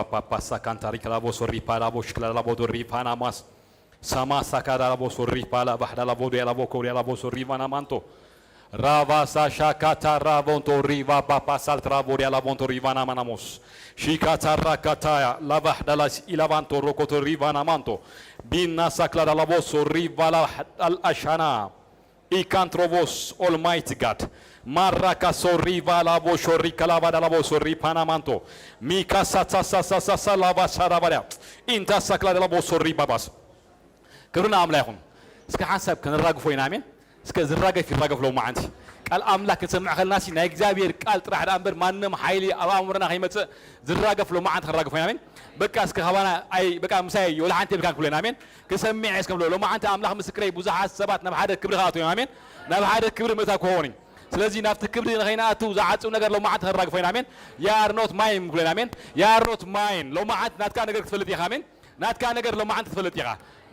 Papasa cantari clavo sorri palavo shclalavo dorri panamas. Sama sakada lavo sorri pala bahda lavo de lavo cori lavo sorri vanamanto. Ravasa shakata ravonto riva papasal travo de lavonto rivana manamos. Shikata rakataya lavahda las ilavanto rokoto rivana manto. Bina saklada lavo sorri vala al ashana. Ikantrovos Almighty God. Maraka sorri valavo shorri kalavada lavo sorri panamanto. Mika satsa satsa satsa lava saravada. Inta saklada lavo sorri babas. ክብርና ኣምላኽ ይኹን። እስከ ሓንሳብ ከነራግፎ ኢና፣ ኣሜን። እስከ ዝራገፍ ይራገፍ ሎማዓንቲ። ቃል ኣምላኽ ክንሰምዕ ከለናሲ ናይ እግዚኣብሔር ቃል ጥራሕ ደኣ እምበር ማንም ሓይሊ ኣብ ኣእምሮና ከይመጽእ ዝራገፍ ሎማዓንቲ ክንራገፎ ኢና፣ ኣሜን። በቃ እስከ ካባና ኣይ በቃ ምሳይ ወላ ሓንቲ የብልካን ክብሎ ኢና፣ ኣሜን። ክሰምዕ እስከ ንብሎ ሎማዓንቲ ኣምላኽ ምስክረይ ብዙሓት ሰባት ናብ ሓደ ክብሪ ክኣትዉ እዮም፣ ኣሜን። ናብ ሓደ ክብሪ ምእታው ክኸውን እዩ። ስለዚ ናብቲ ክብሪ ንኸይንኣቱ ዝዓጽው ነገር ሎማዓንቲ ክንራግፎ ኢና፣ ኣሜን። You are not mine ክብሎ ኢና፣ ኣሜን። You are not mine። ሎማዓንቲ ናትካ ነገር ክትፈልጥ ኢኻ፣ ኣሜን። ናትካ ነገር ሎማዓንቲ ትፈልጥ ኢኻ።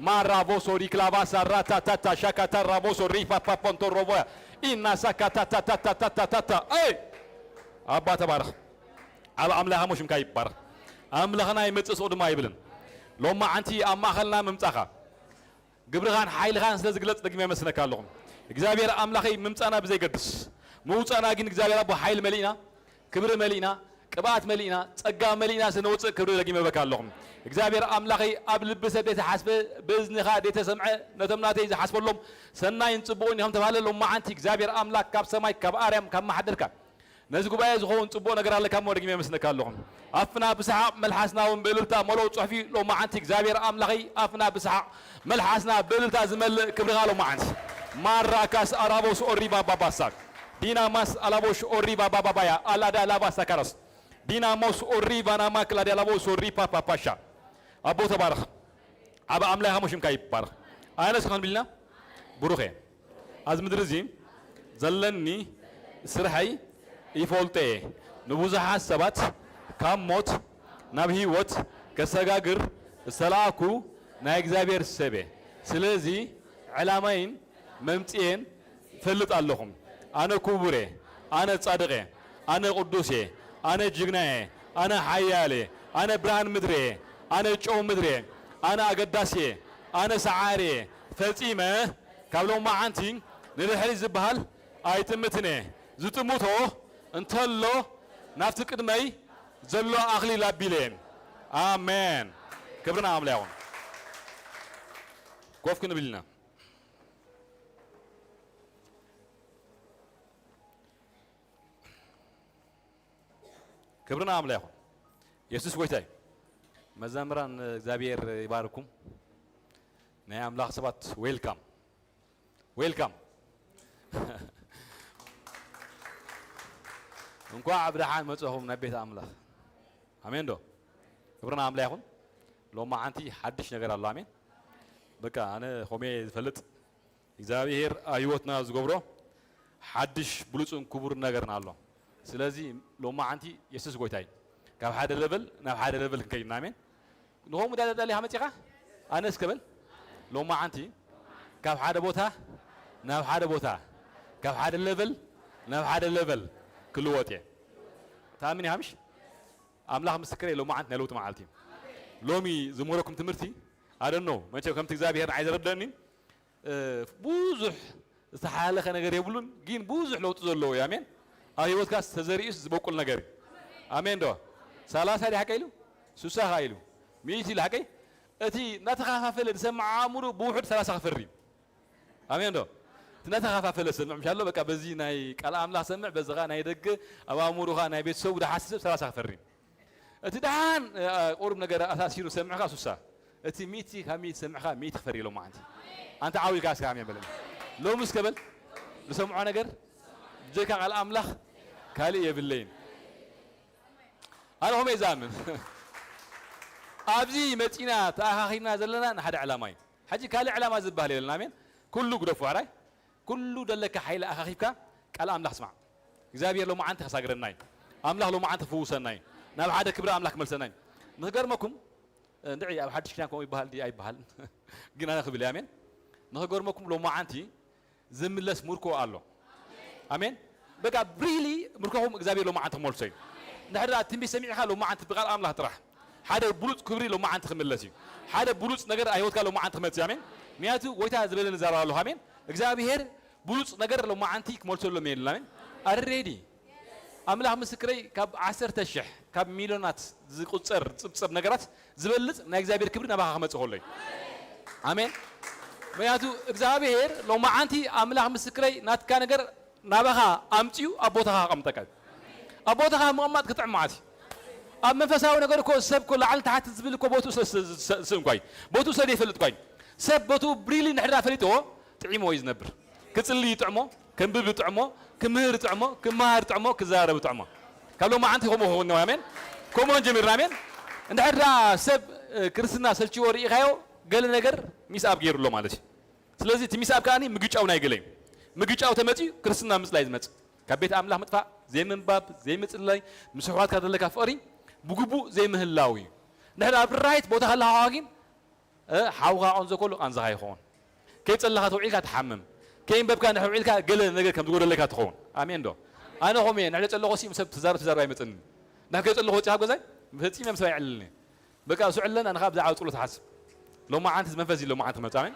ማራቮሶ ሪክላቫሳ ራታታታ ሻካታ ራቮሶ ሪፋ ፓፖንቶ ሮቮያ ኢና ሳካታታታታታታታ። ኣይ ኣባ ተባረኽ። ኣብ ኣምላኽ ኣሞ ሽምካ ይባረኽ። ኣምላኽና ይመጽእ ስቕ ድማ ኣይብልን። ሎማዓንቲ ኣብ ማእኸልና ምምጻኻ ግብርኻን ሓይልኻን ስለ ዝግለጽ ደግመ የመስግነካ ኣለኹ። እግዚኣብሔር ኣምላኸይ ምምጻና ብዘይገድስ ምውጻና ግን እግዚኣብሔር ኣቦ ሓይሊ መሊእና ክብሪ መሊእና፣ ቅብኣት መሊእና፣ ጸጋ መሊእና ስለ ንወጽእ ክብሪ ደጊመ በካ ኣለኹም። እግዚኣብሔር ኣምላኸይ ኣብ ልቢ ሰብ ዘይተሓስበ ብእዝንኻ ዘይተሰምዐ ነቶም ናተይ ዝሓስበሎም ሰናይን ጽቡቕን ከም ተባህለ ሎማዓንቲ እግዚኣብሔር ኣምላኽ ካብ ሰማይ ካብ ኣርያም ካብ መሓደርካ ነዚ ጉባኤ ዝኸውን ጽቡቕ ነገር ኣለካ እሞ ደጊመ የመስግነካ ኣለኹም። ኣፍና ብሰሓቕ መልሓስና እውን ብእልልታ መለኦ ጽሑፊ ሎማዓንቲ እግዚኣብሔር ኣምላኸይ ኣፍና ብሰሓቕ መልሓስና ብእልልታ ዝመልእ ክብርኻ ሎማዓንቲ ማራካስ ኣራቦስ ኦሪባ ባባሳክ ዲናማስ ኣላቦሽ ኦሪባ ባባባያ ኣላዳ ላባ ሳካራስ ዲናሞስ ኦሪባ ናማክላ ዲያላቦስ ኦሪ ፓፓፓሻ ኣቦ ተባረኽ። ኣብ ኣምላኽ ኣሞ ሽምካ ይባረኽ። ኣነስ ከን ቢልና ብሩኽ እየ። ኣብዚ ምድሪ እዚ ዘለኒ ስርሐይ ይፈልጦ እየ። ንብዙሓት ሰባት ካብ ሞት ናብ ህይወት ከሰጋግር ዝተላእኩ ናይ እግዚኣብሔር ሰብ እየ። ስለዚ ዕላማይን መምጽኤን እፈልጥ ኣለኹ። ኣነ ክቡር እየ፣ ኣነ ጻድቕ እየ፣ ኣነ ቅዱስ እየ፣ ኣነ ጅግና እየ፣ ኣነ ሓያል እየ፣ ኣነ ብርሃን ምድሪ እየ፣ ኣነ ጨው ምድሪ እየ፣ ኣነ ኣገዳሲ እየ፣ ኣነ ሰዓሪ እየ። ፈጺመ ካብ ሎማዓንቲ ንድሕሪት ዝበሃል ኣይጥምትን እየ። ዝጥምቶ እንተሎ ናብቲ ቅድመይ ዘሎ ኣኽሊል ኣቢለ እየ። ኣሜን። ክብሪ ንኣምላኽ ይኹን። ኮፍ ክንብል ኢና። ክብሪ ንኣምላኽ ይኹን። የሱስ ጎይታ እዩ። መዘምራን እግዚኣብሔር ይባርኩም። ናይ ኣምላኽ ሰባት ዌልካም ዌልካም። እንኳዕ ብደሓን መጻኹም ናብ ቤት ኣምላኽ። ኣሜን ዶ? ክብሪ ንኣምላኽ ይኹን። ሎማዓንቲ ሓድሽ ነገር ኣሎ። ኣሜን። በቃ ኣነ ኾሜ ዝፈልጥ እግዚኣብሔር ኣብ ህይወትና ዝገብሮ ሓድሽ ብሉጽን ክቡር ነገርን ኣሎ። ስለዚ ሎማዓንቲ የሱስ ጎይታ እዩ። ካብ ሓደ ለቨል ናብ ሓደ ለቨል ክንከይድ ኢና። ኣሜን። ንኸምኡ ዳዳዳሊ መጺኻ ኣነ እስከ በል ሎማዓንቲ ካብ ሓደ ቦታ ናብ ሓደ ቦታ ካብ ሓደ ለቨል ናብ ሓደ ለቨል ክልወጥ እየ። ታምን ሃምሽ ኣምላኽ ምስክረይ ሎማዓንቲ ናይ ለውጢ መዓልቲ እዩ። ሎሚ ዝምህረኩም ትምህርቲ ኣደኖ መቸም ከምቲ እግዚኣብሔር ንዓይ ዘረደኒ እ፣ ብዙሕ ዝተሓላለኸ ነገር የብሉን፣ ግን ብዙሕ ለውጢ ዘለዎ እዩ። ኣሜን። ኣብ ህይወትካ ተዘሪኡስ ዝበቁል ነገር እዩ። ኣሜን ዶ? ሰላሳ ድዩ ሓቀይ ኢሉ? ስሳ ኸዓ ኢሉ? ሚእቲ ኢሉ ሓቀይ? እቲ እናተኸፋፈለ ዝሰምዕ ኣእምሮ ብውሑድ ሰላሳ ክፈሪ እዩ። ኣሜን ዶ? እቲ እናተኸፋፈለ ዝሰምዕ፣ ምሽ ኣሎ፣ በቃ በዚ ናይ ቃል ኣምላኽ ሰምዕ፣ በዚ ኸዓ ናይ ደገ ኣብ ኣእምሮኻ ናይ ቤተሰቡ ዝሓስብ ሰላሳ ክፈሪ እዩ። እቲ ደሓን፣ እ፣ ቁሩብ ነገር ኣሳሲሩ ሰምዕኻ ሱሳ። እቲ ሚእቲ ካብ ሚእቲ ሰምዕኻ ሚእቲ ክፈሪ ሎማዓንቲ። ኣንተ ዓው ኢልካ እስከ ኣሜን በለኒ። ሎሚ እስከ በል፣ ዝሰምዖ ነገር ብጀካ ቃል ኣምላኽ ካልእ የብለይን። ኣነ ኸምኡ እየ ዝኣምን። ኣብዚ መጺና ተኣኻኺብና ዘለና ንሓደ ዕላማ እዩ። ሕጂ ካልእ ዕላማ ዝበሃል የብልና። ኣሜን። ኩሉ ግደፎ ሕራይ። ኩሉ ደለካ ሓይሊ ኣኻኺብካ ቃል ኣምላኽ ስማዕ። እግዚኣብሔር ሎማዓንቲ ከሳግረና እዩ። ኣምላኽ ሎማዓንቲ ክፍውሰና እዩ። ናብ ሓደ ክብሪ ኣምላኽ ክመልሰና እዩ። ንኽገርመኩም፣ እንድዒ ኣብ ሓድሽ ኪዳን ከምኡ ይበሃል ድዩ ኣይበሃልን? ግን ኣነ ክብል እየ፣ ኣሜን። ንኽገርመኩም ሎማዓንቲ ዝምለስ ምርኮ ኣሎ። ኣሜን። በቃ ብሪሊ ምርኮኹም እግዚኣብሔር ሎማዓንቲ ክመልሶ እዩ። እንድሕር ደኣ ትንቢት ሰሚዕካ ሎማዓንቲ ብቃል ኣምላኽ ጥራሕ። ሓደ ብሉጽ ክብሪ ሎማዓንቲ ክምለስ እዩ። ሓደ ብሉጽ ነገር ኣብ ህይወትካ ሎማዓንቲ ክመጽእ እዩ። ኣሜን። ምክንያቱ ጎይታ ዝበለኒ ዛረባ ኣለኹ። ኣሜን። እግዚኣብሔር ብሉጽ ነገር ሎማዓንቲ ክመልሰሎም እየ ኢልና። ኣሜን። ኣረ ሬዲ። ኣምላኽ ምስክረይ፣ ካብ ዓሰርተ ሽሕ፣ ካብ ሚልዮናት ዝቁጸር ጽብጸብ ነገራት ዝበልጽ ናይ እግዚኣብሔር ክብሪ ናባኻ ክመጽእ ከሎ እዩ። ኣሜን። ምክንያቱ እግዚኣብሔር ሎማዓንቲ ኣምላኽ ምስክረይ ናትካ ነገር ናባኻ ኣምጺኡ ኣብ ቦታኻ ከቐምጠካ እዩ። ኣብ ቦታኻ ምቕማጥ ክጥዕም ማለት እዩ። ኣብ መንፈሳዊ ነገር እኮ ሰብ እኮ ላዕሊ ታሕቲ ዝብል እኮ ቦትኡ ስለ ዝስ-፣ ዝስ-፣ ዝስእን እኳ እዩ። ቦትኡ ስለ ዘይፈልጥ እኳ እዩ። ሰብ ቦትኡ ብሪሊ እንድሕር ፈሊጥዎ ጥዒምዎ እዩ ዝነብር። ክጽሊ ይጥዕሞ፣ ከንብብ ይጥዕሞ፣ ክምህር ይጥዕሞ፣ ክመሃር ይጥዕሞ፣ ክዛረብ ይጥዕሞ። ካብ ሎማዓንቲ ከምኡ ክኸውን ነው። ኣሜን። ከምኡን ጀሚርና። ኣሜን። እንድሕር ደኣ ሰብ፣ እ፣ ክርስትና ሰልችዎ ርኢኻዮ፣ ገለ ነገር ሚስ ኣብ ገይሩ ኣሎ ማለት እዩ። ስለዚ እቲ ሚስ ኣብ ከኣኒ ምግጫው ናይ ገለ እዩ። ምግጫው ተመጺኡ ክርስትና ምጽላይ ዝመጽእ። ካብ ቤት ኣምላኽ ምጥፋእ፣ ዘይምንባብ፣ ዘይምጽላይ፣ ምስ ኣሕዋትካ ዘለካ ፍቕሪ ብግቡእ ዘይምህላው እዩ። እንድሕር ኣብ ራይት ቦታ ከለኻ ግን፣ እ፣ ሓውኻ ቃንዞ ከሎ ቃንዛኻ ይኸውን። ከይጸለኻ ተውዒልካ ትሓምም። ከይንበብካ እንድሕር ውዒልካ ገለ ነገር ከም ዝጎደለካ ትኸውን። ኣሜን ዶ? ኣነ ከምኡ እየ። እንድሕር ጸለኹ ሲ ምስ ሰብ ትዛረብ ትዛረብ ኣይመጽእኒ። እንድሕር ከይጸለኹ ወጺኻ ኣብ ገዛይ ፈጺመ ምስ ሰብ ኣይዕልልን እየ። በቃ እሱ ዕለና ንኻ ብዛዕባ ጸሎት ሓስብ። ሎማዓንቲ እዚ መንፈስ እዚ ሎማዓንቲ ክመጽእ። ኣሜን።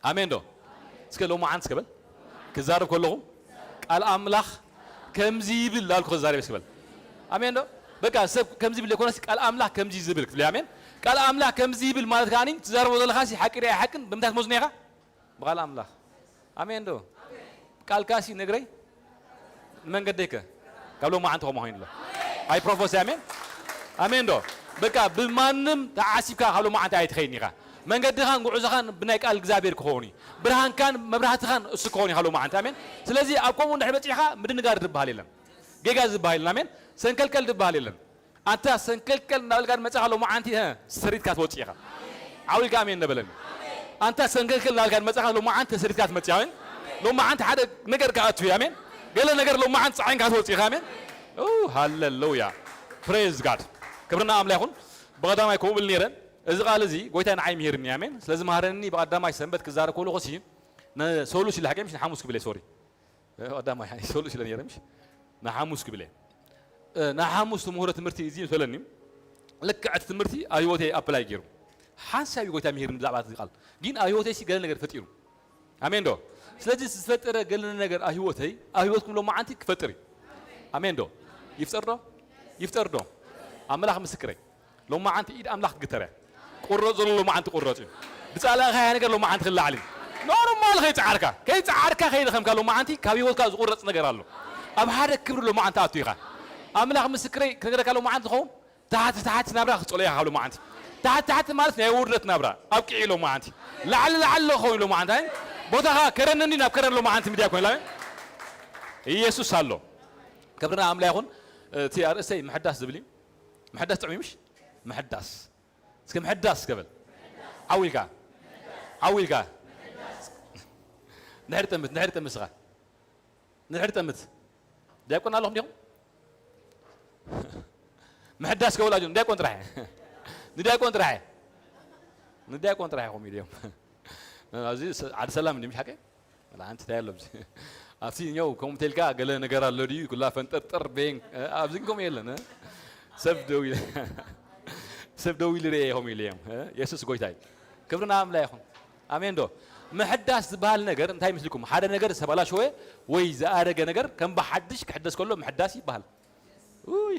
ኣሜን ዶ? እስከ ሎማዓንቲ እስከ በል። ክዛረብ ከለኹ ቃል ኣምላኽ ከምዚ ይብል ላልኩ ክዛረብ እስከ በል። ኣሜን ዶ? በቃ ሰብ ከምዚ ይብል ዘይኮነስ ቃል ኣምላኽ ከምዚ ዝብል ክትብል። ኣሜን። ቃል ኣምላኽ ከምዚ ይብል ማለት ከኣኒ ትዛረቦ ዘለኻ ሲ ሓቂ ዶ ኣይሓቅን ብምንታይ ትመዝኖ ኢኻ? ብቃል ኣምላኽ። ኣሜን ዶ? ቃልካ ሲ ነግረይ ንመንገደይከ ካብ ሎማዓንቲ ከምኡ ኮይኑ ኣሎ። ኣይ ፕሮፎሲ። ኣሜን። ኣሜን ዶ? በቃ ብማንም ተዓሲብካ ካብ ሎማዓንቲ ኣይትኸይድን ኢኻ። መንገድኻን ጉዕዞኻን ብናይ ቃል እግዚኣብሔር ክኸውን እዩ። ብርሃንካን መብራህትኻን እሱ ክኸውን እዩ ካብ ሎማዓንቲ። ኣሜን። ስለዚ ኣብ ከምኡ እንድሕር በጺሕኻ ምድንጋር ዝበሃል የለን። ጌጋ ዝበሃል የለን። ኣሜን። ሰንከልከል ዝበሃል የለን። ኣንታ ሰንከልከል እናበልካ መጻኻ ሎማዓንቲ፣ እ፣ ሰሪትካ ትወጽእ ኢኻ። ዓው ኢልካ ኣሜን ነበለኒ። ኣንታ ሰንከልከል እናበልካ መጻኻ ሎማዓንቲ ሰሪትካ ትመጽእ። ኣሜን። ሎማዓንቲ ሓደ ነገር ክኣቱ እዩ። ኣሜን። ገለ ነገር ሎማዓንቲ ጻዒንካ ትወጽእ ኢኻ። ኣሜን። ኦ፣ ሃሌሉያ። ፕሬዝ ጋድ። ክብርና ኣምላኽ ይኹን። ብቐዳማይ ከምኡ ብል ነይረ። እዚ ቃል እዚ ጎይታ ንዓይ ምሂርኒ። ኣሜን። ስለዚ መሃረኒ ብቐዳማይ ሰንበት ክዛረብ ከለኹ ሲ ንሰሉስ ኢለ ሓቂ ምሽ ንሓሙስ ክብል እየ፣ ሶሪ። እ፣ ቀዳማይ ሓ-፣ ይሰሉ ስለ ነይረ ምሽ ንሓሙስ ክብል እየ። እ፣ ንሓሙስ ትምህሮ ትምህርቲ እዚ ይመስለኒ ልክዕ እቲ ትምህርቲ ኣብ ህይወተይ ኣፕላይ ገይሩ። ሓንሳብ እዩ ጎይታ ምሂርኒ ብዛዕባ እዚ ቃል። ግን ኣብ ህይወተይ ሲ ገለ ነገር ፈጢሩ። ኣሜን ዶ? ስለዚ ዝተፈጠረ ገለ ነገር ኣብ ህይወተይ፣ ኣብ ህይወትኩም ሎማዓንቲ ክፈጥር እዩ። ኣሜን ዶ? ይፍጠር ዶ? ይፍጠር ዶ? ኣምላኽ ምስክረይ። ሎማዓንቲ ኢድ ኣምላኽ ትግተር እያ። ቁረጽ ዘሎ ሎማዓንቲ ቁረጽ እዩ። ብጻላእኻያ ነገር ሎማዓንቲ ክላዓል እዩ። ኖርማል ከይጸዓርካ፣ ከይጸዓርካ ከይደኸምካ ሎማዓንቲ ካብ ህይወትካ ዝቁረጽ ነገር ኣሎ። ኣብ ሓደ ክብሪ ሎማዓንቲ ኣቱ ኢኻ። ኣምላኽ ምስክረይ ክነግረካ ሎማዓንቲ ዝኸውን ታሕቲ ታሕቲ ናብራ ክጸሎ ኢኻ ካብ ሎማዓንቲ። ታሕቲ ታሕቲ ማለት ናይ ውርደት ናብራ ኣብቂዑ ሎማዓንቲ። ላዕሊ ላዕሊ ክኸውን ሎማዓንቲ። ኣይ ቦታኻ ከረን እንዲ ናብ ከረን ሎማዓንቲ ምድያ ኮይን ላበ ኢየሱስ ኣሎ። ክብርና ኣምላኽ ይኹን። እቲ ኣርእስተይ ምሕዳስ ዝብል እዩ። ምሕዳስ ጥዑም እዩ ምሽ? ምሕዳስ። እስከ ምሕዳስ እስከ በል። ዓው ኢልካ። ዓው ኢልካ። ንድሕሪ ጠምት፣ ንድሕሪ ጠምት እስኻ። ንድሕሪ ጠምት። ዲያቆን ኣለኹም ዲኹም? ምሕዳስ ከበል ኣጆ፣ ንዲያቆን ጥራሕ። ንዲያቆን ጥራሕ። ንዲያቆን ጥራሕ ኢኹም ኢሎም። ኣብዚ ስ-፣ ዓዲ ሰላም እንዲም ሓቀ? ወላ ሓንቲ እንታይ ኣሎ ኣብዚ? ኣብቲ ኛው ከምኡ ተልካ ገለ ነገር ኣሎ ድዩ? ኩላ ፈንጠርጠር ቤን፣ እ፣ ኣብዚ ግን ከምኡ የለን፣ እ? ሰብ ደው ኢለ፣ ሰብ ደው ኢሉ ርኤ ከምኡ ኢለ እዮም፣ እ? የሱስ ጎይታ እዩ። ክብሪ ንኣምላኽ ይኹን። ኣሜን ዶ? ምሕዳስ ዝበሃል ነገር እንታይ ምስልኩም? ሓደ ነገር ዝተበላሸወ ወይ ዝኣረገ ነገር ከም ብሓድሽ ክሕደስ ከሎ ምሕዳስ ይበሃል። ኡይ፣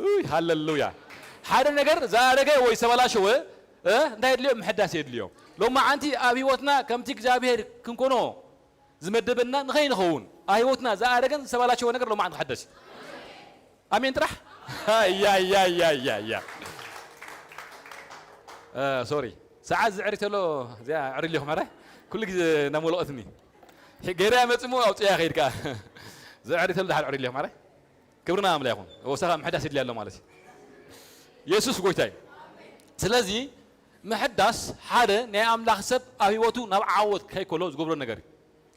ኡይ፣ ሃሌሉያ። ሓደ ነገር ዝኣረገ ወይ ዝተበላሸወ፣ እ፣ እንታይ የድልዮ? ምሕዳስ የድልዮ። ሎማዓንቲ ኣብ ህይወትና ከምቲ እግዚኣብሔር ክንኮኖ ዝመደበና ንኸይንኸውን፣ ኣብ ህይወትና ዝኣረገን ዝተበላሸወ ነገር ሎማዓንቲ ክሕደስ እዩ። ኣሜን ጥራሕ? ያ፣ ያ፣ ያ፣ ያ፣ ያ። እ፣ ሶሪ። ሰዓት ዝዕሪ ተሎ፣ እዚኣ ዕሪ ኣለኹም፣ ኣረ? ኩሉ ግዜ እናመለቐትኒ። ሒ-፣ ገይረያ መጽእ እሞ ኣውጽእያ ከይድ ከኣ። ዝዕሪ ተሎ ደሓር ዕሪ ኣለኹም፣ ኣረ? ክብርና ኣምላኽ ይኹን። ወሳኻ ምሕዳስ ይድልያ ኣሎ ማለት እዩ። የሱስ ጎይታ እዩ። ስለዚ ምሕዳስ ሓደ ናይ ኣምላኽ ሰብ ኣብ ህይወቱ ናብ ዓወት ከይከሎ ዝገብሮ ነገር እዩ።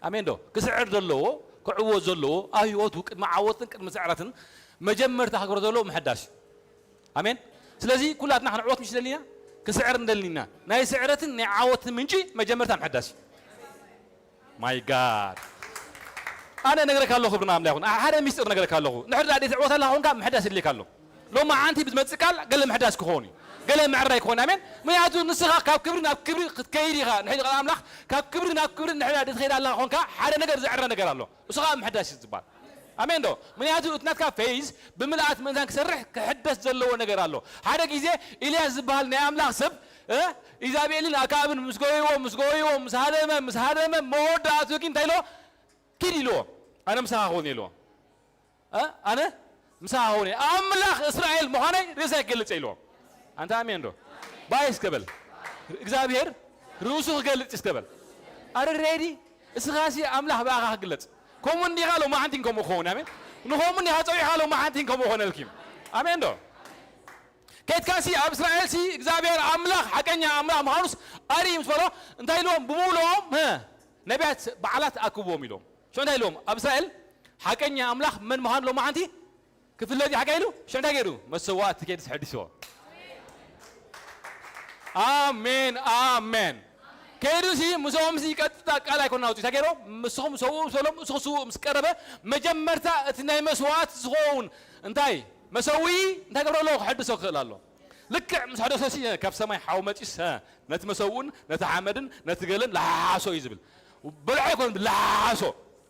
ኣሜን ዶ? ክስዕር ዘለዎ፣ ክዕወት ዘለዎ፣ ኣብ ህይወቱ ቅድሚ ዓወትን ቅድሚ ስዕረትን መጀመርታ ክገብሮ ዘለዎ ምሕዳስ እዩ። ኣሜን። ስለዚ ኩላትና ክንዕወት ምሽ ደሊና፣ ክስዕር እንደሊና። ናይ ስዕረትን ናይ ዓወትን ምንጪ መጀመርታ ምሕዳስ እዩ። ማይ ጋድ። ኣነ እነግረካ ኣለኹ፣ ክብሪ ንኣምላኽ ይኹን። ሓደ ሚስጥር እነግረካ ኣለኹ። እንድሕር ደኣ ዘይትዕወት ኣለኻ ኮንካ፣ ምሕዳስ የድልየካ ኣሎ። ሎማዓንቲ ብዝመጽእ ቃል ገለ ምሕዳስ ክኸውን እዩ፣ ገለ ምዕራይ ክኸውን። ኣሜን። ምክንያቱ ንስኻ ካብ ክብሪ ናብ ክብሪ ክትከይድ ኢኻ። ንሕጂ ቃል ኣምላኽ ካብ ክብሪ ናብ ክብሪ ንሕና ድትኸይድ ኣለኻ ኾንካ ሓደ ነገር ዝዕረ ነገር ኣሎ። እሱ ኸዓ ምሕዳስ እዩ ዝበሃል። ኣሜን ዶ? ምክንያቱ እቲ ናትካ ፌዝ ብምልኣት ምእንታን ክሰርሕ ክሕደስ ዘለዎ ነገር ኣሎ። ሓደ ግዜ ኢልያስ ዝበሃል ናይ ኣምላኽ ሰብ፣ እ፣ ኢዛቤልን ኣክዓብን ምስ ጎይዎ፣ ምስ ጎይዎ፣ ምስ ሃደመ፣ ምስ ሃደመ፣ መወዳእቱ ግን እንታይ ኢልዎ? ኪድ ኢልዎ። ኣነ ምሳኻ ክውን ኢልዎ። እ? ኣነ ምሳኻ ክውን እየ። ኣምላኽ እስራኤል ምዃነይ ርእሰይ ክገልጽ እየ ኢልዎ። ኣንታ ኣሜን ዶ? ባይ እስከ በል። እግዚኣብሔር ርእሱ ክገልጽ እስከ በል። ኣረ ሬዲ? እስኻሲ ኣምላኽ ብኣኻ ክግለጽ። ከምኡ እንዲኻ ሎማዓንቲን ከምኡ ክኸውን። ኣሜን። ንኸምኡ እንዲኻ ጸዊዕኻ ሎማዓንቲን ከምኡ ክኾነልኪ። ኣሜን ዶ? ከይድካሲ ኣብ እስራኤልሲ እግዚኣብሔር ኣምላኽ ሓቀኛ ኣምላኽ ምዃኑስ ኣርኢ ምስ በሎ እንታይ ኢልዎም? ብምሉኦም፣ እ፣ ነቢያት በዓላት ኣክብዎም ኢልዎም። ሽዑ እንታይ ኢልዎም? ኣብ እስራኤል ሓቀኛ ኣምላኽ መን ምዃኑ ሎማዓንቲ ክፍለጥ እዩ። ሓቀ ኢሉ ሽዑ እንታይ ገይሩ? መሰዋእቲ ከይዱ ሕዲስዎ። ኣሜን፣ ኣሜን። ከይዱሲ ምስኦምሲ ቀጥታ ቃል ኣይኮነ ኣውፅኡ። እንታይ ገይሩ? ምስኹም ሰውኡ ምስ በሎም፣ እሱ ክስውእ ምስ ቀረበ፣ መጀመርታ እቲ ናይ መስዋእቲ ዝኸውን እንታይ? መሰውኢ እንታይ ገብረ ኣለዎ? ክሕድሶ ክኽእል ኣለዎ። ልክዕ ምስ ሕደሶሲ ካብ ሰማይ ሓው መፂስ፣ እ፣ ነቲ መሰውእን ነቲ ሓመድን ነቲ ገለን ለሓሓሶ እዩ ዝብል። በልዖ ኣይኮነን፣ ለሓሓሶ።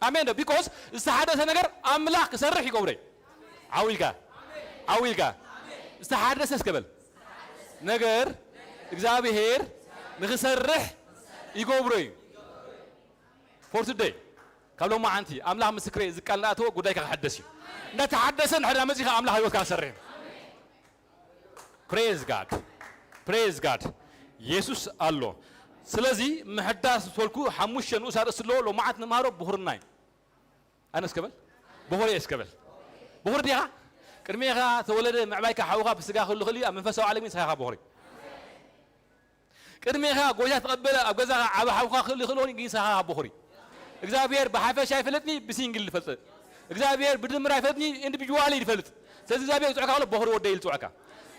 ኣሜን ዶ? ቢኮዝ ዝተሓደሰ ነገር ኣምላኽ ክሰርሕ ይገብሮ እዩ። ዓው ኢልካ፣ ዓው ኢልካ። ዝተሓደሰ እስከ በል። ነገር እግዚኣብሔር ንኽሰርሕ ይገብሮ እዩ። ፎር ቱደይ፣ ካብ ሎማዓንቲ ኣምላኽ ምስክረይ፣ እዚ ቃል እናኣተወ ጉዳይካ ክሕደስ እዩ። እንዳተሓደሰ እንድሕር መጺኻ ኣምላኽ ህይወትካ ክሰርሕ እዩ። ፕሬዝ ጋድ፣ ፕሬዝ ጋድ። የሱስ ኣሎ። ስለዚ ምሕዳስ ዝበልኩ ሓሙሽተ ንኡስ ኣርእስቲ ኣለዎ። ሎማዓንቲ ንመሃሮ ብኹርና እዩ። ኣነ እስከ በል፣ ብኹር እየ እስከ በል። ብኹር ዲኻ? ቅድሜኻ ተወለደ ምዕባይካ ሓውኻ ብስጋ ክህሉ ክእል እዩ፣ ኣብ መንፈሳዊ ዓለም ግን ንስኻ ኢኻ ብኹሪ። ቅድሜኻ ጎይታ ተቐበለ ኣብ ገዛኻ ዓቢ ሓውኻ ክህሉ ይኽእል ይኸውን፣ ግን ንስኻ ኢኻ ብኹሪ። እግዚኣብሔር ብሓፈሻ ኣይፈልጥኒ፣ ብሲንግል ይፈልጥ። እግዚኣብሔር ብድምር ኣይፈልጥኒ፣ ኢንዲቪጁዋል እዩ ይፈልጥ። ስለዚ እግዚኣብሔር ዝፅውዕካ ከሎ በኹሪ ወደይ ኢሉ ዝፅውዕካ።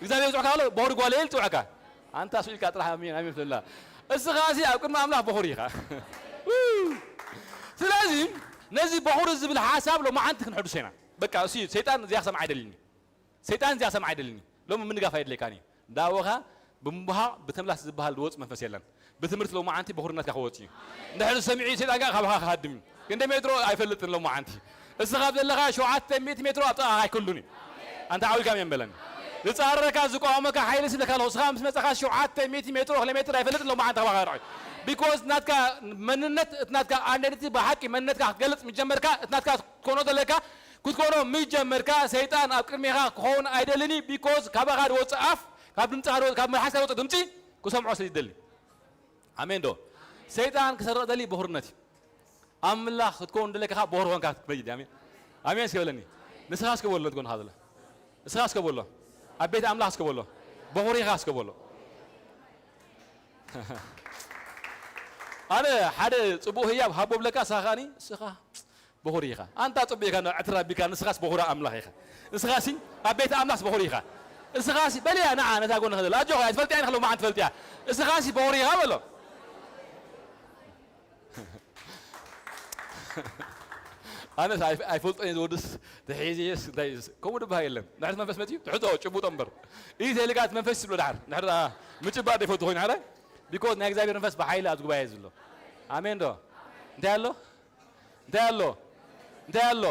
እግዚኣብሔር ዝፅውዕካ ከሎ በኹሪ ጓለይ ኢሉ ዝፅውዕካ። ኣንታ ስኢልካ ጥራሕ ኣሜን፣ ኣሜን ፍለላ። እስኻ ሲ ኣብ ቅድሚ ኣምላኽ በኹሪ ኢኻ። ስለዚ ነዚ በኹሪ ዝብል ሓሳብ ሎማዓንቲ ክንሕድሶ ኢና። በቃ እሱ ሰይጣን እዚኣ ክሰምዓ ኣይደልን እዩ። ሰይጣን እዚኣ ክሰምዓ ኣይደልን እዩ። ሎሚ ምንጋፍ ኣይድለካን እዩ። እንዳወኻ ብምብሃቕ ብተምላስ ዝበሃል ዝወፅ መንፈስ የለን። ብትምህርቲ ሎማዓንቲ በኹርነትካ ክወፅ እዩ። እንድሕር ሰሚዑ ሰይጣን ጋር ካባኻ ክሃድም እዩ። ክንደ ሜትሮ ኣይፈልጥን ሎማዓንቲ። እስኻ ኣብ ዘለኻ ሸውዓተ ሚእቲ ሜትሮ ኣብ ጥቓኻ ኣይክሉን እዩ። ኣንታ ዓዊልካ እየ በለኒ። ዝፃረረካ ዝቋወመካ ሓይሊ ስለ ካልኦ እስኻ ምስ መፃኻ ሸውዓተ ሚእቲ ሜትሮ፣ ክለ ሜትር ኣይፈልጥን ሎማዓንቲ ካባኻ ርሕቕ። ቢኮዝ ናትካ መንነት፣ እቲ ናትካ ኣይደንቲቲ ብሓቂ መንነትካ ክትገልፅ ምስ ጀመርካ፣ እቲ ናትካ ክትኮኖ ዘለካ ክትኮኖ ምስ ጀመርካ፣ ሰይጣን ኣብ ቅድሜኻ ክኸውን ኣይደልን እዩ። ቢኮዝ ካባኻ ዝወፅእ ኣፍ፣ ካብ ድምፅኻ ዝወፅእ፣ ካብ መልሓስካ ዝወፅእ ድምፂ ክሰምዖ ስለ ዝደሊ። ኣሜን ዶ? ሰይጣን ክሰርቕ ደሊ ብኹርነት እዩ። ኣምላኽ ክትከውን ደለካ ከኣ በኹሪ ኮንካ ክትመይድ። ኣሜን። ኣሜን እስከ በለኒ። ንስኻ እስከ በሎ ትኮን ካዘለ። ንስኻ እስከ በሎ። ኣብ ቤት ኣምላኽ እስከ በሎ። በኹሪ ኢኻ እስከ በሎ። ኣነ ሓደ ጽቡቕ ህያብ ሃቦ ብለካ፣ ንስኻ ከኣኒ፣ ንስኻ በኹሪ ኢኻ። ኣንታ ጽቡቕ ኢኻ፣ ዕትር ኣቢልካ፣ ንስኻስ በኹሪ ኣምላኽ ኢኻ። ንስኻሲ ኣብ ቤት ኣምላኽስ በኹሪ ኢኻ። ንስኻሲ በልያ፣ ንዓ፣ ነታ ጎንኻ ዘላ፣ ኣጆኻ፣ ትፈልጥያ፣ ንኽሎም መዓን ትፈልጥያ። ንስኻሲ በኹሪ ኢኻ በሎ። ኣነስ ኣይ-፣ ኣይፈልጦን እየ ዝወድስ፣ ተሒዘየስ እንታይ እዩስ? ከምኡ ድበሃል የለን። ንድሕር መንፈስ መጺኡ፣ ትሕቶ፣ ጭቡጦ እምበር። ኢት የልጋት መንፈስ ይብሎ ድሓር። ንድሕር ደኣ ምጭባጥ ዘይፈቱ ኮይኑ ሓደ፣ ቢኮዝ ናይ እግዚኣብሔር መንፈስ ብሓይሊ ኣብዚ ጉባኤ ዘሎ። ኣሜን ዶ? እንታይ ኣሎ? እንታይ ኣሎ? እንታይ ኣሎ?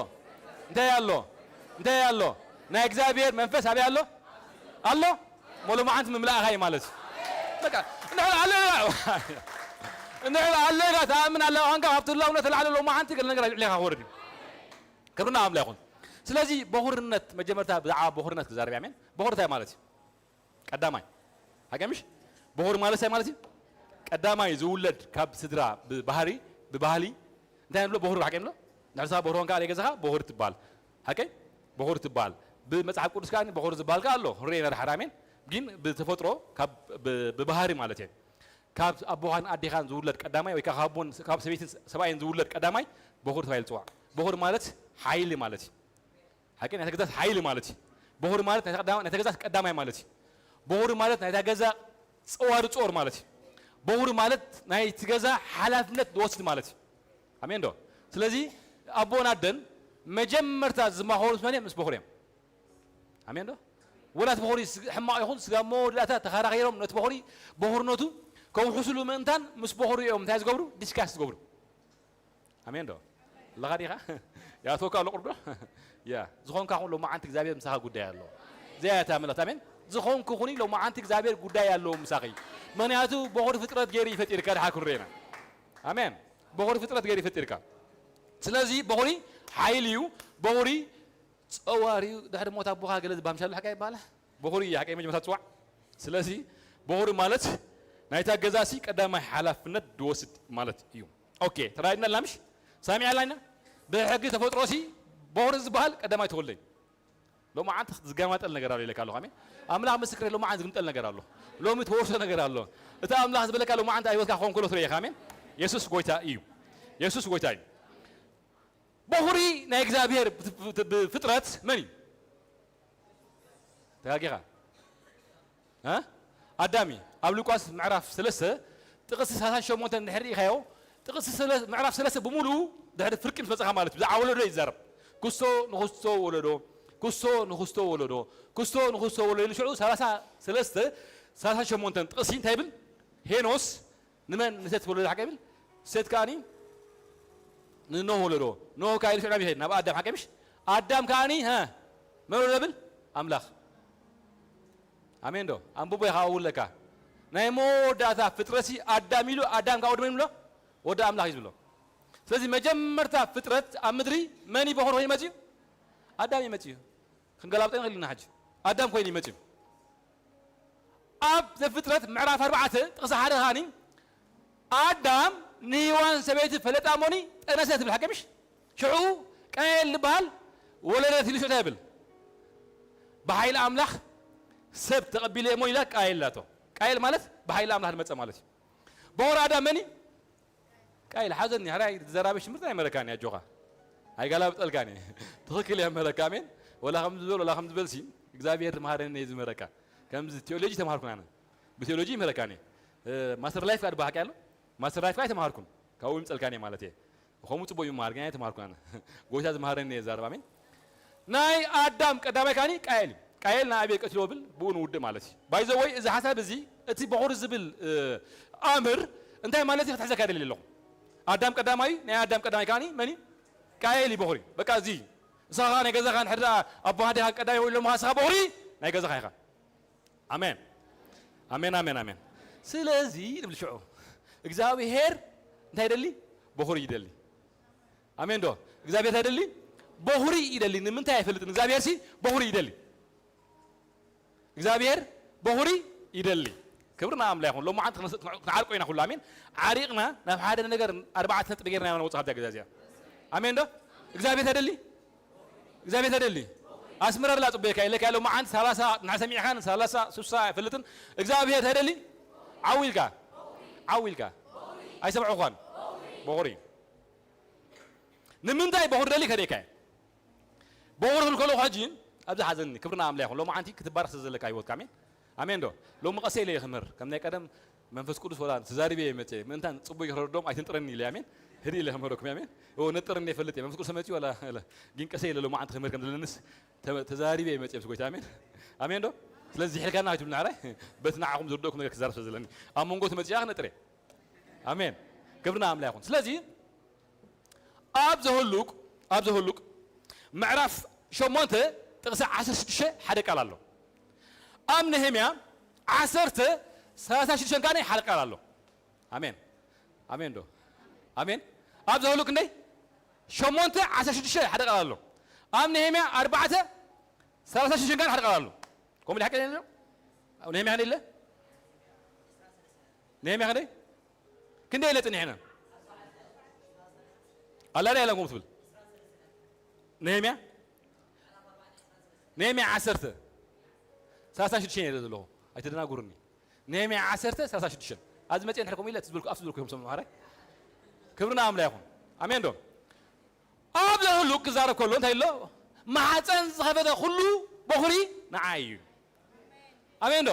እንታይ ኣሎ? እንታይ ኣሎ? ናይ እግዚኣብሔር መንፈስ ኣበይ ኣሎ? ኣሎ? እሞ ሎማዓንቲ ምምላእኻ እዩ ማለት እዩ። በቃ፣ እንድሕር ኣለኻ፣ እንድሕር ኣለኻ፣ ትኣምን ኣለኻ ኾንካ፣ ካብቲ ህላውነት ተላዕለ ሎማዓንቲ ገለ ነገር ኣብ ልዕሌኻ ክወርድ እዩ። ክብሪ ንኣምላኽ ይኹን። ስለዚ በኹርነት፣ መጀመርታ ብዛዕባ በኹርነት ክዛረብ እየ። ኣሜን። በኹሪ እንታይ ማለት እዩ? ቀዳማይ። ሓቂ ምሽ? በኹሪ ማለት እንታይ ማለት እዩ? ቀዳማይ ዝውለድ ካብ ስድራ ብባህሪ፣ ብባህሊ፣ እንታይ ንብሎ? በኹሪ ብሓቂ ንብሎ? ንሕርሳ በኹሪ ኾንካ ኣብ ገዛኻ በኹሪ ትበሃል። ሓቂ? በኹሪ ትበሃል። ብመጽሓፍ ቅዱስ ከኣ በኹሪ ዝበሃል ከኣ ኣሎ። ክንሪኦ ኢና ድሓር። ኣሜን። ግን ብተፈጥሮ ካብ፣ ብ-፣ ብባህሪ ማለት እየ። ካብ ኣቦኻን ኣዴኻን ዝውለድ ቀዳማይ ወይ ካብ ኣቦን ካብ ሰበይትን ሰብኣይን ዝውለድ ቀዳማይ በኹሪ ተባሂሉ ይጽዋዕ። በኹሪ ማለት ሓይሊ ማለት እዩ። ሓቂ ናይታ ገዛስ ሓይሊ ማለት እዩ። በኹሪ ማለት ናይታ ቀዳማ-፣ ናይታ ገዛስ ቀዳማይ ማለት እዩ። በኹሪ ማለት ናይታ ገዛ ጸዋሪ ጾር ማለት እዩ። በኹሪ ማለት ናይቲ ገዛ ሓላፍነት ዝወስድ ማለት እዩ። ኣሜን ዶ? ስለዚ ኣቦን ኣደን መጀመርታ ዝማኸሩ ምስ መን እዮም? ምስ በኹሪ እዮም። ኣሜን ዶ? ወላ እቲ በኹሪ ስ- ሕማቕ ይኹን ስጋ መወዳእታ ተኸራኺሮም ነቲ በኹሪ በኹርነቱ ከውሕስሉ ምእንታን ምስ በኹሪ እዮም እንታይ ዝገብሩ? ዲስካስ ዝገብሩ። ኣሜን ዶ? ኣለኻ ዲኻ? ያእተወካ ኣሎ ቁርዶ? ያ ዝኾንካ ኹን ሎማዓንቲ እግዚኣብሔር ምሳኻ ጉዳይ ኣለዎ። እዚኣ እያ እታ መልእኽቲ። ኣሜን። ዝኾንኩ ኩኒ ሎማዓንቲ እግዚኣብሔር ጉዳይ ኣለዎ ምሳኺ። ምኽንያቱ በኹሪ ፍጥረት ገይሩ ይፈጢርካ ድሓር ክንሪኤና። ኣሜን። በኹሪ ፍጥረት ገይሩ ይፈጢርካ። ስለዚ በኹሪ ሓይሊ እዩ። በኹሪ ጸዋር እዩ። ድሕሪ ሞት ኣቦኻ ገለ ዝባምሻሉ ሓቂ ይበሃል። በኹሪ እዩ ሓቂ መጀመርታ ትጽዋዕ። ስለዚ በኹሪ ማለት ናይታ ገዛሲ ቀዳማይ ሓላፍነት ዝወስድ ማለት እዩ። ኦኬ፣ ተራዲና ኣላ ምሽ? ሳሚዕ ኣላና? ብሕጊ ተፈጥሮሲ በኹሪ ዝበሃል ቀዳማይ ተወልደ እዩ። ሎማዓንቲ ዝገማጠል ነገር ኣሎ ኢለካ ኣለኹ። ኣሜን። ኣምላኽ ምስክር ሎማዓንቲ ዝግምጠል ነገር ኣሎ። ሎሚ ተወርሶ ነገር ኣሎ። እቲ ኣምላኽ ዝበለካ ሎማዓንቲ ኣብ ህይወትካ ክኸውን ከሎ ትርእየኻ። ኣሜን። የሱስ ጎይታ እዩ። የሱስ ጎይታ እዩ። በኹሪ ናይ እግዚኣብሔር ብ- ብ- ብፍጥረት መን እዩ? ተጋጊኻ? እ? ኣዳም እዩ። ኣብ ሉቃስ ምዕራፍ ሰለስተ ጥቕሲ ሰላሳ ሸሞንተ እንድሕር ርኢኻዮ፣ ጥቕሲ ሰለ- ምዕራፍ ሰለስተ ብምሉኡ ድሕሪ ፍርቂ ምስ በጻኻ ማለት እዩ። ብዛዕባ ወለዶ እዩ ዝዛረብ። ክስቶ ንክስቶ ወለዶ፣ ክስቶ ንክስቶ ወለዶ፣ ክስቶ ንክስቶ ወለዶ ኢሉ ሽዑ ሰላሳ ሰለስተ ሰላሳ ሸሞንተ ጥቕሲ እንታይ ይብል? ሄኖስ ንመን ንሴት ወለዶ ሓቂ ይብል? ሴት ከኣኒ ንኖህ ወለዶ። ኖህ ከኣ ኢሉ ሽዑ ናብ ይኸይድ ናብ ኣዳም ሓቂ ምሽ? ኣዳም ከኣኒ ሀ መን ወለዶ ብል? ኣምላኽ። ኣሜን ዶ? ኣንብቦ ኢኻ ኣውለካ። ናይ መወዳእታ ፍጥረትሲ ኣዳም ኢሉ ኣዳም ካብ ወዲ መን ይብሎ? ወዲ ኣምላኽ እዩ ዝብሎ። ስለዚ መጀመርታ ፍጥረት ኣብ ምድሪ መን እዩ በኹሪ ኮይኑ መፅዩ? ኣዳም እዩ መፅዩ። ክንገላብጠ ንኽእል ኢና ሕጂ። ኣዳም ኮይኑ እዩ መፅዩ። ኣብ ዘፍጥረት ምዕራፍ ኣርባዕተ ጥቕሲ ሓደ ኻኒ ኣዳም ንሂዋን ሰበይቲ ፈለጣ እሞኒ ጠነሰ ትብል ሓቂ ምሽ? ሽዑ ቃየል ዝበሃል ወለደት ኢሉ ሽዑ እንታይ ይብል? ብሓይሊ ኣምላኽ ሰብ ተቐቢለ እሞ ኢላ ቃየል ኢላቶ። ቃየል ማለት ብሓይሊ ኣምላኽ ዝመፀ ማለት እዩ። በኹሪ ኣዳም መን እዩ? ቃይል ሓዘኒ ሕራይ ዘራቢ ሽምርት ኣይመረካኒ ኣጆኻ ኣይጋላብጠልካኒ ትኽክል እያ መረካ ኣሜን ወላ ከም ዝበል ወላ ከም ዝበልሲ እግዚኣብሔር ትምሃረኒ እየ ዝመረካ ከምዚ ቴዎሎጂ ተምሃርኩን ኣነ ብቴዎሎጂ ይመረካኒ ማስተር ላይፍ ካ ድበሃካ ኣሎ ማስተር ላይፍ ካ ኣይተምሃርኩን ካብኡ ይምፀልካኒ ማለት እየ ከምኡ ፅቡቅ ይመሃር ግን ኣይተምሃርኩን ኣነ ጎይታ ዝምሃረኒ እየ ዛረብ ኣሜን ናይ ኣዳም ቀዳማይ ካኒ ቃየል እዩ። ቃየል ንኣብኤል ቀትሎ ብል ብኡ ንውድእ ማለት እዩ። ባይዘወይ እዚ ሓሳብ እዚ እቲ በኹሪ ዝብል ኣምር እንታይ ማለት እዩ ክትሕዘካ ደሊ ኣለኹ። ኣዳም ቀዳማይ ናይ ኣዳም ቀዳማይ ካኒ መን እዩ? ቃየል እዩ በኹሪ። በቃ እዚ ንስኻ ናይ ገዛኻ ንሕድራ ኣቦኻ ዲኻ ቀዳማይ ወይ ሎምኻ ንስኻ በኹሪ ናይ ገዛኻ ኢኻ። ኣሜን ኣሜን ኣሜን ኣሜን። ስለዚ ንብል ሽዑ እግዚኣብሄር እንታይ ይደሊ? በኹሪ ይደሊ። ኣሜን ዶ እግዚኣብሔር እንታይ ይደሊ? በኹሪ ይደሊ። ንምንታይ ኣይፈልጥን እግዚኣብሔር ሲ በኹሪ ይደሊ። እግዚኣብሔር በኹሪ ይደሊ። ክብሪ ንኣምላ ይኹን። ሎማዓንቲ ክንዓርቆ ኢና ኩሉ ኣሜን። ዓሪቕና ናብ ሓደ ነገር ኣርባዕተ ነጥቢ ገይርና ኢና ንወፅእ ካብዚኣ ገዛ እዚኣ። ኣሜን ዶ እግዚኣብሔር እንታይ ይደሊ? እግዚኣብሔር እንታይ ይደሊ? ኣስምረላ ፅቡየካ ኢለካ ሎማዓንቲ ሰላሳ ንሓ ሰሚዕኻን ሰላሳ ስሳ ኣይፈልጥን እግዚኣብሔር እንታይ ይደሊ? ዓው ኢልካ ዓው ኢልካ ኣይሰምዑኳን በኹሪ ንምንታይ በኹሪ ደሊ ከደካ እየ በኹሪ ክብል ከለኹ ሕጂ ኣብዚ ሓዘኒ ክብሪ ንኣምላ ይኹን ሎሚ ዓንቲ ክትባረኽ ስለ ዘለካ ህይወትካ ኣሜን ኣሜን ዶ ሎሚ ቀሰ ኢለ እየ ክምህር ከም ናይ ቀደም መንፈስ ቅዱስ ወላ ተዛሪበ እየ መፀ ምእንታን ፅቡይ ክረዶም ኣይትንጥረኒ ኢለ ኣሜን ህዲ ኢለ ክምህረኩም ኣሜን እዎ ነጥረኒ ይፈልጥ እየ መንፈስ ቅዱስ መፂ ወላ ግን ቀሰ ኢለ ሎሚ ዓንቲ ክምህር ከም ዘለንስ ተዛሪበ እየ መፅእ ምስ ጎይታ ኣሜን ኣሜን ዶ ስለዚ ዝሕልካና ኣይትብሉ ናዕራይ በቲ ንዓኹም ዝርድእኩም ነገር ክዛረብ ስለ ዘለኒ ኣብ መንጎ እቲ መፅያ ክነጥር እየ ኣሜን ክብርና ኣምላ ይኹን ስለዚ ኣብ ዘህሉቅ ኣብ ዘህሉቅ ምዕራፍ ሸሞንተ ጥቕሲ ዓሰርተ ሽዱሽተ ሓደ ቃል ኣሎ ኣብ ነህምያ ዓሰርተ ሰላሳ ሽዱሽተ ካነ ሓደ ቃል ኣሎ ኣሜን ኣሜን ዶ ኣሜን ኣብ ዘህሉቅ ክንደይ ሸሞንተ ዓሰርተ ሽዱሽተ ሓደ ቃል ኣሎ ኣብ ነህምያ ኣርባዕተ ሰላሳ ሽዱሽተ ካነ ሓደ ቃል ኣሎ ከምኡ ሓቂ ነህምያ ክንደይ ነህምያ ክንደይ ክንደይ ኢለ ፅኒሕና ኣላ ዳ ኢላ ከምኡ ትብል ነህምያ ነህምያ ዓሰርተ ሰላሳ ሽዱሽተ ኢለ ዘለኹ ኣይተደናጉርኒ ነህምያ ዓሰርተ ሰላሳ ሽዱሽተ ኣብዚ መፅአ ንድሕር ከምኡ ኢለ ትዝብልኩ ኣብቲ ዝብልኩ እዮም ሰምዑ ሓራይ ክብርና ኣምላ ይኹን ኣሜን ዶ ኣብ ዘህሉ ክዛረብ ከሎ እንታይ ኣሎ ማሕፀን ዝኸፈተ ኩሉ በኹሪ ንዓይ እዩ ኣሜን ዶ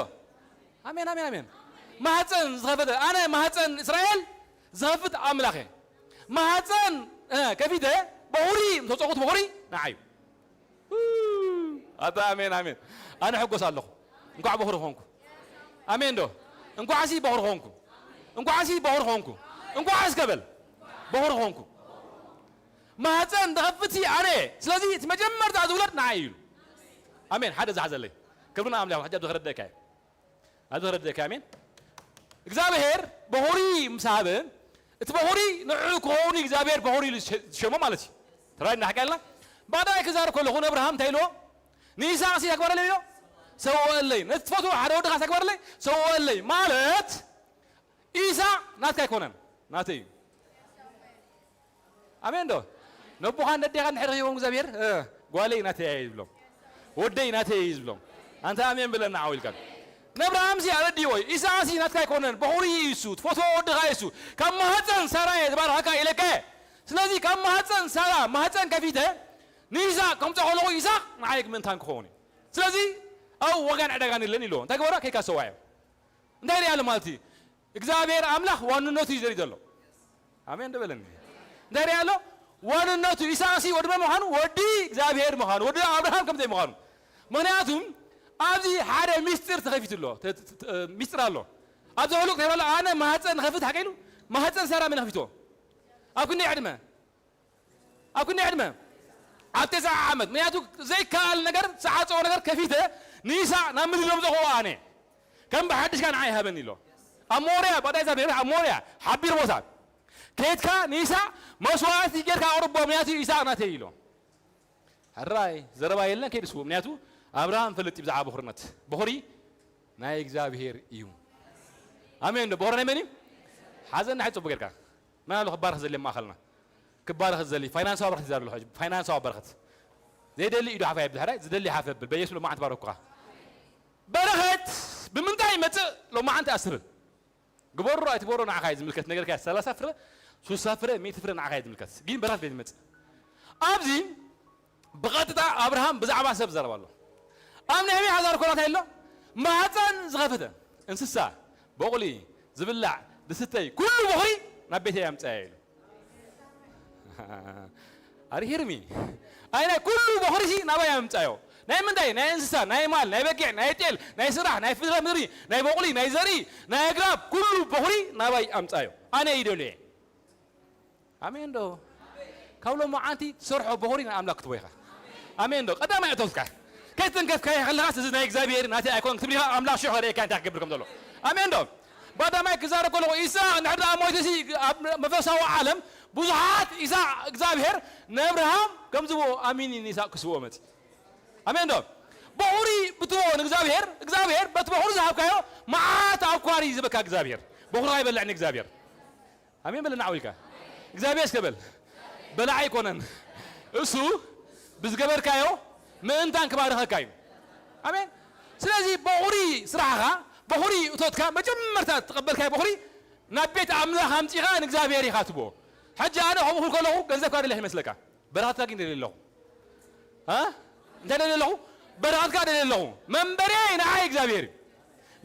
ኣሜን ኣሜን ኣሜን ማህፀን ዝኸፈተ ኣነ ማህፀን እስራኤል ዝኸፍት ኣምላኸ ማህፀን ከፊተ በኹሪ ምተፀቁት በኹሪ ንዓዩ ኣታ ኣሜን ኣሜን። ኣነ ሕጎስ ኣለኹ። እንኳዕ በኹሪ ኾንኩ። ኣሜን ዶ? እንኳዕሲ በኹሪ ኾንኩ። እንኳዕሲ በኹሪ ኾንኩ። እንኳዕ እስከ በል። በኹሪ ኾንኩ። ማህፀን ዝኸፍትሲ ኣነ እየ። ስለዚ እቲ መጀመርታ ዝውለድ ንዓይ እዩ ኢሉ። ኣሜን። ሓደ ዝሓዘለይ። ክብሪ ንኣምላኽ። ሕጂ ኣብዚ ክረድእካ እየ። ኣብዚ ክረድእካ። ኣሜን። እግዚኣብሔር በኹሪ ምስ ሃበ፣ እቲ በኹሪ ንዕኡ ክኸውን እዩ እግዚኣብሔር በኹሪ ኢሉ ዝሸ-፣ ዝሸሞ ማለት እዩ። ተራይ እናሓቃልና ባዳይ ክዛር ከለኹ ነብርሃም እንታይ ኢልዎ? ንይስሐቅ ሲ ተግበረለይ ኢሎ፣ ሰውእለይ። ነቲ ትፈትዎ ሓደ ወድኻ ተግበረለይ፣ ሰውእለይ ማለት ኢሳቅ ናትካ ኣይኮነን፣ ናተይ እዩ። ኣሜን ዶ? ነቦኻን ነዴኻን እንድሕር ረኺቦም እግዚኣብሔር፣ እ፣ ጓለይ ናተይ እዩ ዝብሎም፣ ወደይ ናተይ እዩ ዝብሎም። ኣንታ ኣሜን ብለና ዓው ኢልካ። ነብርሃምሲ ኣረዲዎ እዩ። ኢሳቅሲ ናትካ ኣይኮነን፣ በኹሪ እዩ እሱ፣ ትፈትዎ ወድኻ እዩ እሱ። ካብ ማህፀን ሳራ እየ ዝባርኸካ ኢለካ እየ። ስለዚ ካብ ማህፀን ሳራ ማህፀን ከፊተ ንይስሐቅ ከምፅኦ ከለኹ ይስሐቅ ንዓይ ምእንታን ክኸውን እዩ። ስለዚ ኣብኡ ዋጋን ዕዳጋን የለን ኢልዎ። እንታይ ገበሮ? ከይካ ሰዋዮ። እንታይ ሪኣሉ ማለት እዩ? እግዚኣብሔር ኣምላኽ ዋንነቱ እዩ ዘርኢ ዘሎ። ኣሜን ዶ በለኒ። እንታይ ሪኣሎ? ዋንነቱ። ይስሐቅሲ ወዲ መን ምዃኑ? ወዲ እግዚኣብሔር ምዃኑ፣ ወዲ ኣብርሃም ከም ዘይምዃኑ። ምኽንያቱም ኣብዚ ሓደ ሚስጢር ተኸፊቱ ኣሎ። ተ-፣ ተ-፣ ተ-፣ ሚስጢር ኣሎ። ኣብዚ ህሉቅ ተይባሎ ኣነ ማህፀን ንኸፍት ሓቀ ኢሉ፣ ማህፀን ሳራ መን ከፊትዎ? ኣብ ክንደይ ዕድመ? ኣብ ክንደይ ዕድመ? ኣብ ተስዓ ዓመት። ምክንያቱ ዘይከኣል ነገር፣ ዝዓጸዎ ነገር ከፊተ ንይስሐቅ ናብ ምድሪ ዘምጸኽዎ ኣነ። ከም ብሓድሽካ ንዓይ ሃበኒ ኢሎ። ኣብ ሞርያ፣ ባዳ እግዚኣብሔር ኣብ ሞርያ፣ ሓቢር ቦታ። ከይድካ ንይስሐቅ መስዋዕቲ ጌርካ ኣቕርቦ፣ ምክንያቱ ይስሐቅ ናተይ ኢሎ። ሕራይ ዘረባ የለን፣ ከይዱ ስውእ። ምክንያቱ ኣብርሃም ፈልጥ እዩ ብዛዕባ በኹርነት። በኹሪ ናይ እግዚኣብሔር እዩ። ኣሜን ዶ? በኹሪ ናይ መን እዩ? ሓዘና ሕጽቡ ጌርካ። መን ኣሎ ክባረኽ ዘድሊ ኣብ ማእኸልና? ክባረኽ ዝደሊ ፋይናንሳዊ በረኸት ይዛረብ ኣለኹ። ሕጂ ፋይናንሳዊ በረኸት ዘይደሊ ኢዱ ሓፍ የብል፣ ሕራይ ዝደሊ ሓፍ የብል። በኢየሱስ ሎማዓንቲ ባረኩኻ። በረኸት ብምንታይ ይመጽእ? ሎማዓንቲ ኣስተብህል። ግበሮ ኣይትግበሮ ንዓኻ እዩ ዝምልከት። ነገር ከኣ ሰላሳ ፍረ፣ ሱሳ ፍረ፣ ሚእቲ ፍረ ንዓኻ እዩ ዝምልከት። ግን በረኸት ቤት ይመጽእ። ኣብዚ ብቐጥታ ኣብርሃም ብዛዕባ ሰብ ዘረባ ኣሎ። ኣብ ነህምያ ሓዛር ኮላ እንታይ ኣሎ? ማህፀን ዝኸፈተ እንስሳ፣ በቑሊ፣ ዝብላዕ፣ ዝስተይ፣ ኩሉ በኹሪ ናብ ቤተይ ኣምጽኣዮ ኢሉ። ኣሪ ሂርሚ። ኣይ ናይ ኩሉ በኹሪ ሲ ናባይ ኣምጻዮ። ናይ ምንታይ? ናይ እንስሳ፣ ናይ ማል፣ ናይ በጊዕ፣ ናይ ጤል፣ ናይ ስራሕ፣ ናይ ፍረ ምድሪ፣ ናይ በቑሊ፣ ናይ ዘርኢ፣ ናይ ኣግራብ፣ ኩሉ በኹሪ ናባይ ኣምጻዮ። ኣነ ይደልዮ። ኣሜን ዶ? ካብ ሎማዓንቲ ትሰርሖ በኹሪ ንኣምላኽ ክትቦ ኢኻ። ኣሜን ዶ? ቀዳማይ እቶትካ ከይተንከፍካዮ ከለኻስ እዚ ናይ እግዚኣብሔር ናተይ ኣይኮን ክትብል ኢኻ። ኣምላኽ ሽዑ ከርእየካ እንታይ ክገብር ከም ዘሎ። ኣሜን ዶ? ባዳማይ ክዛረብ ከለኹ ኢሳቅ እንድሕር ደኣ ሞይቱ ሲ ኣብ መንፈሳዊ ዓለም ብዙሓት ኢሳቅ እግዚኣብሔር ንኣብርሃም ከም ዝብኦ ኣሚን እዩ። ንኢሳቅ ክስብኦ መጽ ኣሜን ዶ? በኹሪ ብትብኦ ንእግዚኣብሔር፣ እግዚኣብሔር በቲ በኹሪ ዝሃብካዮ መዓት ኣብኳሪ ዝህበካ እግዚኣብሔር። በኹርኻ ይበልዕ ንእግዚኣብሔር። ኣሜን በለና ዓው ኢልካ። እግዚኣብሔር እስከ በል። በላዕ ኣይኮነን። እሱ ብዝገበርካዮ ምእንታን ክባርኸካ እዩ። ኣሜን። ስለዚ በኹሪ ስራሕኻ፣ በኹሪ እቶትካ መጀመርታ ተቐበልካዮ በኹሪ ናብ ቤት ኣምላኽ ኣምጺኻ ንእግዚኣብሔር ኢኻ ትቦ። ሕጂ ኣነ ከምኡ ክብል ከለኹ ገንዘብካ ደለ ይመስለካ። በረኸትካ ግን ደለ ኣለኹ። እ? እንታይ ደለ ኣለኹ? በረኸትካ ደለ ኣለኹ። መንበርያ ንዓይ እግዚኣብሔር እዩ።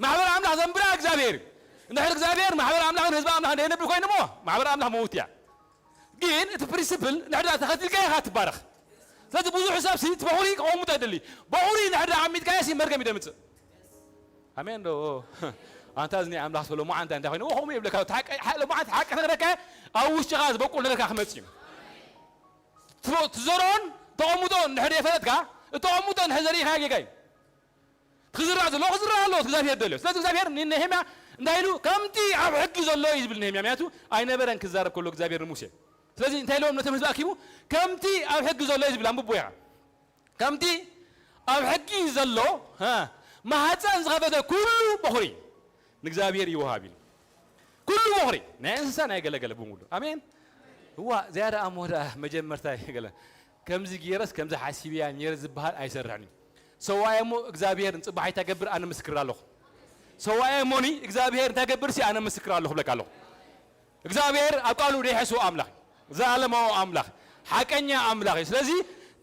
ማሕበር ኣምላኽ ዘንብራ እግዚኣብሔር እዩ። እንድሕር እግዚኣብሔር ማሕበር ኣምላኽን ህዝቢ ኣምላኽን ደየንብር ኮይኑ እሞ ማሕበር ኣምላኽ መውት እያ። ግን እቲ ፕሪንሲፕል እንድሕር ደኣ ተኸቲልካዮ ኢኻ ትባረኽ። ስለዚ ብዙሕ ሰብ ሲ እቲ በኹሪ ክቐሙጥ ኣይደሊ። በኹሪ እንድሕር ደኣ ዓሚጥካዮ ሲ መርገም እዩ ደምጽእ። ኣሜን ዶ? ኣንታ እዚ ናይ ኣምላኽ ተሎ መዓንታ እንታይ ኮይኑ? ከምኡ ይብለካ። ሓቂ፣ ሓ-፣ ሎማዓንቲ ሓቂ ተነግረካ ኣብ ውሽጥኻ ዝበቁል ነገርካ ክመጽእ እዩ። ትሮ-፣ ትዘርኦን ተቐምጦ እንድሕር የፈለጥካ፣ እተቐምጦ እንድሕር ዘሪእኻ ጌጋ እዩ። ክዝራእ ዘሎ ክዝራእ ኣለዎ፣ እግዚኣብሔር ደልዮ። ስለዚ እግዚኣብሔር ንነሄምያ እንታይ ኢሉ? ከምቲ ኣብ ሕጊ ዘሎ እዩ ዝብል ነሄምያ። ምክንያቱ ኣይነበረን ክዛረብ ከሎ እግዚኣብሔር ንሙሴ። ስለዚ እንታይ ኢሎም ነቶም ህዝቢ ኣኪቡ? ከምቲ ኣብ ሕጊ ዘሎ እዩ ዝብል፣ ኣንብቦ ኢኻ። ከምቲ ኣብ ሕጊ ዘሎ፣ ሃ፣ ማህፀን ዝኸፈተ ኩሉ በኹሪ ንእግዚኣብሔር ይወሃብ ኢሉ። ኩሉ በኹሪ፣ ናይ እንስሳ፣ ናይ ገለገለ ብምሉ። ኣሜን። እዋ፣ እዚኣ ደኣ እሞ ደኣ መጀመርታ ገለ፣ ከምዚ ገይረስ ከምዚ ሓሲበያ ነይረ ዝበሃል ኣይሰርሕን እዩ። ሰዋየ እሞ እግዚኣብሔር ንጽባሕ እንታይ ገብር ኣነ ምስክር ኣለኹ። ሰዋየ እሞኒ እግዚኣብሔር እንታይ ገብር ሲ ኣነ ምስክር ኣለኹ ብለካ ኣለኹ። እግዚኣብሔር ኣብ ቃሉ ዘይሕስቦ ኣምላኽ እዩ። ዘላለማዊ ኣምላኽ፣ ሓቀኛ ኣምላኽ እዩ። ስለዚ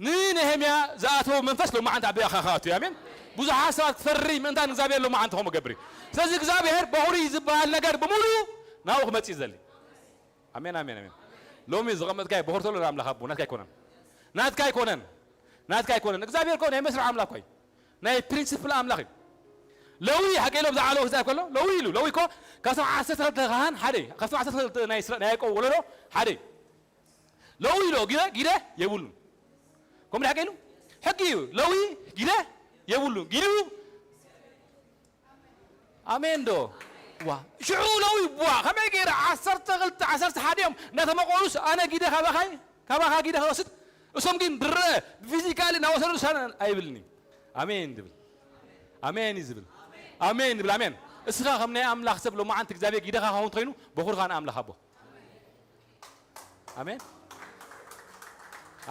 ንነህምያ ዝኣተወ መንፈስ ሎማዓንቲ ኣብ ኣኻኻ ኣትዩ። ኣሜን። ብዙሓት ሰባት ክፈሪ ምእንታን እግዚኣብሔር ሎማዓንቲ ከምኡ ገብር እዩ። ስለዚ እግዚኣብሔር በኹሪ ዝበሃል ነገር ብምሉኡ ናብኡ ክመጽእ ይደሊ። ኣሜን፣ ኣሜን፣ ኣሜን። ሎሚ ዝቐመጥካዮ በኹሪ ተሎ ንኣምላኽ ኣቦ፣ ናትካ ኣይኮነን። ናትካ ኣይኮነን። ናትካ ኣይኮነን። እግዚኣብሔር እኮ ናይ መስርዕ ኣምላኽ እኮ እዩ። ናይ ፕሪንሲፕል ኣምላኽ እዩ። ለዊ ሓቂ ኢሎም ዝዓለዎ ክዛብ ከሎ ለዊ ኢሉ። ለዊ እኮ ካብቶም ዓሰርተ ክልተ ካህን ሓደ እዩ። ካብቶም ዓሰርተ ክልተ ናይ እስራ-፣ ናይ ያዕቆብ ወለዶ ሓደ እዩ። ለዊ ኢሉ ጊደ ጊደ የብሉን። ከምኡ ሓቂ ኢሉ ሕጊ እዩ። ለዊ ጊደ የብሉን። ጊዱ ኣሜን ዶ? ዋ ሽዑ ለዊ ዋ ከመይ ገይረ ዓሰርተ ክልተ ዓሰርተ ሓደ እዮም እናተመቆሉስ ኣነ ጊደ ካባኻይ ካባኻ ጊደ ክወስድ እሶም ግን ድረ ብፊዚካሊ እናወሰዱ ሳነ ኣይብልኒ። ኣሜን ድብል ኣሜን እዩ ዝብል ኣሜን ድብል ኣሜን። እስኻ ከም ናይ ኣምላኽ ሰብ ሎማዓንቲ እግዚኣብሔር ጊደኻ ኸውን ተኾይኑ በኹርኻ ንኣምላኽ ኣቦ ኣሜን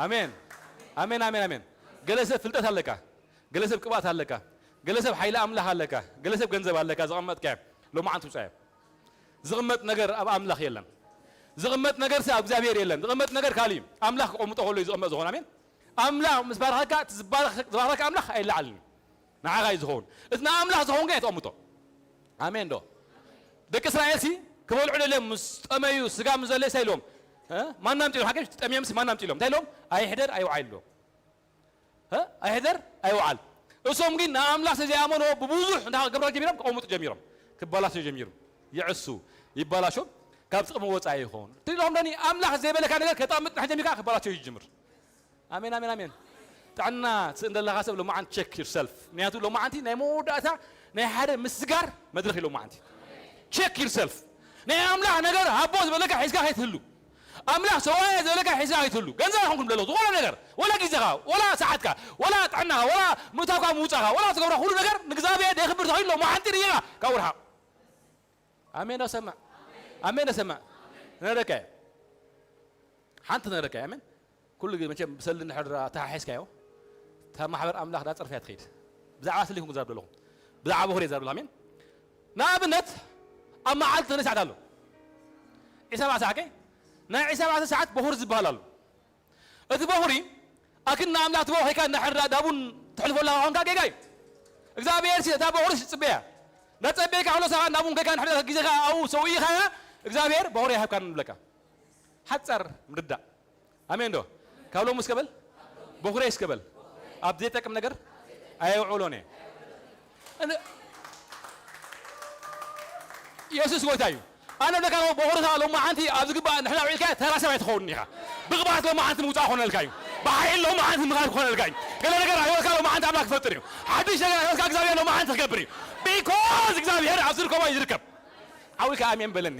ኣሜን ኣሜን ኣሜን ኣሜን። ገለ ሰብ ፍልጠት ኣለካ፣ ገለ ሰብ ቅብኣት ኣለካ፣ ገለ ሰብ ሓይሊ ኣምላኽ ኣለካ፣ ገለ ሰብ ገንዘብ ኣለካ። ዝቐመጥካዮ ሎማዓንቲ ውፃዮ። ዝቕመጥ ነገር ኣብ ኣምላኽ የለን። ዝቕመጥ ነገር ኣብ እግዚኣብሔር የለን። ዝቕመጥ ነገር ካልእ እዩ። ኣምላኽ ክቐምጦ ከሎ እዩ ዝቕመጥ ዝኾን። ኣሜን። ኣምላኽ ምስ ባረኸካ እቲ ዝባረኽ- ዝባረኸካ ኣምላኽ ኣይለዓልን እዩ። ንዓኻ እዩ ዝኸውን። እቲ ንኣምላኽ ዝኸውን ግን ኣይተቐምጦ። ኣሜን ዶ? ደቂ እስራኤል ሲ ክበልዑ ደልዮም ምስ ጠመዩ ስጋ ምስ ዘለዩ እንታይ ኢሎም? እ? ማና ኣምፅኡ ሓቂ ጠምዮም ሲ ማና ኣምፅኡ ኢሎም እንታይ ኢሎም? ኣይሕደር ኣይውዓል ኢሎም። እ? ኣይሕደር ኣይውዓል። እሶም ግን ንኣምላኽ ዘይኣመንዎ ብብዙሕ እንታይ ክገብሩ ጀሚሮም? ክቐምጡ ጀሚሮም። ክባላሸው ጀሚሩ። ይዕሱ፣ ይባላሾ፣ ካብ ጥቕሚ ወፃኢ ይኸውን። ትሎም ደኒ ኣምላኽ ዘይበለካ ነገር ከተቐምጥ ንሕና ጀሚርካ ክባላሸው ይጅምር። ኣሜን ኣሜን ኣሜን። ጥዕና ስእን ዘለካ ሰብ ሎማዓንቲ ቸክ ዩርሰልፍ። ምክንያቱ ሎማዓንቲ ናይ መወዳእታ ናይ ሓደ ምስጋር መድረኽ እዩ። ሎማዓንቲ ቸክ ዩርሰልፍ። ናይ ኣምላኽ ነገር ሃቦ ዝበለካ ሒዝካ ከይትህሉ፣ ኣምላኽ ሰዋየ ዝበለካ ሒዝካ ከይትህሉ፣ ገንዘብ ይኹን ክብለሎ ዝኾነ ነገር፣ ወላ ግዜኻ፣ ወላ ሰዓትካ፣ ወላ ጥዕናኻ፣ ወላ ምእታውካ ምውፃኻ፣ ወላ ትገብሮ ኩሉ ነገር ንእግዚኣብሔር ደይክብር ተኸይሉ ሎማዓንቲ ርኢኻ ካብ ውርሓቕ። ኣሜን ኣሰምዕ ኣሜን ኣሰምዕ። ነረካ ሓንቲ ነረካ ኣሜን። ኩሉ ግዜ መቸም ብሰሊ እንድሕር ተሓሒዝካዮ እታ ማሕበር ኣምላኽ ዳ ጸርፍያ ትኸይድ። ብዛዕባ ስሊ ይኹን ክዛረብ ዘለኹ ብዛዕባ በኹሪ እየ ዝዛረብ ዘለኹ። ኣሜን። ንኣብነት ኣብ መዓልቲ ክንደይ ሰዓት ኣሎ? ዒስራ ኣርባዕተ ሰዓት ከ ናይ ዒስራ ኣርባዕተ ሰዓት በኹሪ ዝበሃል ኣሎ። እቲ በኹሪ ኣክን ንኣምላኽ ትበኹ ከይካ እንድሕር ዳ- ዳቡን ትሕልፎ ኣለኻ ኾንካ ጌጋ እዩ። እግዚኣብሔር ሲ እታ በኹሪ ትጽበያ እንዳጸበየካ ከሎ ሳኻ እንዳቡን ከይካ እንድሕር ግዜኻ ኣብኡ ሰውኢኻያ እግዚኣብሔር በኹሪ ኣይሃብካን ንብለካ። ሓጻር ምርዳእ ኣሜን ዶ? ካብ ሎሚ እስከ በል በኹረይ እስከ በል ኣብ ዘይጠቅም ነገር ኣየውዕሎን እየ። እን- የሱስ ጎይታ እዩ። ኣነ ብለካ በኹርኻ ሎማዓንቲ ኣብ ዝግባእ ንሕና ውዒልካ ተራ ሰብ ኣይትኸውን ኢኻ። ብቕብኣት ሎማዓንቲ ምውፃእ ክኾነልካ እዩ። ብሓይል ሎማዓንቲ ምኻድ ክኾነልካ እዩ። ገለ ነገር ኣህይወትካ ሎማዓንቲ ኣምላኽ ክፈጥር እዩ። ሓድሽ ነገር ኣህይወትካ እግዚኣብሔር ሎማዓንቲ ክገብር እዩ። ቢኮዝ እግዚኣብሔር ኣብ ዝርከቦ እዩ ዝርከብ። ዓዊካ ኣሜን በለኒ።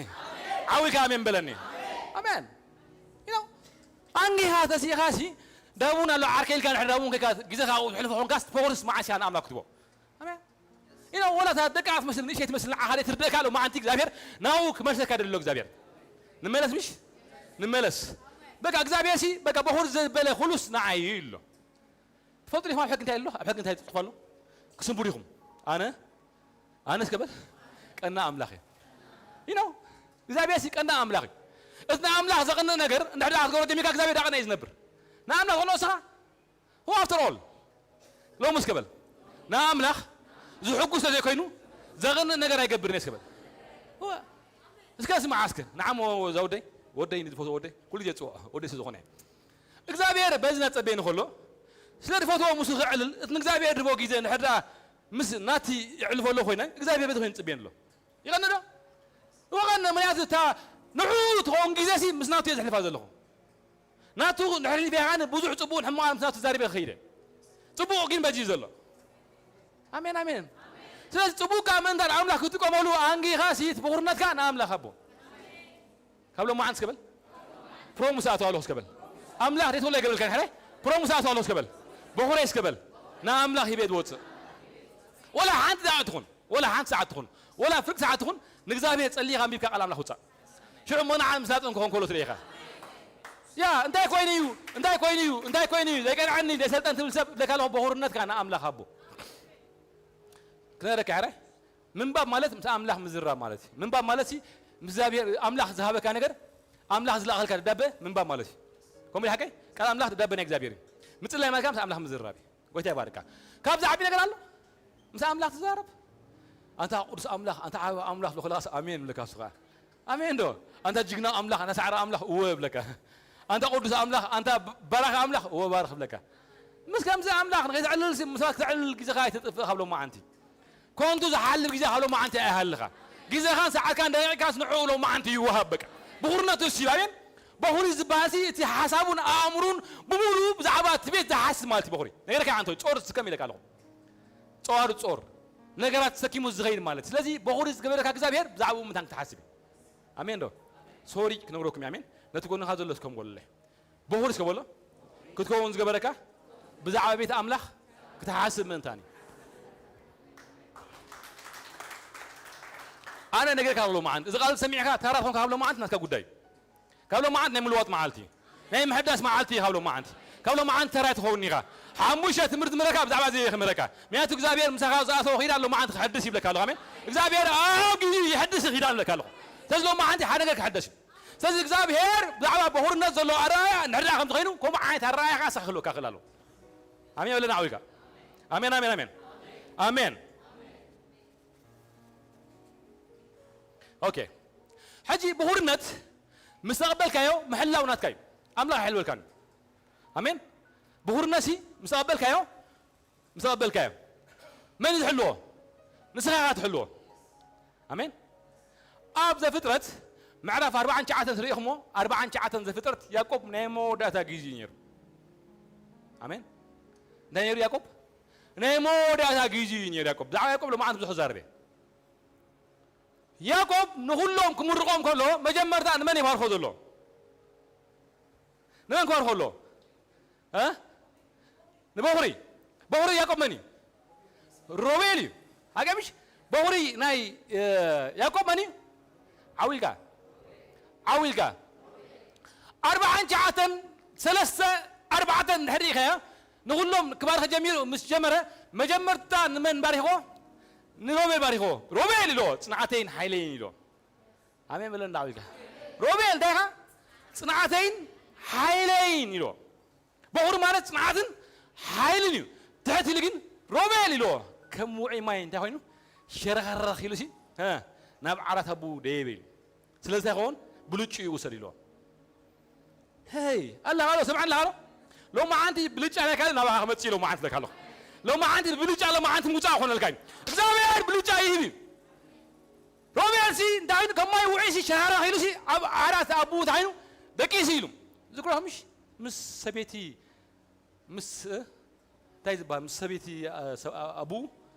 ዓዊካ ኣሜን በለኒ። ኣሜን። You know፣ ኣንጊኻ ተሲኻ ሲ ዳቡን ኣሎ ዓርከይ ኢልካ ንሕና ዳቡን ከይካ ግዜኻ ኣብኡ ትሕልፎ ኾንካስ ትፈወርስ መዓስ እያ ንኣምላኽ ክትቦ። ኣሜን። You know፣ ወላ እታ ደቃ ትመስል ንእሸይ ትመስል ንዓኻ ደይ ትርደእካ ኣሎ መዓንቲ እግዚኣብሔር ናብኡ ክመልሰካ ደሎ እግዚኣብሔር። ንመለስ ምሽ? ንመለስ። በቃ እግዚኣብሔር ሲ በቃ በኹር ዘበለ ኩሉስ ንዓይ እዩ ኣሎ። ትፈልጡ ዲኹም ኣብ ሕጊ እንታይ ኣሎ? ኣብ ሕጊ እንታይ ተፅሒፉ ኣሎ? ክስንቡ ዲኹም? ኣነ ኣነ እስከ በል ቀና ኣምላኽ እየ። You know እግዚኣብሔር ሲ ቀና ኣምላኽ እዩ። እቲ ንኣምላኽ ዘቕንእ ነገር እንድሕር ደኣ ክትገብሮ ጀሚርካ እግዚኣብሔር ደኣ ቀና እዩ ዝነብር። ንኣምላኽ ትቕንኦ ንስኻ? Who after all? ሎሚ እስከ በል ንኣምላኽ ዝሕጉስ ተዘይኮይኑ ዘቕንእ ነገር ኣይገብርን እየ እስከ በል። እወ። እስከ ስማዓ እስከ ንዓሞ እዛ ወደይ ወደይ ንዝፈትዎ ወደይ ኩሉ ግዜ ፅዋዕ ወደይ ስለ ዝኾነ እግዚኣብሔር በዚ እናጸበየ ንኸሎ ስለ ዝፈትዎ ምስ ክዕልል እቲ ንእግዚኣብሔር ድቦ ግዜ እንድሕር ደኣ ምስ ናቲ ይዕልፎ ኣሎ ኮይነ እግዚኣብሔር በዚ ኮይኑ ዝጽበየኒ ኣሎ። ይቐኒ ዶ? ይቐኒ። ምክንያቱ እታ ንዑ ትኸውን ግዜ ሲ ምስ ናቱ እየ ዘሕልፋ ዘለኹ። ናቱ እንድሕር ሕሊፈ ከኣ ብዙሕ ጽቡቕን ሕማቕን ምስ ናቱ ተዛሪበ ክኸይደ። ጽቡቕ ግን በዚ እዩ ዘሎ። ኣሜን ኣሜን። ስለዚ ጽቡቕካ ምእንታን ኣምላኽ ክጥቀመሉ ኣንጊኻ ሲ እቲ ብኹርነትካ ንኣምላኽ ኣቦ ካብ ሎማዓንቲ እስከ በል ፕሮሙስ ኣተው ኣለኹ እስከ በል ኣምላኽ ደይትብሎ ኣይገብረልካን ሕራይ ፕሮሙስ ኣተው ኣለኹ እስከ በል በኹረይ እስከ በል ንኣምላኽ ሂበ ዝወፅእ ወላ ሓንቲ ሰዓት ትኹን ወላ ሓንቲ ሰዓት ትኹን ወላ ፍርቂ ሰዓት ትኹን ንእግዚኣብሔር ጸሊኻ ኣንቢብካ ቃል ኣምላኽ ውፃእ ሽዑ እሞ ንዓ ምስ ናጽን ክኾን ከሎ ትርኢ ኢኻ ያ እንታይ ኮይኑ እዩ እንታይ ኮይኑ እዩ እንታይ ኮይኑ እዩ ዘይቀንዐኒ ዘይሰልጠን ትብል ሰብ ለካ ኣለኹ በኹርነትካ ንኣምላኽ ኣቦ ክነረካ ሕራይ ምንባብ ማለት ምስ ኣምላኽ ምዝራብ ማለት እዩ። ምንባብ ማለት ሲ ምስ እግዚኣብሔር ኣምላኽ ዝሃበካ ነገር ኣምላኽ ዝለኣኸልካ ደብዳበ ምንባብ ማለት እዩ። ከምኡ ሓቀይ ቃል ኣምላኽ ደብዳበ ናይ እግዚኣብሔር እዩ። ምጽላይ ማለት ምስ ኣምላኽ ምዝራብ እዩ። ጎይታ ይባርካ። ካብዚ ዓቢ ነገር ኣሎ? ምስ ኣምላኽ ትዛረብ። ኣንታ ቅዱስ ኣምላኽ፣ ኣንታ ዓቢ ኣምላኽ ዝለኸለኻስ ኣሜን ይብለካ እሱ ኸዓ። ኣሜን ዶ? ኣንታ ጅግና ኣምላኽ፣ ኣንታ ሳዕሪ ኣምላኽ እወ ይብለካ። ኣንታ ቅዱስ ኣምላኽ፣ ኣንታ በራኺ ኣምላኽ እወ ባርኽ ይብለካ። ምስ ከምዚ ኣምላኽ ንኸይተዕልል ሲ-፣ ምስ ሰባት ክተዕልል ግዜኻ ኣይተጥፍእ ካብ ሎማዓንቲ። ኮንቱ ዝሓልፍ ግዜ ካብ ሎማዓንቲ ኣይሃልኻ። ግዜኻን ሰዓትካን ደቂቕካስ ንዕኡ ሎማዓንቲ ይወሃብ በቃ። ብኹርነቱ እሱ እዩ። ኣሜን። በኹሪ ዝበሃል ሲ እቲ ሓሳቡን ኣእምሩን ብምሉኡ ብዛዕባ እቲ ቤት ዝሓስብ ማለት እዩ በኹሪ። ነገርካ ኣንተ ጾር እስከም ኢለካ ኣለኹ። ጸዋር ጾር ነገራት ተሰኪሙ ዝኸይድ ማለት። ስለዚ በኹሪ ዝገበረካ እግዚኣብሔር ብዛዕባኡ ምንታን ክትሓስብ እዩ። ኣሜን ዶ? ሶሪ ክነግረኩም እዩ። ኣሜን። ነቲ ጎንኻ ዘሎ እስከም ጎለለ። በኹሪ እስከ በሎ። ክትከውን ዝገበረካ ብዛዕባ ቤት ኣምላኽ ክትሓስብ ምእንታን እዩ። ኣነ ነገር ካብ ሎማዓንቲ፣ እዚ ቃል ሰሚዕካ ተራ ኮንካ ካብ ሎማዓንቲ ናትካ ጉዳይ እዩ። ካብ ሎማዓንቲ ናይ ምልዋጥ መዓልቲ እዩ። ናይ ምሕዳስ መዓልቲ እዩ ካብ ሎማዓንቲ። ካብ ሎማዓንቲ ተራ ትኸውን ኢኻ። ሓሙሽተ ትምህርቲ ምረካ ብዛዕባ እዚ ክምህረካ። ምክንያቱ እግዚኣብሔር ምሳኻ ዝኣተወ ኺዳን ሎማዓንቲ ክሕድስ ይብለካ ኣለኹ። ኣሜን። እግዚኣብሔር ኣብ ግዜ ይሕድስ ኺዳን ይብለካ ኣለኹ። ስለዚ ሎማዓንቲ ሓደ ነገር ክሕደስ እዩ። ስለዚ እግዚኣብሔር ብዛዕባ በኹርነት ዘለዎ ኣረኣእያ እንድሕር ደኣ ከምዚ ኾይኑ፣ ከምኡ ዓይነት ኣረኣእያ ኸዓ ንስኻ ክህልወካ ክእል ኣለዎ። ኣሜን በለና ዓው ኢልካ። ኣሜን፣ ኣሜን፣ ኣሜን። ኣሜን። ኦኬ። ሕጂ ብኹርነት ምስ ተቐበልካዮ ምሕላው ናትካ እዩ። ኣምላኽ ኣይሕልወልካን እዩ። ኣሜን። ብኹርነት ሲ ምስ ተቐበልካዮ፣ ምስ ተቐበልካዮ መን እዩ ዝሕልዎ? ንስኻ ኢኻ ትሕልዎ። ኣሜን። ኣብ ዘፍጥረት ምዕራፍ ኣርባዓን ትሽዓተን ትሪኢኹሞ፣ ኣርባዓን ትሽዓተን ዘፍጥረት ያዕቆብ ናይ መወዳእታ ግዜ እዩ ነይሩ። ኣሜን። እንታይ ነይሩ ያዕቆብ? ናይ መወዳእታ ግዜ እዩ ነይሩ ያዕቆብ። ብዛዕባ ያዕቆብ ሎማዓንቲ ብዙሕ ክዛረብ እየ። ያዕቆብ ንኹሎም ክምርቖም ከሎ መጀመርታ ንመን ይባርኾ ዘሎ? ንመን ክባርኾ ኣሎ? እ? ንበኹሪ። በኹሪ ያዕቆብ መን እዩ? ሮቤል እዩ። ሃገምሽ በኹሪ ናይ፣ እ፣ ያዕቆብ መን እዩ? ዓው ኢልካ። ዓው ኢልካ። ኣርባዓን ትሽዓተን፣ ሰለስተ፣ ኣርባዕተ እንድሕር ርኢኻዮ፣ ንኹሎም ክባርኸ ጀሚሩ ምስ ጀመረ፣ መጀመርታ ንመን ባሪኽዎ? ንሮቤል ባሪኽዎ። ሮቤል ኢልዎ፣ ጽንዓተይን ሓይለይን ኢልዎ። ኣሜን በሎ እንዳ ዓው ኢልካ። ሮቤል እንታይ ኢኻ? ጽንዓተይን ሓይለይን ኢልዎ። በኹሪ ማለት ጽንዓትን ሓይልን እዩ። ትሕት ኢሉ ግን ሮቤል ኢልዎ። ከም ውዑይ ማይ እንታይ ኮይኑ? ሸረኸረኽ ኢሉ ሲ፣ እ፣ ናብ ዓራት ኣቡ ደየበ ኢሉ። ስለዚ እንታይ ይኸውን? ብልጭኡ ይውሰድ ኢልዎ። ሄይ፣ ኣላ ሃሎ፣ ሰምዓኒ ሃሎ። ሎማዓንቲ ብልጫ ናይ ካልእ ናባኻ ክመጽእ እዩ ሎማዓንቲ ለካ ኣለኹ። ሎማዓንቲ ብልጫ ሎማዓንቲ ምውጻእ ኣይኮነልካን እዩ። እግዚኣብሔር ብልጫ ይህብ እዩ። ሮቤል ሲ እንታይ ኮይኑ? ከም ማይ ውዑይ ሲ ሸራራ ኺሉ ሲ ኣብ ዓራት ኣቡኡ እንታይ ኮይኑ? ደቂሱ ኢሉ። ዝክሮ ምሽ ምስ ሰበይቲ ምስ፣ እ፣ እንታይ ዝበሃል? ምስ ሰበይቲ፣ እ፣ ሰብ-፣ ኣ-፣ ኣቡኡ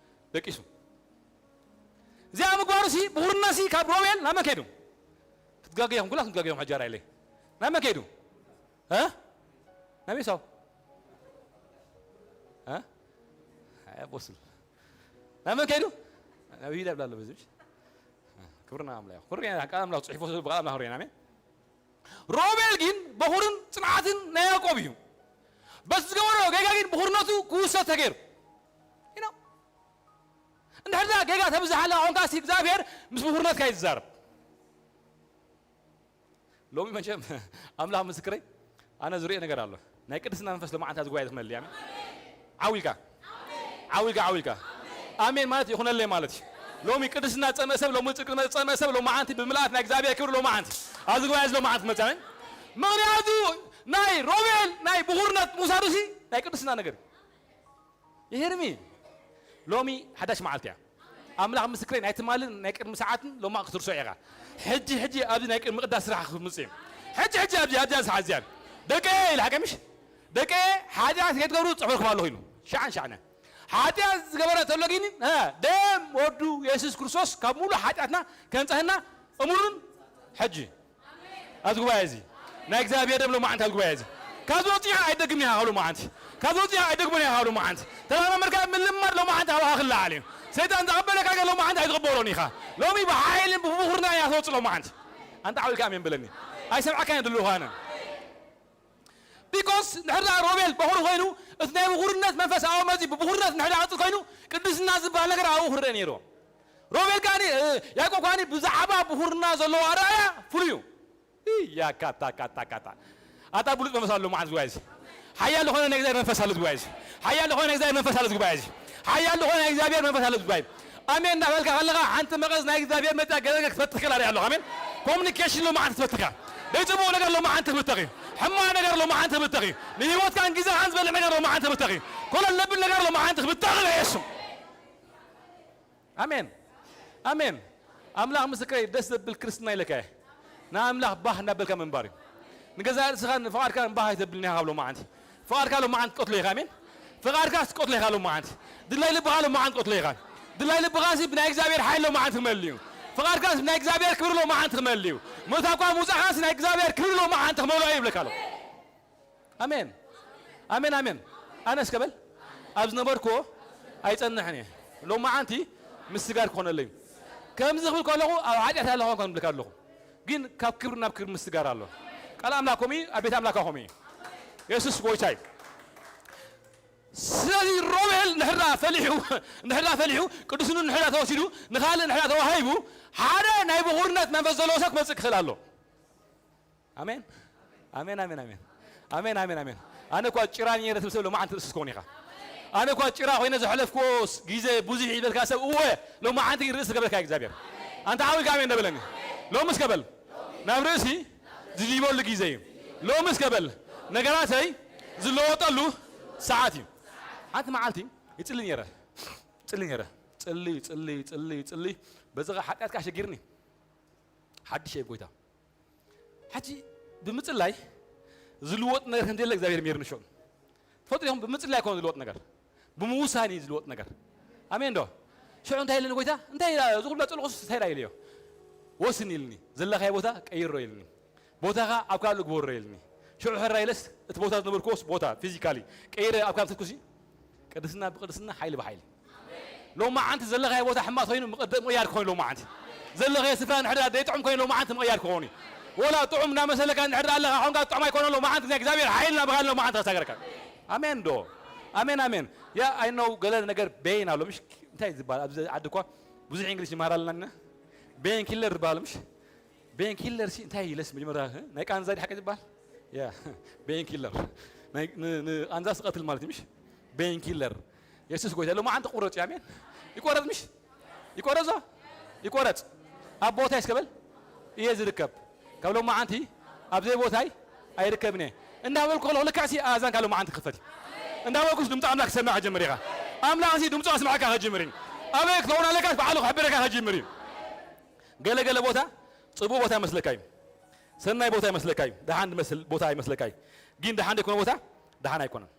ደቂሱ። እዚኣ ምግባሩ ሲ ብኹርና ሲ ካብ ሮቤል ናብ መን ከይዱ? ክትጋገ ኢኹም፣ ኩላትኩም ክትጋገ ኢኹም፣ ሕጂ ኣርኣይለይ። ናብ መን ከይዱ? እ? ናብ ኤሳው። እ? ኣይ፣ ኣቦስል። ናብ መን ከይዱ? ናብ ይሁዳ ይብላ ኣሎ በዚ ምሽ? ክብርና ኣምላኽ ይኹን። ክብሪ ቃል ኣምላኽ ጽሒፎ ብቃል ኣምላኽ ርኢና፣ ኣሜን። ሮቤል ግን በኹርን ጽንዓትን ናይ ያዕቆብ እዩ። በቲ ዝገበሮ ጌጋ ግን ብኹርነቱ ክውሰድ ተገይሩ። You know? እንድሕር ደኣ ጌጋ ተብዝሓላ ኾንካ፣ ሲ እግዚኣብሔር ምስ ብኹርነትካ እዩ ዝዛረብ። ሎሚ መቸም ኣምላኽ ምስክረይ፣ ኣነ ዝሪኦ ነገር ኣሎ። ናይ ቅድስና መንፈስ ሎማዓንቲ ኣብዚ ጉባኤ ዝመልእ፣ ኣሜን። ዓው ኢልካ፣ ዓው ኢልካ፣ ዓው ኢልካ። ኣሜን ማለት ይኹነለይ ማለት እዩ። ሎሚ ቅድስና ዝጸምአ ሰብ፣ ሎሚ ጽድቂ ዝጸምአ ሰብ፣ ሎማዓንቲ ብምልኣት ናይ እግዚኣብሔር ክብሪ ሎማዓንቲ ኣብዚ ጉባኤ እዚ ሎማዓንቲ ክመጽእ፣ ኣሜን። ምኽንያቱ ናይ ሮቤል ናይ ብኹርነት ምውሳዱ ሲ ናይ ቅድስና ነገር እዩ። ይሄርሚ ሎሚ ሓዳሽ መዓልቲ እያ። ኣምላኽ ምስክረይ፣ ናይ ትማልን ናይ ቅድሚ ሰዓትን ሎማ ክትርሶ ኢኻ። ሕጂ፣ ሕጂ ኣብዚ ናይ ቅድሚ ቅዳስ ስራሕ ክምጽእ እዩ። ሕጂ፣ ሕጂ ኣብዚ፣ ኣብዚ፣ ኣብዚ ሓዚያን ደቀ ኢለ ሓቀምሽ ደቀ ሓጢኣት ከይትገብሩ ጽሑፍኩም ኣለኹ ኢሉ። ሻዕን ሻዕነ ሓጢኣት ዝገበረ ተሎ ግን፣ እ፣ ደም ወዱ የሱስ ክርስቶስ ካብ ሙሉ ሓጢኣትና ከንጸህና እሙኑን ሕጂ ኣብዚ ጉባኤ እዚ ናይ እግዚኣብሔር ደም ሎማዓንቲ ኣብዚ ጉባኤ እዚ ካብ ዝወፅያ ኣይደግም ኢኻ ካብ ሎማዓንቲ ካብ ዝወፅያ ኣይደግምን ኢኻ ካብ ሎማዓንቲ ተላማመድካ ምልማድ ሎማዓንቲ ኣባኻ ክለዓል እዩ። ሰይጣን ዝቐበለካ ገር ሎማዓንቲ ኣይትቕበሎን ኢኻ። ሎሚ ብሓይልን ብብኹርና እያ ትወፅእ ሎማዓንቲ። ኣንታ ዓው ኢልካ ኣሜን በለኒ። ኣይሰምዓካን እየ ዘለኹ ኣነ። ቢኮስ እንድሕር ደኣ ሮቤል በኹሪ ኮይኑ እቲ ናይ ብኹርነት መንፈስ ኣብኡ መፂ ብብኹርነት እንድሕር ደኣ ክቕፅል ኮይኑ ቅድስና ዝበሃል ነገር ኣብኡ ክረአ ነይርዎ። ሮቤል ከኣኒ፣ እ፣ ያዕቆብ ከኣኒ ብዛዕባ ብኹርና ዘለዎ ኣረኣእያ ፍሉይ እዩ። እያ፣ ካታ፣ ካታ፣ ካታ። ኣታ ብሉጽ መንፈስ ኣሎ መዓልቲ ጉባኤ እዚ። ሓያል ዝኾነ ናይ እግዚኣብሔር መንፈስ ኣሎ ጉባኤ እዚ። ሓያል ዝኾነ ናይ እግዚኣብሔር መንፈስ ኣሎ ጉባኤ እዚ። ሓያል ዝኾነ ናይ እግዚኣብሔር መንፈስ ኣሎ ጉባኤ። ኣሜን እንዳበልካ ከለኻ ሓንቲ መቐዝ ናይ እግዚኣብሔር መጽኣ ገለ ነገር ክትፈትሕ ከላ ኣለኻ። ኣሜን። ኮሙኒኬሽን ሎማዓንቲ ትፈትኻ። ደይ ጽቡቕ ነገር ሎማዓንቲ ክፍተኽ እዩ። ሕማቕ ነገር ሎማዓንቲ ክብተኽ እዩ። ንህይወትካን ግዜኻን ዝበልዕ ነገር ሎማዓንቲ ክብተኽ እዩ። ኮለል ለብል ነገር ሎማዓንቲ ክብተኽ እዩ በየሱስ። ኣሜን። ኣሜን። ኣምላኽ ምስክረይ፣ ደስ ዘብል ክርስትና ኢለካ እየ። ንኣምላኽ ባህ እናበልካ ምንባር እዩ። ንገዛእ ርእስኻን ፍቓድካን ባህ ኣይተብልን ኢኻ ካብ ሎማዓንቲ። ፍቓድካ ሎማዓንቲ ትቀትሎ ኢኻ። ኣሜን። ፍቓድካ ትቀትሎ ኢኻ ሎማዓንቲ። ድላይ ልብኻ ሎማዓንቲ ትቀትሎ ኢኻ። ድላይ ልብኻሲ ብናይ እግዚኣብሔር ሓይሊ ሎማዓንቲ ክመልእ እዩ። ፍቓድካስ ብናይ እግዚኣብሔር ክብሪ ሎማዓንቲ ክመልእ እዩ። ምእታውካ ምውጻእካስ ናይ እግዚኣብሔር ክብሪ ሎማዓንቲ ክመልኦ እዩ ይብለካ ኣሎ። ኣሜን። ኣሜን፣ ኣሜን። ኣነስ ከበል ኣብ ዝነበርኩዎ ኣይጸንሕን እየ። ሎማዓንቲ ምስጋር ክኾነለይ እዩ። ከምዚ ክብል ከለኹ ኣብ ሓጢኣት ኣለኹ ከም ዝብልካ ኣለኹ። ግን ካብ ክብሪ ናብ ክብሪ ምስጋር ኣሎ። ቃል ኣምላኽ ከምኡ እዩ፣ ኣብ ቤት ኣምላኽ ከምኡ እዩ። የሱስ ጎይታ እዩ። ስለዚ ሮቤል ንሕዳ ፈሊሑ፣ ንሕዳ ፈሊሑ፣ ቅዱስኑ ንሕዳ ተወሲዱ፣ ንኻልእ ንሕዳ ተዋሂቡ፣ ሓደ ናይ ብኹርነት መንፈስ ዘለዎ ሰብ ክመጽእ ክኽእል ኣሎ። ኣሜን። ኣሜን፣ ኣሜን፣ ኣሜን። ኣሜን፣ ኣሜን፣ ኣሜን። ኣነ እኳ ጭራ ነይረ ትብል ሰብ ሎማዓንቲ ርእሲ ትከውን ኢኻ። ኣነ እኳ ጭራ ኮይነ ዘሕለፍክዎ ግዜ ብዙሕ ይበልካ ሰብ እወ ሎማዓንቲ ግን ርእሲ ገበርካ እግዚኣብሔር። ኣንተ ዓዊልካ ኣሜን ደበለኒ። ሎምስ ከበል ናብ ርእሲ ዝድይበሉ ግዜ እዩ። ሎምስ ከበል ነገራተይ ዝለወጠሉ ሰዓት እዩ። ሓንቲ መዓልቲ ይጽሊ ነይረ። ጽሊ ነይረ። ጽሊ፣ ጽሊ፣ ጽሊ፣ ጽሊ። በዚ ኸ ሓጢኣትካ ኣሸጊርኒ። ሓድሽ እየ ጎይታ። ሕጂ ብምጽላይ ዝልወጥ ነገር ከም ዘየለ እግዚኣብሔር ሜርኒ ሽዑ። ትፈልጡ ኢኹም፣ ብምጽላይ ኣይኮነ ዝልወጥ ነገር፣ ብምውሳን እዩ ዝልወጥ ነገር። ኣሜን ዶ? ሽዑ እንታይ ኢለኒ ጎይታ? እንታይ ኢላ? እዚ ኩሉ ጸልኹስ እንታይ ኢላ ኢለዮ? ወስን ኢልኒ። ዘለኻዮ ቦታ ቀይሮ ኢልኒ። ቦታኻ ኣብ ካልእ ግበሮ ኢልኒ። ሽዑ ሕራ ኢለስ እቲ ቦታ ዝነበርኩዎስ ቦታ ፊዚካሊ ቀይረ ኣብ ካልእ ተኩሲ ቅድስና ብቅድስና ሓይሊ ብሓይሊ። ሎማዓንቲ ዘለኻዮ ቦታ ሕማቕ ኮይኑ ምቕደ-፣ ምቕያር ክኾን ሎማዓንቲ። ዘለኻዮ ስፍራ እንድሕር ደኣ ዘይጥዑም ኮይኑ ሎማዓንቲ ምቕያር ክኾን እዩ። ወላ ጥዑም እናመሰለካ እንድሕር ደኣ ኣለኻ ኮንካ ጥዑም ኣይኮነን ሎማዓንቲ ናይ እግዚኣብሔር ሓይሊ ናባኻ ሎማዓንቲ ከሳገረካ። ኣሜን ዶ? ኣሜን፣ ኣሜን። ያ፣ I know ገለ ነገር ቤን ኣሎ፣ ምሽ እንታይ ዝበሃል? ኣብዚ ዓዲ እኳ ብዙሕ እንግሊሽ ይመሃር ኣለና። ቤን ኪለር ዝበሃል ምሽ? ቤን ኪለር ሲ እንታይ ኢለስ መጀመርያ፣ እ? ናይ ቃንዛ ድዩ ሓቂ ዝበሃል? ያ፣ ቤን ኪለር። ናይ፣ ን-፣ ንቃንዛ ዝቐትል ማለት እዩ ምሽ? ቤን ኪለር። የሱስ ጎይታ። ሎማዓንቲ ቁረጽ፣ ኣሜን። ይቆረጽ ምሽ? ይቆረጽ ዶ? ይቆረጽ። ኣብ ቦታይ እስከ በል። እየ ዝርከብ። ካብ ሎማዓንቲ ኣብ ዘይ ቦታይ ኣይርከብን እየ። እንዳበልኩ ከለኹ ልክዕ ሲ ኣእዛንካ ሎማዓንቲ ክኸፈት እዩ። እንዳበልኩስ ድምፂ ኣምላኽ ክሰምዕ ክጀምር ኢኻ። ኣምላኽ ሲ ድምፁ ኣስምዓካ ክጅምር እዩ። ኣበይ ክትኸውን ኣለካስ ባዕሉ ክሕብረካ ክጅምር እዩ። ገለ ገለ ቦታ ጽቡቕ ቦታ ይመስለካ እዩ። ሰናይ ቦታ ይመስለካ እዩ። ደሓን ዝመስል ቦታ ይመስለካ እዩ። ግን ደሓን ዘይኮነ ቦታ ደሓን ኣይኮነን።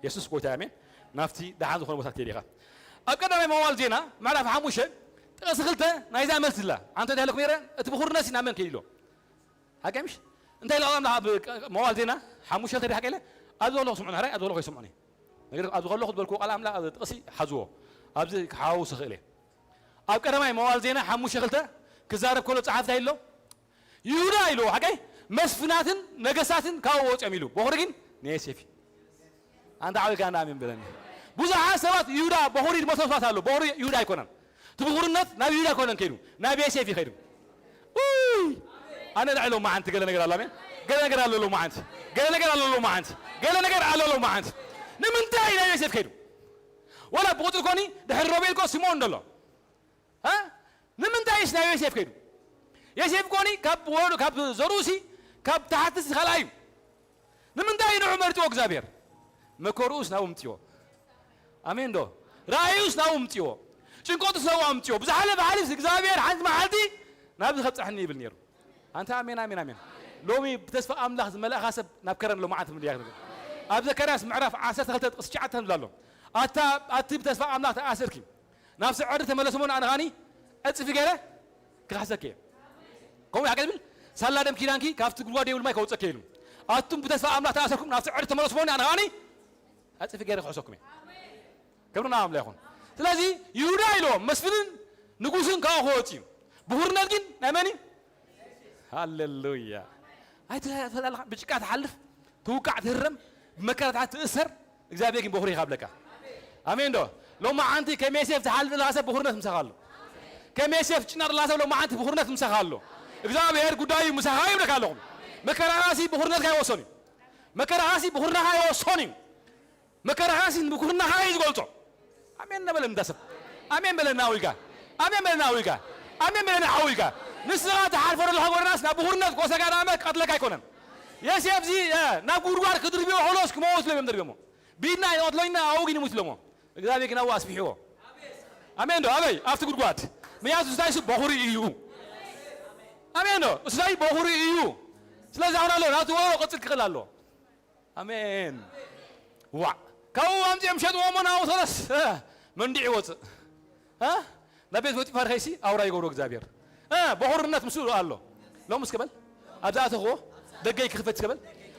የሱስ ጎይታ ኣሜን። ናብቲ ደሓን ዝኾነ ቦታ ክትሄድ ኢኻ። ኣብ ቀዳማይ መዋል ዜና ምዕራፍ ሓሙሽተ ጥቕሲ ክልተ ናይዛ መልሲ ኣላ። ኣንተ እንታይ ኢለኩም ነይረ? እቲ ብኹርነት ናብ መን ከይድ ኢሎ? ሓቂ ምሽ? እንታይ ኢሉ ኣምላኽ ኣብ መዋል ዜና ሓሙሽተ ክልተ ሓቂ ኢለ? ኣብዚ ከለኹ ስምዑኒ፣ ሕራይ ኣብዚ ከለኹ ይስምዑኒ። ነገር ኣብዚ ከለኹ ዝበልክዎ ቃል ኣምላኽ ኣብ ጥቕሲ ሓዝዎ። ኣብዚ ክሓዋውስ ይኽእል እየ። ኣብ ቀዳማይ መዋል ዜና ሓሙሽተ ክልተ ክዛረብ ከሎ ጸሓፊ እንታይ ኢሎ? ይሁዳ ኢልዎ፣ ሓቀይ መስፍናትን ነገስታትን ካብኡ ወፂኦም ኢሉ። በኹሪ ግን ንዮሴፍ እዩ። ኣንታ ዓዊልካ እንዳ ኣሜን በለኒ። ብዙሓት ሰባት ይሁዳ በኹሪ ዝመስሎ ሰባት ኣሎ። በኹሪ ይሁዳ ኣይኮነን። እቲ ብኹርነት ናብ ይሁዳ ኣይኮነን ከይዱ፣ ናብ ዮሴፍ እዩ ከይዱ። ውይ! ኣነ ንዕሎም መዓንቲ ገለ ነገር ኣሎ፣ ኣሜን። ገለ ነገር ኣሎ፣ ሎም መዓንቲ። ገለ ነገር ኣሎ፣ ሎም መዓንቲ። ገለ ነገር ኣሎ፣ ሎም መዓንቲ። ንምንታይ ናብ ዮሴፍ ከይዱ? ወላ ብቁፅሪ ኮኒ ድሕሪ ሮቤል ኮ ስምዖን ደሎ። እ? ንምንታይስ ናብ ዮሴፍ ከይዱ? ዮሴፍ ኮኒ ካብ ወለዱ፣ ካብ ዘርኡሲ፣ ካብ ተሓትሲ ካልኣይ እዩ። ንምንታይ ንዑ መርጥዎ እግዚኣብሔር? መከርኡስ ናብኡ ምጥዎ። ኣሜን ዶ? ራእዩስ ናብኡ ምጥዎ። ጭንቀቱስ ናብኡ ኣምጥዎ። ብዝሓለፈ ሓሊፍስ እግዚኣብሔር ሓንቲ መዓልቲ ናብዚ ከብጽሐኒ ይብል ነይሩ። ኣንታ ኣሜን፣ ኣሜን፣ ኣሜን። ሎሚ ብተስፋ ኣምላኽ ዝመልእኻ ሰብ ናብ ከረን ሎማዓንቲ ምድያ ክትብል። ኣብ ዘካርያስ ምዕራፍ ዓሰርተ ክልተ ጥቕሲ ትሽዓተ ከም ዝብላ ኣሎ። ኣታ፣ ኣቲ ብተስፋ ኣምላኽ ተኣሰርኪ። ናብ ስዕሪ ተመለስሞ ንኣነ ኻኒ ዕጽፊ ገይረ ክኽሕሰኪ እየ። ከምኡ ሓቂ ዝብል ሳላ ደም ኪዳንኪ ካብቲ ጉድጓድ የብል ማይ ከውፀኪ ኢሉ። ኣቱም ብተስፋ ኣምላኽ ተኣሰርኩም ናብ ስዕሪ ተመለስሞ ንኣነ ኻኒ ዕጽፊ ገይረ ክሕሰኩም እየ። ክብሪ ናብ ኣምላኽ ይኹን። ስለዚ ይሁዳ ኢልዎ መስፍንን ንጉስን ካብኡ ክወፅ እዩ። ብኹርነት ግን ናይ መን እዩ? ሃሌሉያ። ኣይትፈልጥ ኣለኻ? ብጭቃ ትሓልፍ፣ ትውቃዕ፣ ትህረም፣ ብመከራታት ትእሰር፣ እግዚኣብሔር ግን በኹሪ ይኻብለካ። ኣሜን ዶ? ሎማዓንቲ ከም ዮሴፍ ትሓልፍ ዘለኻ ሰብ ብኹርነት ምሳኻ ኣሎ። ከም ዮሴፍ ትጭነቕ ዘለኻ ሰብ ሎማዓንቲ ብኹርነት ምሳኻ ኣሎ። እግዚኣብሔር ጉዳዩ ምሳኻ ይብለካ ኣለኹም። መከራኻሲ ብኹርነትካ ይወሰን እዩ። መከራኻሲ ብኹርነትካ ይወሰን እዩ። መከራኻሲ ንብኩርናኻ እዩ ዝገልጾ። ኣሜን ነበለ እንዳ ሰብ። ኣሜን በለና ኣዊልካ። ኣሜን በለና ኣዊልካ። ኣሜን በለና ኣዊልካ። ንስኻ ትሓልፎ ዘለኻ ጎደናስ ናብ ብኹርነት ኮሰጋ ዳመ ክቐትለካ ኣይኮነን። የሴፍ እዚ ናብ ጉድጓድ ክድርብዮ ከሎስ ክመውት ኢሎም እዮም ደርብዮሞ። ብኢድና ኣይንቐትሎና ኣብኡ ግን ይሙት ኢሎሞ። እግዚኣብሔር ግን ኣብኡ ኣስፊሕዎ። ኣሜን ዶ ኣበይ ኣብቲ ጉድጓድ? ምክንያቱ እሱ እንታይ እሱ በኹሪ እዩ። ኣሜን ዶ እሱ እንታይ በኹሪ እዩ። ስለዚ ኣሁን ኣሎ ናቱ ወሮ ቅጽል ክኽእል ኣሎ። ኣሜን። ዋ ካብኡ ኣምፅኦም ሸጥዎሞ ናብኡ ተለስ መንዲዕ ይወፅእ። ናብ ቤት ወጢፋር ከይሲ ኣውራ ይገብሮ እግዚኣብሔር። በኹርነት ምስኡ ኣሎ። ሎምስ ክበል ኣብዛ ኣተኽዎ ደገይ ክኽፈት ክበል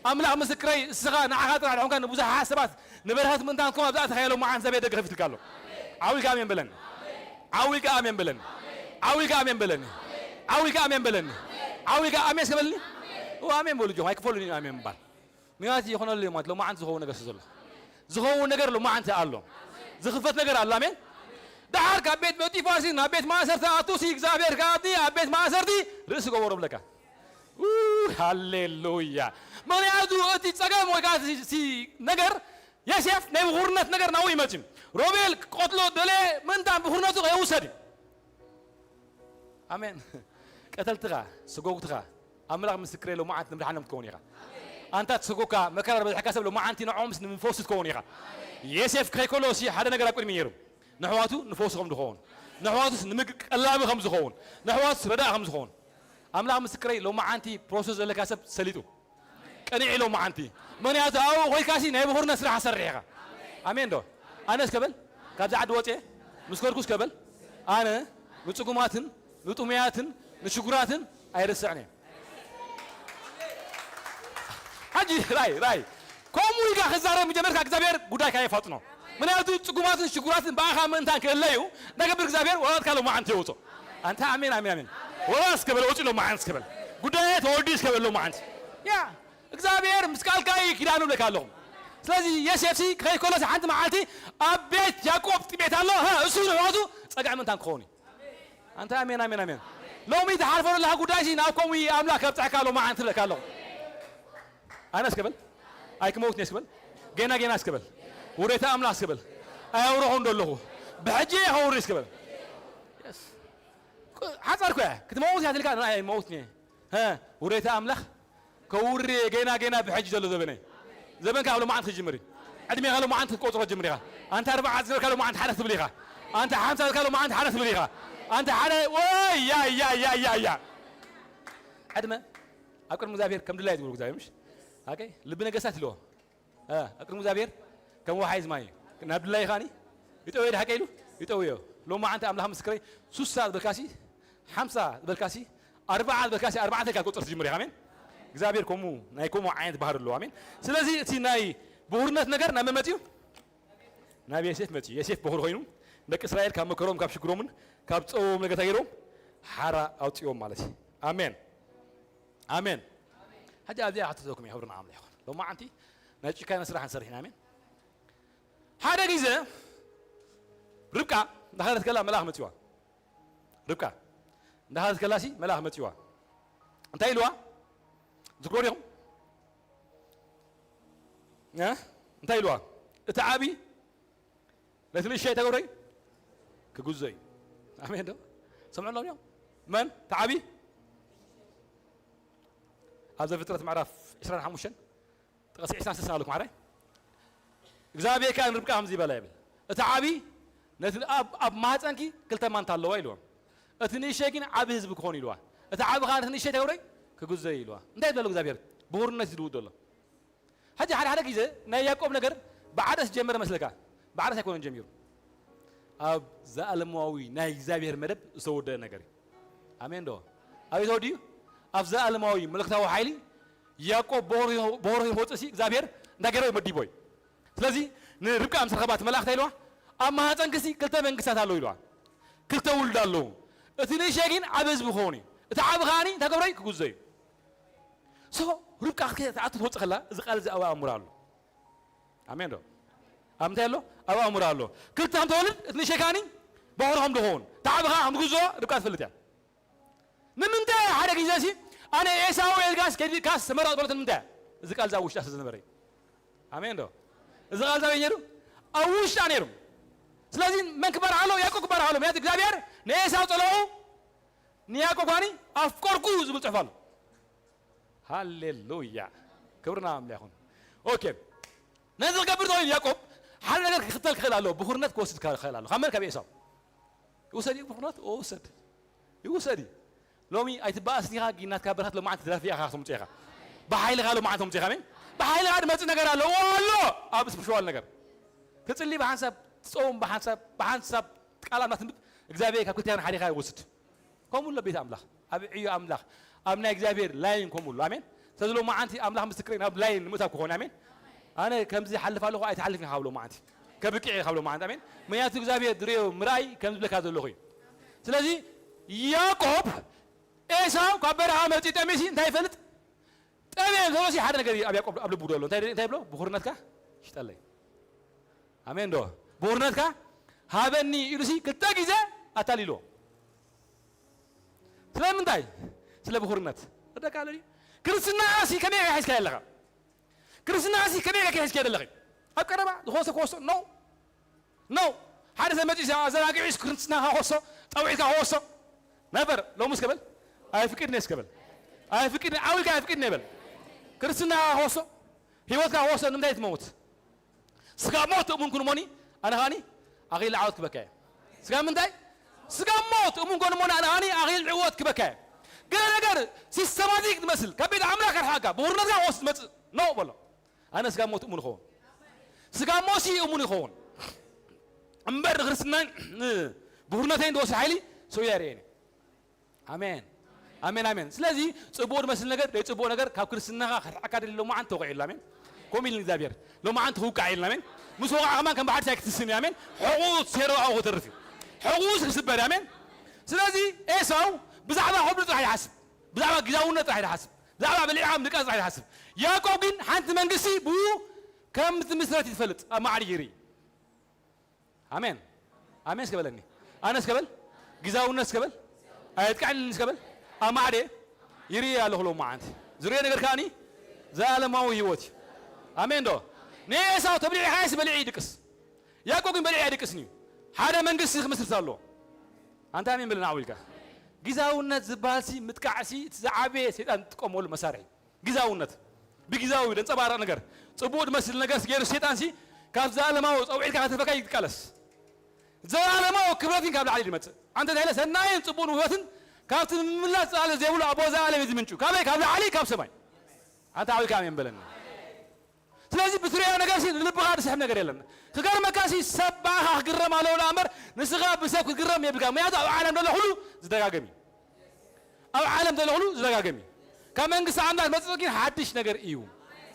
ኣምላኽ ምስክረይ እስኻ ንዓኻ ጥራሕ ድኾንካ ንብዙሓት ሰባት ንበረኸት ምእንታን ትኮን ኣብዛ ኣተኻዮ ሎማዓንት ዘቤት ደገ ከፊትልካ ኣሎ። ዓው ኢልካ ኣሜን በለኒ። ዓው ኢልካ ኣሜን በለኒ። ዓው ኢልካ ኣሜን በለኒ። ዓው ኢልካ ኣሜን በለኒ። ዓው ኢልካ ኣሜን ስከበልኒ። ኣሜን በሉ ጆም ኣይክፈሉኒ ኣሜን ምባል። ምክንያቱ ይኾነሉ እዩ ማለት ሎማዓንቲ ዝኸውን ነገር ስለ ዘሎ ዝኸውን ነገር ሎማዓንቲ ኣሎ። ዝኽፈት ነገር ኣሎ። ኣሜን። ደሓር ካብ ቤት ፖጢፋር ሲ ናብ ቤት ማእሰርቲ ኣቱ ሲ እግዚኣብሔር ከኣቲ ኣብ ቤት ማእሰርቲ ርእሲ ገበሮ ብለካ። ኡ፣ ሃሌሉያ። ምክንያቱ እቲ ጸገም ወይ ከዓ እቲ ሲ ነገር የሴፍ ናይ ብኹርነት ነገር ናብኡ ይመጽእ። ሮቤል ክቐትሎ ደለ ምእንታን ብኹርነቱ ከይውሰድ እዩ። ኣሜን። ቀተልትኻ ስጎግትኻ ኣምላኽ ምስክረ ሎማዓንቲ ንምድሓኖም ትከውን ኢኻ። ኣንታ ትስጎካ መከራ ዝበዝሐካ ሰብ ሎማዓንቲ ንዕኦምስ ንምፈውሲ ትከውን ኢኻ። የሴፍ ከይከሎ ሲ ሓደ ነገር ኣብ ቅድሚ ነይሩ። ንሕዋቱ ንፈውሲ ከም ዝኸውን ንሕዋቱስ ንምግ ቀላቢ ከም ዝኸውን ንሕዋቱስ ረዳእ ከም ዝኸውን ኣምላኽ ምስክረይ ሎማዓንቲ ፕሮሰስ ዘለካ ሰብ ሰሊጡ ቀኒዕ ኢሎም መዓንቲ ምኽንያቱ ኣብኡ ኮይካሲ ናይ ብኹርነት ስራሕ ኣሰርሕ ኢኻ። ኣሜን ዶ? ኣነስ ከበል ካብዚ ዓዲ ወፅየ ምስ ከድኩስ ከበል ኣነ ንፅጉማትን ንጥሙያትን ንሽጉራትን ኣይርስዕን እየ። ሕጂ ራይ ራይ ከምኡ ኢልካ ክዛረብ ምጀመርካ እግዚኣብሔር ጉዳይካ የፋጥኖ። ምክንያቱ ፅጉማትን ሽጉራትን ብኣኻ ምእንታን ክእለዩ ነገብር እግዚኣብሔር ወላትካ ሎማዓንቲ የውፅኦ። ኣንታ ኣሜን ኣሜን ኣሜን። ወላ እስከበል ወፂ ሎማዓንቲ እስከበል ጉዳየ ተወዲ እስከበል ሎማዓንቲ ያ እግዚኣብሔር ምስ ቃልካ እዩ ኪዳኑ ብለካ ኣለኹ። ስለዚ የሴፍሲ ከይኮለስ ሓንቲ መዓልቲ ኣብ ቤት ያዕቆብ ጥሜት ኣሎ። እሱ ንሕዋቱ ጸግዒ ምእንታን ክኸውን እዩ። ኣንታ ኣሜን ኣሜን ኣሜን። ሎሚ ትሓልፎ ዘለኻ ጉዳይሲ ናብ ከምኡ ኣምላኽ ከብጽሐካ ኣሎ መዓንቲ ብለካ ኣለኹ። ኣነ እስከበል ኣይክመውትን እየ እስከበል ጌና ጌና እስከበል ውሬታ ኣምላኽ እስከበል ኣየውረኹ እንደለኹ ብሕጂ እየ ከውሪ እስከበል ሓፃር ኮያ ክትመውት እያ ትልካ ንኣይ መውት እየ ውሬታ ኣምላኽ ከውሪ እየ ጌና ጌና ብሕጂ ዘሎ ዘበነ ዘበንካ ኣብ ሎማዓንቲ ክጅምር እዩ ዕድሜኻ ሎማዓንቲ ክትቆፅሮ ጅምር ኢኻ ኣንተ ኣርባዓ ዝነበርካ ሎማዓንቲ ሓደ ክትብል ኢኻ ኣንተ ሓምሳ ዝካ ሎማዓንቲ ሓደ ክትብል ኢኻ ኣንተ ሓደ ወያ ያ ያ ያ ያ ዕድመ ኣብ ቅድሚ እግዚኣብሔር ከም ድላይ ዝብሉ እግዚኣብሔር ምሽ ኣከይ ልቢ ነገስታት ኢልዎ ኣብ ቅድሚ እግዚኣብሔር ከም ወሓይዝ ማይ ናብ ድላይ ኢኻኒ ይጠውዮ ድሓቀ ኢሉ ይጠውዮ ሎማዓንቲ ኣምላኽ ምስክረይ ሱሳ ዝበልካሲ ሓምሳ ዝበልካሲ ኣርባዓ ዝበልካሲ ኣርባዕተ ኢልካ ክትቆፅር ትጅምር ኢኻ ኣሜን እግዚኣብሔር ከምኡ ናይ ከምኡ ዓይነት ባህር ኣለዎ ኣሜን ስለዚ እቲ ናይ ብሁርነት ነገር ናብ መን መፅዩ ናብ የሴፍ መፅዩ የሴፍ በኹር ኮይኑ ደቂ እስራኤል ካብ መከሮም ካብ ሽግሮምን ካብ ፀውም ነገር ተገይሮም ሓራ ኣውፅኦም ማለት እዩ ኣሜን ኣሜን ሕጂ ኣብዚኣ ክሕተተኩም እየ ክብሪ ንኣምላኽ ይኹን ሎማዓንቲ ናይ ጭካነ ስራሕ ንሰርሕ ኢና ኣሜን ሓደ ግዜ ርብቃ እንዳኸደት ከላ መልኣኽ መፅዋ ርብቃ እንዳኸደት ከላሲ መልኣኽ መፅዋ እንታይ ኢልዋ ትዝክሮ ዲኹም እንታይ ኢልዋ እቲ ዓብዪ ነቲ ንእሽተይ ተገብረይ ክግዞ እዩ ኣሜን ዶ ሰምዑ ኣለኹም እዮም መን እቲ ዓብዪ ኣብ ዘፍጥረት ምዕራፍ ዕስራን ሓሙሽተን ጥቐሲ ዕስራን ስልሳን ኣለኩም ሓራይ እግዚኣብሔር ከዓ ንርብቃ ከምዚ ይበላ ይብል እቲ ዓብዪ ነቲ ኣብ ማህፀንኪ ክልተ ማንታ ኣለዋ ኢልዋ እቲ ንእሽተይ ግን ዓብዪ ህዝቢ ክኾን ኢልዋ እቲ ዓብዪ ከዓ ነቲ ንእሽተይ ተገብረይ ክግዞ እዩ ኢልዋ እንታይ ይብለሉ እግዚኣብሔር ብሁርነት ይድውዶ ኣሎ ሕጂ ሓደ ሓደ ግዜ ናይ ያዕቆብ ነገር ብዓደስ ጀመረ መስለካ ብዓደስ ኣይኮነን ጀሚሩ ኣብ ዘኣለማዊ ናይ እግዚኣብሔር መደብ ዝተወደአ ነገር እዩ ኣሜን ዶ ኣበይ ተወዲኡ ኣብ ዘኣለማዊ መለክታዊ ሓይሊ ያዕቆብ ብሆር ክወፅእ ሲ እግዚኣብሔር እንታይ ገይረ መዲቦ እዩ ስለዚ ንርብቃ ምስ ረኸባት መላእኽታ ኢልዋ ኣብ ማህፀንክሲ ክልተ መንግስታት ኣለዉ ኢልዋ ክልተ ውልድ ኣለዉ እቲ ንእሸ ግን ዓብ ህዝቢ ክኸውን እዩ እቲ ዓብ ከዓኒ እንታይ ገብረ እዩ ክጉዞ እዩ ሶ ርብቃ ክትኣቱ ትወፅእ ከላ እዚ ቃል እዚ ኣብ ኣእምሮ ኣሎ ኣሜን ዶ ኣብ እንታይ ኣሎ ኣብ ኣእምሮ ኣሎ ክልተ ከም ተወልድ እቲ ንእሸ ከዓኒ በኹሪ ከም ዝኸውን እቲ ዓብ ከዓ ከም ዝጉዞ ርብቃ ትፈልጥ እያ ንምንታይ ሓደ ግዜ ሲ ኣነ ኤሳው ኤልጋስ ከዲካስ ተመረቕ በለት ንምንታይ እዚ ቃል ዛ ውሽጣ ስለ ዝነበረ ኣሜን ዶ እዚ ቃል ዛ ነይሩ ኣብ ውሽጣ ነይሩ ስለዚ መን ክባርዓሎ ያዕቆብ ክባርዓሎ ምክንያቱ እግዚኣብሔር ንኤሳው ጸለኡ ንያዕቆብ ኳኒ ኣፍቀርኩ ዝብል ጽሑፍ ኣሎ ክብርና ኣምላኽ ይኹን። ኦኬ፣ ነዚ ክገብር ተኾይኑ ያዕቆብ ሓደ ነገር ክኽተል ክኽእል ኣለዎ። ብኹርነት ክወስድ ክኽእል ኣለዎ። ካብ መን? ካብ ኤሳው። ይውሰድ እዩ ብኹርነት? ይውሰድ። ይውሰድ እዩ። ሎሚ ኣይትበኣስን ኢኻ፣ ግን ናትካ በረኸት ሎማዓንቲ ትረፍእ ኢኻ፣ ትምፅእ ኢኻ። ብሓይልኻ ሎማዓንቲ ትምፅእ ኢኻ። ኣሜን። ብሓይልኻ ድመፅእ ነገር ኣሎ። እዎ ኣሎ። ኣብ ስፕሪቹዋል ነገር ትፅሊ ብሓንሳብ፣ ትፀውም ብሓንሳብ፣ ብሓንሳብ ቃል ኣምላኽ ትንብብ፣ እግዚኣብሔር ካብ ክርስቲያን ሓዲኻ ይወስድ። ከምኡ ኣሎ ቤት ኣምላኽ፣ ኣብ ዕዮ ኣምላኽ፣ ኣብ ናይ እግዚኣብሔር ላይን ከምኡ ኣሎ። ኣሜን። ስለዚ ሎማዓንቲ ኣምላኽ ምስክረይ ናብ ላይን ንምእታው ክኾን። ኣሜን። ኣነ ከምዚ ሓልፍ ኣለኹ ኣይትሓልፍ ኢኻ ካብ ሎማዓንቲ። ከብቅዕ ኢኻ ካብ ሎማዓንቲ። ኣሜን። ምክንያቱ እግዚኣብሔር ድሬዮ ምርኣይ ከም ዝብለካ ዘለኹ እዩ። ስለዚ ያዕቆብ ኤሳው ካብ በረኻ መጺኡ ጠሜሲ እንታይ ይፈልጥ? ጠሜ ተወሲ ሓደ ነገር ኣብ ያዕቆብ ኣብ ልቡ ደሎ። እንታይ እንታይ ይብሎ? ብኹርነትካ ሽጠለይ። ኣሜን ዶ? ብኹርነትካ ሃበኒ ኢሉሲ ክልተ ግዜ ኣታሊሎ። ስለምንታይ? ስለ ብኹርነት። ረዳካ ኣሎ ድዩ? ክርስትናሲ ከመይ ኢኻ ሒዝካዮ ኣለኻ? ክርስትናሲ ከመይ ኢኻ ሒዝካዮ ዘለኺ? ኣብ ቀረባ ዝኾሰ ክወስዶ? ኖ። ኖ። ሓደ ሰብ መጺኡ ኣዘናጊዑ ክርስትናኻ ክወስዶ፣ ጠዊዕካ ክወስዶ? ነበር። ሎሚ እስከ በል። ኣይፍቅድን እስከ በል። ኣይፍቅድን፣ ዓው ኢልካ ኣይፍቅድን በል። ክርስትናኻ ክወስዶ፣ ህይወትካ ክወስዶ ንምንታይ ትመውት? ስጋ ሞት እሙን ኩን እሞኒ፣ ኣነ ኸኣኒ ኣኺል ዓወት ክበካ እየ። ስጋ ምንታይ? ስጋ ሞት እሙን ኩን እሞኒ፣ ኣነ ኸኣኒ ኣኺል ዕወት ክበካ እየ። ገለ ነገር ሲስተማቲክ ትመስል፣ ካብ ቤት ኣምላኽ ከርሓካ፣ ብኹርነትካ ክወስድ መጽእ፣ ኖ በሎ። ኣነ ስጋ ሞት እሙን ይኸውን። ስጋ ሞሲ እሙን ይኸውን። እምበር ንክርስትናን ብኹርነተይን ዝወስድ ሓይሊ ሰው እያ ርእየኒ። ኣሜን። ኣሜን፣ ኣሜን። ስለዚ ጽቡቕ ዝመስል ነገር፣ ደይ ጽቡቕ ነገር ካብ ክርስትናኻ ከርሕዓካ ደሊ ሎማዓንቲ ተውቅዕ ኢልና። ኣሜን። ከምኡ ኢልን እግዚኣብሔር። ሎማዓንቲ ክውቃዕ ኢልና። ኣሜን። ምስ ወቃዕ ከማን ከም ብሓድሽ ኣይክትስን እዩ። ኣሜን። ሕቑኡ ሴሮ ኣብኡ ክተርፍ እዩ። ሕቑኡ ክስበር እዩ። ኣሜን። ስለዚ ኤሳው ብዛዕባ ክብሪ ጥራሕ ይሓስብ። ብዛዕባ ግዛውነት ጥራሕ ይሓስብ። ብዛዕባ ብልዒኻ ምድቃስ ጥራሕ ይሓስብ። ያዕቆብ ግን ሓንቲ መንግስቲ ብኡ ከም ትምስረት እዩ ዝፈልጥ። ኣብ ማዕሪ ይርኢ። ኣሜን። ኣሜን እስከ በለኒ። ኣነ እስከ በል። ግዛውነት እስከ በል። ኣየጥቃዕን እስከ በል። ኣብ ማዕደ ይርኢ ኣለኹ ሎማዓንቲ። ዝርኦ ነገር ከኣኒ ዘላለማዊ ህይወት እዩ። ኣሜን ዶ? ንኤሳው ተብሊዕኻይስ በሊዑ ይድቅስ። ያዕቆብ ግን በሊዑ ኣይድቅስን እዩ። ሓደ መንግስቲ ክምስርት ኣለዎ። ኣንታ ኣሜን በለና ዓው ኢልካ። ግዛውነት ዝበሃልሲ ምጥቃዕሲ እቲ ዝዓበየ ሰይጣን ዝጥቀመሉ መሳርሒ። ግዛውነት። ብግዛዊ ደንጸባረቕ ነገር። ጽቡቕ ዝመስል ነገር ገይሩ ሰይጣንሲ ካብ ዘላለማዊ ጸውዒልካ ከተርፈካ ይቃለስ። ዘላለማዊ ክብረትን ካብ ላዕሊ ዝመጽእ። ኣንተ እንታይ ኢለ ሰናይን ጽቡቕን ውህበትን ካብቲ ምምላስ ጻለ ዘይብሉ ኣቦ ዘላለም እዩ ዝምንጩ። ካበይ? ካብ ላዕሊ ካብ ሰማይ። ኣንታ ዓው ኢልካ ኣሜን በለኒ። ስለዚ ብትሪኦ ነገር ሲ ልብኻ ዝስሕብ ነገር የለን። ክገርመካ ሲ ሰብ ብኣኻ ክግረም ኣለዎ ደኣ እምበር ንስኻ ብሰብ ክትግረም የብልካ። ምክንያቱ ኣብ ዓለም ዘሎ ኩሉ ዝደጋገም እዩ። ኣብ ዓለም ዘሎ ኩሉ ዝደጋገም እዩ። ካብ መንግስቲ ኣምላኽ ዝመጽእ ግን ሓድሽ ነገር እዩ።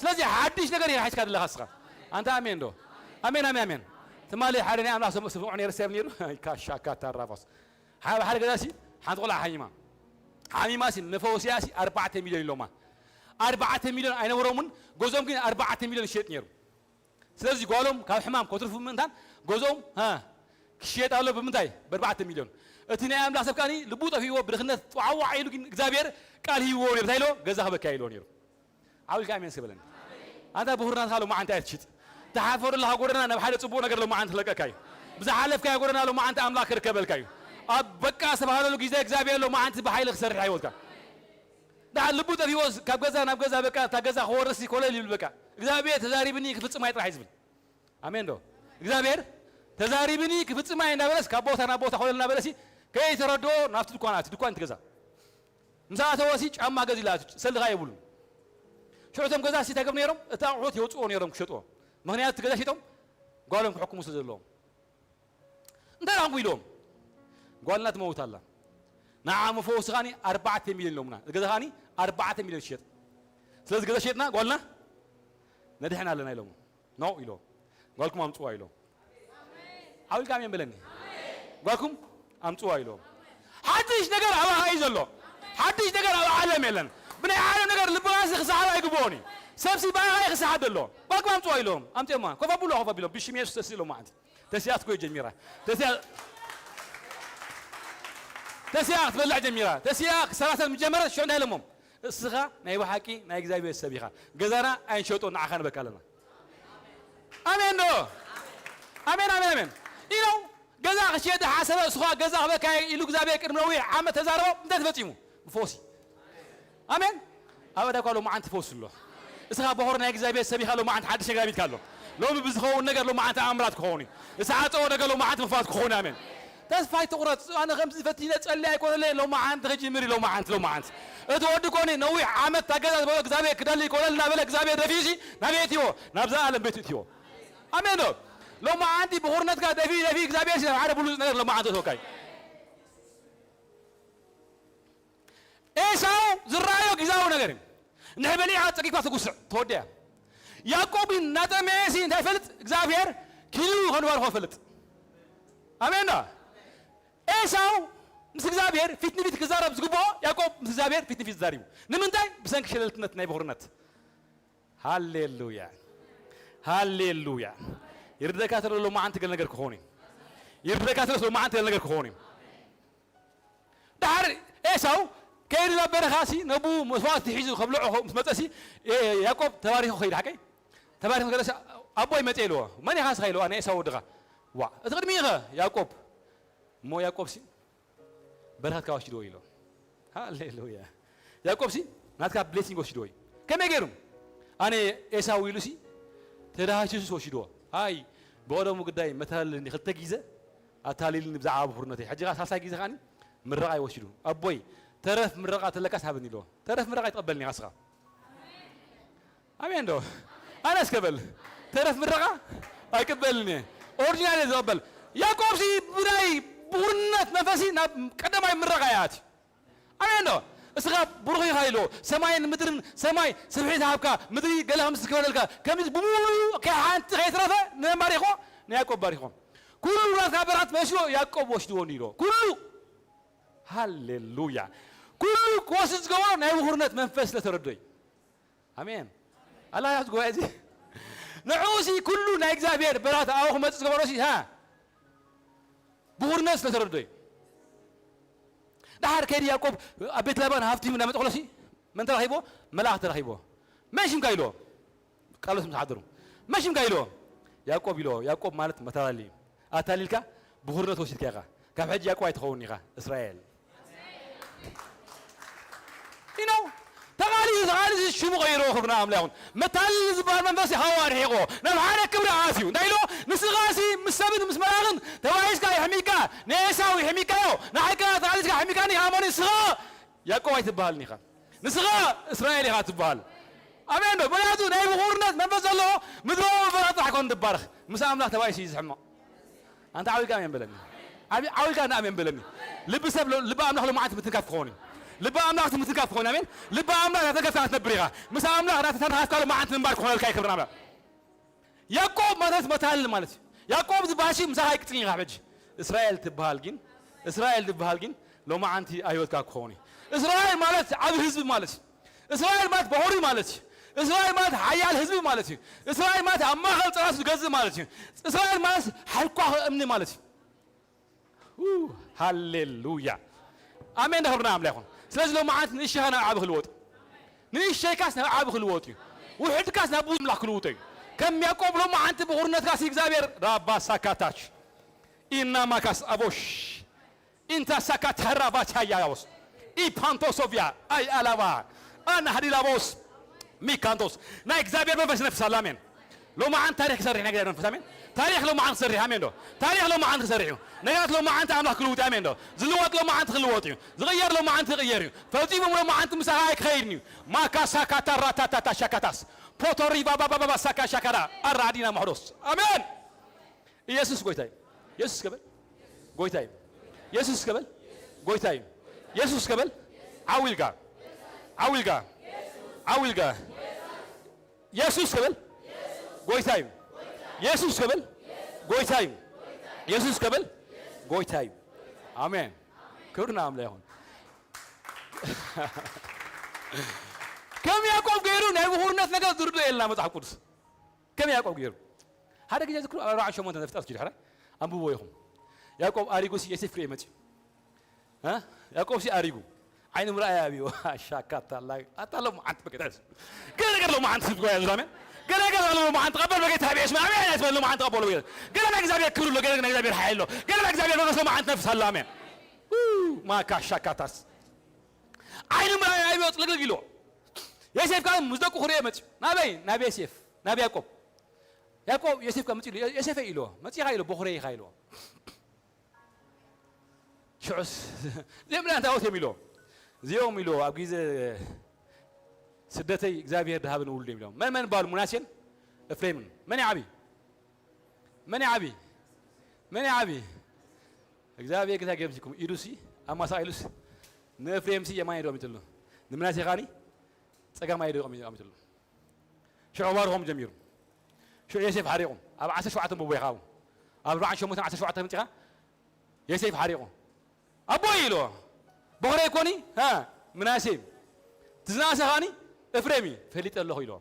ስለዚ ሓድሽ ነገር እዩ ሒዝካ ዘለኻ ንስኻ። ኣንታ ኣሜን ዶ? ኣሜን፣ ኣሜን፣ ኣሜን። ትማሊ ሓደ ናይ ኣምላኽ ሰብ ስምዑ ነይሩ፣ ሰብ ነይሩ። ካሻ ካታ ራፋስ። ሓደ ሓደ ገዛ ሲ ሓንቲ ቆልዓ ሓሚማ። ሓሚማ ሲ ንፈውስያ ሲ ኣርባዕተ ሚልዮን ኢሎማ። ኣርባዕተ ሚልዮን ኣይነበሮምን፣ ገዞም ግን ኣርባዕተ ሚልዮን ይሸጥ ነይሩ። ስለዚ ጓሎም ካብ ሕማም ከትርፉ ምእንታን ገዞም፣ ሃ፣ ክሽየጥ ኣሎ ብምንታይ? ብኣርባዕተ ሚልዮን። እቲ ናይ ኣምላኽ ሰብ ከኣኒ ልቡ ጠፊእዎ ብድኽነት ጧዕዋዕ ኢሉ ግን እግዚኣብሔር ቃል ሂብዎ ነይሩ። እንታይ ኢሎ? ገዛ ክበካ ኢልዎ ነይሩ። ዓው ኢልካ ኣሜን እስከ በለኒ። ኣንታ ብኹርናትካ ሎማዓንቲ ኣይትሽጥ። ትሓፈሩ ኣለኻ ጎደና ናብ ሓደ ጽቡቕ ነገር ሎማዓንቲ ክለቀካ እዩ። ብዝሓለፍካዮ ጎደና ሎማዓንቲ ኣምላኽ ክርከበልካ እዩ። ኣብ በቃ ዝተባህለሉ ግዜ እግዚኣብሔር ሎማዓንቲ ብሓይሊ ክሰርሕ ህይወትካ። ደሓር ልቡ ጠፊእዎ ካብ ገዛ ናብ ገዛ በቃ እታ ገዛ ክወርስ ኮለል ይብል በቃ። እግዚኣብሔር ተዛሪብኒ ክፍጽማ እዩ ጥራሕ እዩ ዝብል። ኣሜን ዶ? እግዚኣብሔር ተዛሪብኒ ክፍጽማ እዩ እንዳበለስ ካብ ቦታ ናብ ቦታ ኮለል እናበለሲ ከይተረድኦ ናብቲ ድኳን ኣትዩ ድኳን ትገዛ። ምስ ኣተወሲ ጫማ ገዚላ ኣትዩ ሰልኻ የብሉን። ሽዑ እቶም ገዛ ሲ እንታይ ገብሩ ነይሮም? እቲ ኣቑሑት የውፅኦ ነይሮም ክሸጥዎ። ምኽንያቱ እቲ ገዛ ሸጦም ጓሎም ክሕክሙ ስለ ዘለዎም። እንታይ ደኣ ኢልዎም? ጓልና ትመውት ኣላ። ንዓ መፈወሲ ኻኒ ኣርባዕተ ሚልዮን ኢሎምና። ገዛ ኻኒ ኣርባዕተ ሚልዮን ትሽየጥ። ስለዚ ገዛ ሸጥና ጓልና ነድሕን ኣለና ኢሎም። ኖ ኢሎም። ጓልኩም ኣምጽዋ ኢሎም። ዓው ኢልካ ኣሜን በለኒ። ጓልኩም ኣምጽዋ ኢሎም። ሓድሽ ነገር ኣባኻ እዩ ዘሎ። ሓድሽ ነገር ኣብ ዓለም የለን። ብናይ ዓለም ነገር ልብኻሲ ክሰሓብ ኣይግብኦን እዩ። ሰብሲ ብኣኻ እዩ ክሰሓብ ዘለዎ። ጓልኩም ኣምጽዋ ኢሎም። ኣምጽኦማ። ኮፍ ኣብሉ፣ ኮፍ ኣቢሎም። ብሽም የሱስ ተስኢሎም ማለት። ተሲኣ ትኮይ ጀሚራ። ተሲኣ ተሲኣ ክትበልዕ ጀሚራ። ተሲኣ ክሰራሰር ምጀመረ ሽዑ እንታይ ኢሎሞም? እስኻ ናይ ብሓቂ ናይ እግዚኣብሔር ሰብ ኢኻ። ገዛና ኣይንሸጦ ንዓኻ ንበካ ኣለና። ኣሜን ዶ? ኣሜን፣ ኣሜን፣ ኣሜን። ኢለው ገዛ ክሸጥ ሓሰበ፣ እሱ ኸኣ ገዛ ክበካ ኢሉ እግዚኣብሔር ቅድሚ ነዊሕ ዓመት ተዛረቦ። እንታይ ተፈጺሙ? ብፈውሲ። ኣሜን። ኣብ ዕዳጋ ሎማዓንቲ ፈውሲ ኣሎ። እስኻ በኹር ናይ እግዚኣብሔር ሰብ ኢኻ። ሎማዓንቲ ሓድሽ ነገር ኣቢትካ ኣሎ። ሎሚ ብዝኸውን ነገር ሎማዓንቲ ኣምራት ክኸውን እዩ። ዝተዓጸወ ነገር ሎማዓንቲ ምኽፋት ክኸውን። ኣሜን። ተስፋ ኣይትቑረጽ። ኣነ ከምዚ ፈቲነ ጸልየ ኣይኮነለይ። ሎማዓንቲ ክጅምር እዩ። ሎማዓንቲ፣ ሎማዓንቲ። እቲ ወዲ ኮኒ ነዊሕ ዓመት ታገዛ ዝበሎ እግዚኣብሔር ክደሊ ይኮነል እናበለ እግዚኣብሔር ደፊሲ ናበይ እትዮ? ናብዛ ዓለም ቤት እትዮ። ኣሜን ዶ? ሎማዓንቲ ብኹርነትካ ደፊ፣ ደፊ እግዚኣብሔር ሲ ናብ ሓደ ብሉጽ ነገር ሎማዓንቲ ተወካይ። ኤሳው ዝረኣዮ ግዛዊ ነገር እዩ። እንድሕር በሊዕካ ጸጊግካ ትጉስዕ፣ ተወዲኣ። ያዕቆብ ግን እናጠመየ ሲ እንታይ ይፈልጥ? እግዚኣብሔር ኪዱ ከም ዝባርኾ ይፈልጥ። ኣሜን ዶ? ኤሳው ምስ እግዚኣብሔር ፊት ንፊት ክዛረብ ዝግብኦ፣ ያዕቆብ ምስ እግዚኣብሔር ፊት ንፊት ተዛሪቡ። ንምንታይ? ብሰንኪ ሸለልትነት ናይ በኹርነት። ሃሌሉያ፣ ሃሌሉያ። ይርደካ ተሎ ሎማዓንቲ ገለ ነገር ክኸውን እዩ። ይርደካ ተሎ ሎማዓንቲ ገለ ነገር ክኸውን እዩ። ደሓር ኤሳው ከይዱ ናብ በረኻ ሲ ነቡ መስዋእቲ ሒዙ ከብልዖ ምስ መጸ ሲ፣ ኤ፣ ያዕቆብ ተባሪኹ ከይዱ ሓቀይ? ተባሪኹ ከይዱ ሲ፣ ኣቦይ መጸ ኢልዎ። መን ኢኻ ንስኻ ኢልዎ? ኣነ ኤሳው ወድኻ። ዋ፣ እቲ ቅድሚ ኢኸ ያዕቆብ። እሞ ያዕቆብ ሲ በረኸትካ ወሲድዎ ኢሎ። ሃሌሉያ። ያዕቆብ ሲ ናትካ ብሌሲንግ ወሲድዎ እዩ። ከመይ ገይሩ? ኣነ ኤሳው ኢሉ ሲ ተዳሃሲሱ ወሲድዎ። ኣይ ብቐደሙ ግዳይ መታለልኒ ክልተ ግዜ ኣታሊልኒ ብዛዕባ ብኹርነተይ። ሕጂ ኸዓ ሳልሳይ ግዜ ኸዓኒ ምረቓ ይወሲዱ። ኣቦይ ተረፍ ምረቓ ተለካስ ሃብኒ ኢልዎ። ተረፍ ምረቓ ይትቐበልኒ ኢኻ ንስኻ። ኣሜን ዶ? ኣነስ ከበል ተረፍ ምረቓ ኣይቅበልን እየ። ኦሪጂናል እየ ዝቕበል። ያዕቆብ ሲ ብናይ ብኹርነት መንፈሲ ናብ ቀዳማይ ምረቓ ይኣቲ። ኣሜን ዶ? እስኻ ብሩኽ ኢኻ ኢልዎ። ሰማይን ምድርን፣ ሰማይ ስብሒ ዝሃብካ፣ ምድሪ ገለ ከምዚ ክበለልካ፣ ከምዚ ብምሉኡ ከይ ሓንቲ ከይትረፈ ንመን ባሪኽዎ? ንያዕቆብ ባሪኽዎ። ኩሉ ናትካ በረኸት መሲዎ ያዕቆብ ወሲድዎ ኢልዎ። ኩሉ። ሃሌሉያ። ኩሉ ክወስድ ዝገበሮ ናይ ብኹርነት መንፈስ ስለ ተረድኦ እዩ። ኣሜን። ኣላ ያት ጉባኤ እዚ ንዕኡ ሲ ኩሉ ናይ እግዚኣብሔር በረኸት ኣብኡ ክመጽእ ዝገበሮ ሲ፣ ሃ? ብኹርነት ስለ ተረድኦ እዩ። ደሓር ከይዱ ያዕቆብ ኣብ ቤት ላባን ሃብቲ እንዳመጠቕሎ ሲ መን ተራኺቦ? መልኣኽ ተራኺቦ። መን ሽምካ ኢልዎ? ቃሎስ ምስ ሓደሩ። መን ሽምካ ኢልዎ? ያዕቆብ ኢልዎ። ያዕቆብ ማለት መታላሊ እዩ። ኣታሊልካ ብኹርነት ወሲድካ ኢኻ። ካብ ሕጂ ያዕቆብ ኣይትኸውን ኢኻ፣ እስራኤል። You know፣ ተቓሊሱ፣ ተቓሊሱ ሽሙ ቀይሮ፣ ክብሪ ንኣምላኽ ይኹን። መታለሊ ዝበሃል መንፈስ ይሃዋ ርሒቑ፣ ናብ ሓደ ክብሪ ኣትዩ። እንታይ ኢልዎ? ንስኻ ሲ ምስ ሰብን ምስ መላእኽን ተባኢስካ ይሕሚካ፣ ንኤሳው ይሕሚካዮ፣ ንዓይካ ተቓሊስካ ይሕሚካኒ፣ ኣመኒ ንስኻ ያዕቆብ ኣይትበሃልን ኢኻ። ንስኻ እስራኤል ኢኻ ትበሃል። ኣሜን ዶ? ምኽንያቱ ናይ ብኹርነት መንፈስ ዘለዎ ምድራዊ በረኸት ጥራሕ ኮን ትባረኽ። ምስ ኣምላኽ ተባኢሱ እዩ ዝሕመቕ። ኣንታ ዓዊልካ ኣሜን በለኒ። ዓቢ-፣ ዓዊልካ እንዳ ኣሜን በለኒ። ልቢ ሰብ ሎ-፣ ልቢ ኣምላኽ ሎማዓንቲ ምትንካፍ ክኸውን እዩ። ልቢ ኣምላኽ እቲ ምትንካፍ ክኸውን፣ ኣሜን። ልቢ ኣምላኽ እናተንከፍካ ክትነብር ኢኻ። ምስ ኣምላኽ እናተተንከፍካ ሎማዓንቲ ምንባር ክኾነልካ እዩ፣ ክብሪ ንኣምላኽ። ያዕቆብ ማለት መታለሊ ማለት እዩ። ያዕቆብ ዝበሃል ሽም ምሳኻ ኣይቅጽልን ኢኻ ሕጂ። እስራኤል ትበሃል ግን፣ እስራኤል ትበሃል ግን ሎማዓንቲ ኣብ ህይወትካ ክኸውን እዩ። እስራኤል ማለት ዓቢ ህዝቢ ማለት እዩ። እስራኤል ማለት በኹሪ ማለት እዩ። እስራኤል ማለት ሓያል ህዝቢ ማለት እዩ። እስራኤል ማለት ኣብ ማእከል ጸላእቱ ዝገዝእ ማለት እዩ። እስራኤል ማለት ሓልኳ እምኒ ማለት እዩ። ኡ፣ ሃሌሉያ። ኣሜን። ዳኽብርና ኣምላኽ ይኹን። ስለዚ ሎማዓንቲ ንእሽኻ ናብ ዓቢ ክልወጥ እዩ። ንእሽተይካስ ናብ ዓቢ ክልወጥ እዩ። ውሕድካስ ናብ ብዙሕ ኣምላኽ ክልውጦ እዩ። ከም ያዕቆብ ሎማዓንቲ ብኹርነትካስ እግዚኣብሔር ራባ ሳካታች። ኢና ማካስ ኣቦሽ። ኢንታ ሳካታራ ባቻያያቦስ። ኢፓንቶሶቪያ። ኣይ ኣላባ። ኣና ሃዲላቦስ። ሚካንቶስ። ናይ እግዚኣብሔር መንፈስ ይነፍስ ኣሎ። ኣሜን። ሎማዓንቲ ታሪኽ ክሰርሕ ናይ እግዚኣብሔር መንፈስ። ኣሜን። ታሪኽ ሎማዓንቲ ክሰርሕ። ኣሜን ዶ? ታሪኽ ሎማዓንቲ ክሰርሕ እዩ። ነገራት ሎማዓንቲ ኣምላኽ ክልውጥ። ኣሜን ዶ? ዝልወጥ ሎማዓንቲ ክልወጥ እዩ። ዝቕየር ሎማዓንቲ ክቕየር እዩ። ፈጺሞም ሎማዓንቲ ምሳኻ ኣይክኸይድን እዩ። ማካሳካታ ራታታታ ሻካታስ። ፖቶሪ ባባባባ ሳካ ሻካራ። ኣራዲና ማሕዶስ። ኣሜን። ኢየሱስ ጎይታ እዩ። ኢየሱስ ከበል ጎይታ እዩ። ኢየሱስ ከበል ጎይታ እዩ። ኢየሱስ ከበል ዓዊልጋ፣ ዓዊልጋ፣ ዓዊልጋ። ኢየሱስ ከበል ጎይታ እዩ። ኢየሱስ ከበል ጎይታ እዩ። ኢየሱስ ከበል ጎይታ እዩ። ኣሜን። ክብሪ ንኣምላኽ ይኹን። ከም ያዕቆብ ገይሩ ናይ ምሁርነት ነገር ዝርዶ የልና መጽሓፍ ቅዱስ። ከም ያዕቆብ ገይሩ። ሓደ ግዜ ዝክሩ ኣብ ኣርባዓ ሸሞንተ ዘፍጥረት ኪዱ ሕራይ ኣንብቦ ኢኹም። ያዕቆብ ኣሪጉ ሲ የሴፍ ክርኢ መጽዩ። እ? ያዕቆብ ሲ ኣሪጉ። ዓይኑ ምርኣይ ኣብዮ። ኣሻካታ ኣላ-፣ ኣታ ሎማዓንቲ በጌታ የሱስ። ገለ ነገር ሎማዓንቲ ስብ ጎያ ዝራሜ። ገለ ነገር ሎማዓንቲ ቀበል በጌታ ብኤስ ማሜ። ኣሜን። ኣትበል ሎማዓንቲ ቀበል በጌታ። ገለ ናይ እግዚኣብሔር ክብሪ ኣሎ። ገለ ናይ እግዚኣብሔር ሓይል ኣሎ። ገለ ናይ እግዚኣብሔር መንፈስ ሎማዓንቲ ነፍስ ኣሎ። ኣሜን። ኡ፣ ማካ ሻካታስ። ዓይኑ ምርኣይ ኣብዮ ጽልግልግ ኢሎ። ዮሴፍ ከዓ ምስ ደቁ ክርእዮ መፅዩ። ናበይ? ናብ ዮሴፍ፣ ናብ ያዕቆብ። ያዕቆብ ዮሴፍ ከዓ መፅኡ ኢሉ፣ "ዮሴፈይ" ኢልዎ። "መፂኻ?" ኢልዎ። "በኹረይ ኢኻ" ኢልዎ። ሽዑስ "እዚኦም ደኣ እንታይ እዮም?" ኢልዎ። "እዚኦም" ኢልዎ፣ "ኣብ ግዜ ስደተይ እግዚኣብሔር ድሃበኒ ውሉድ እዮም" ኢልዎም። መን መን ይበሃሉ? ምናሴን እፍሬምን። መን ይዓቢ? መን ይዓቢ? መን ይዓቢ? እግዚኣብሔር ጌታ ገምሲኩም። ኢዱሲ ኣማሳቕ ኢሉስ ንእፍሬምሲ የማን ኢዱ ኣሚጥሉ፣ ንምናሴ ኻኒ ጸጋም ኢዱ ኣሚጥሉ። ሽዑ ባርኾም ጀሚሩ። ሽዑ ዮሴፍ ሓሪቑ። ኣብ ዓሰርተ ሸውዓተ ብቦ ይኻቡ። ኣብ ኣርባዓን ሸሞንተን ዓሰርተ ሸውዓተ መጺኻ ዮሴፍ ሓሪቑ። "ኣቦይ" ኢልዎ። "በኹረይ ኮኒ?" "ሃ፣ ምናሴ። እቲ ዝነኣሰ ኻኒ እፍሬም እዩ፣ ፈሊጠ ኣለኹ" ኢልዎ።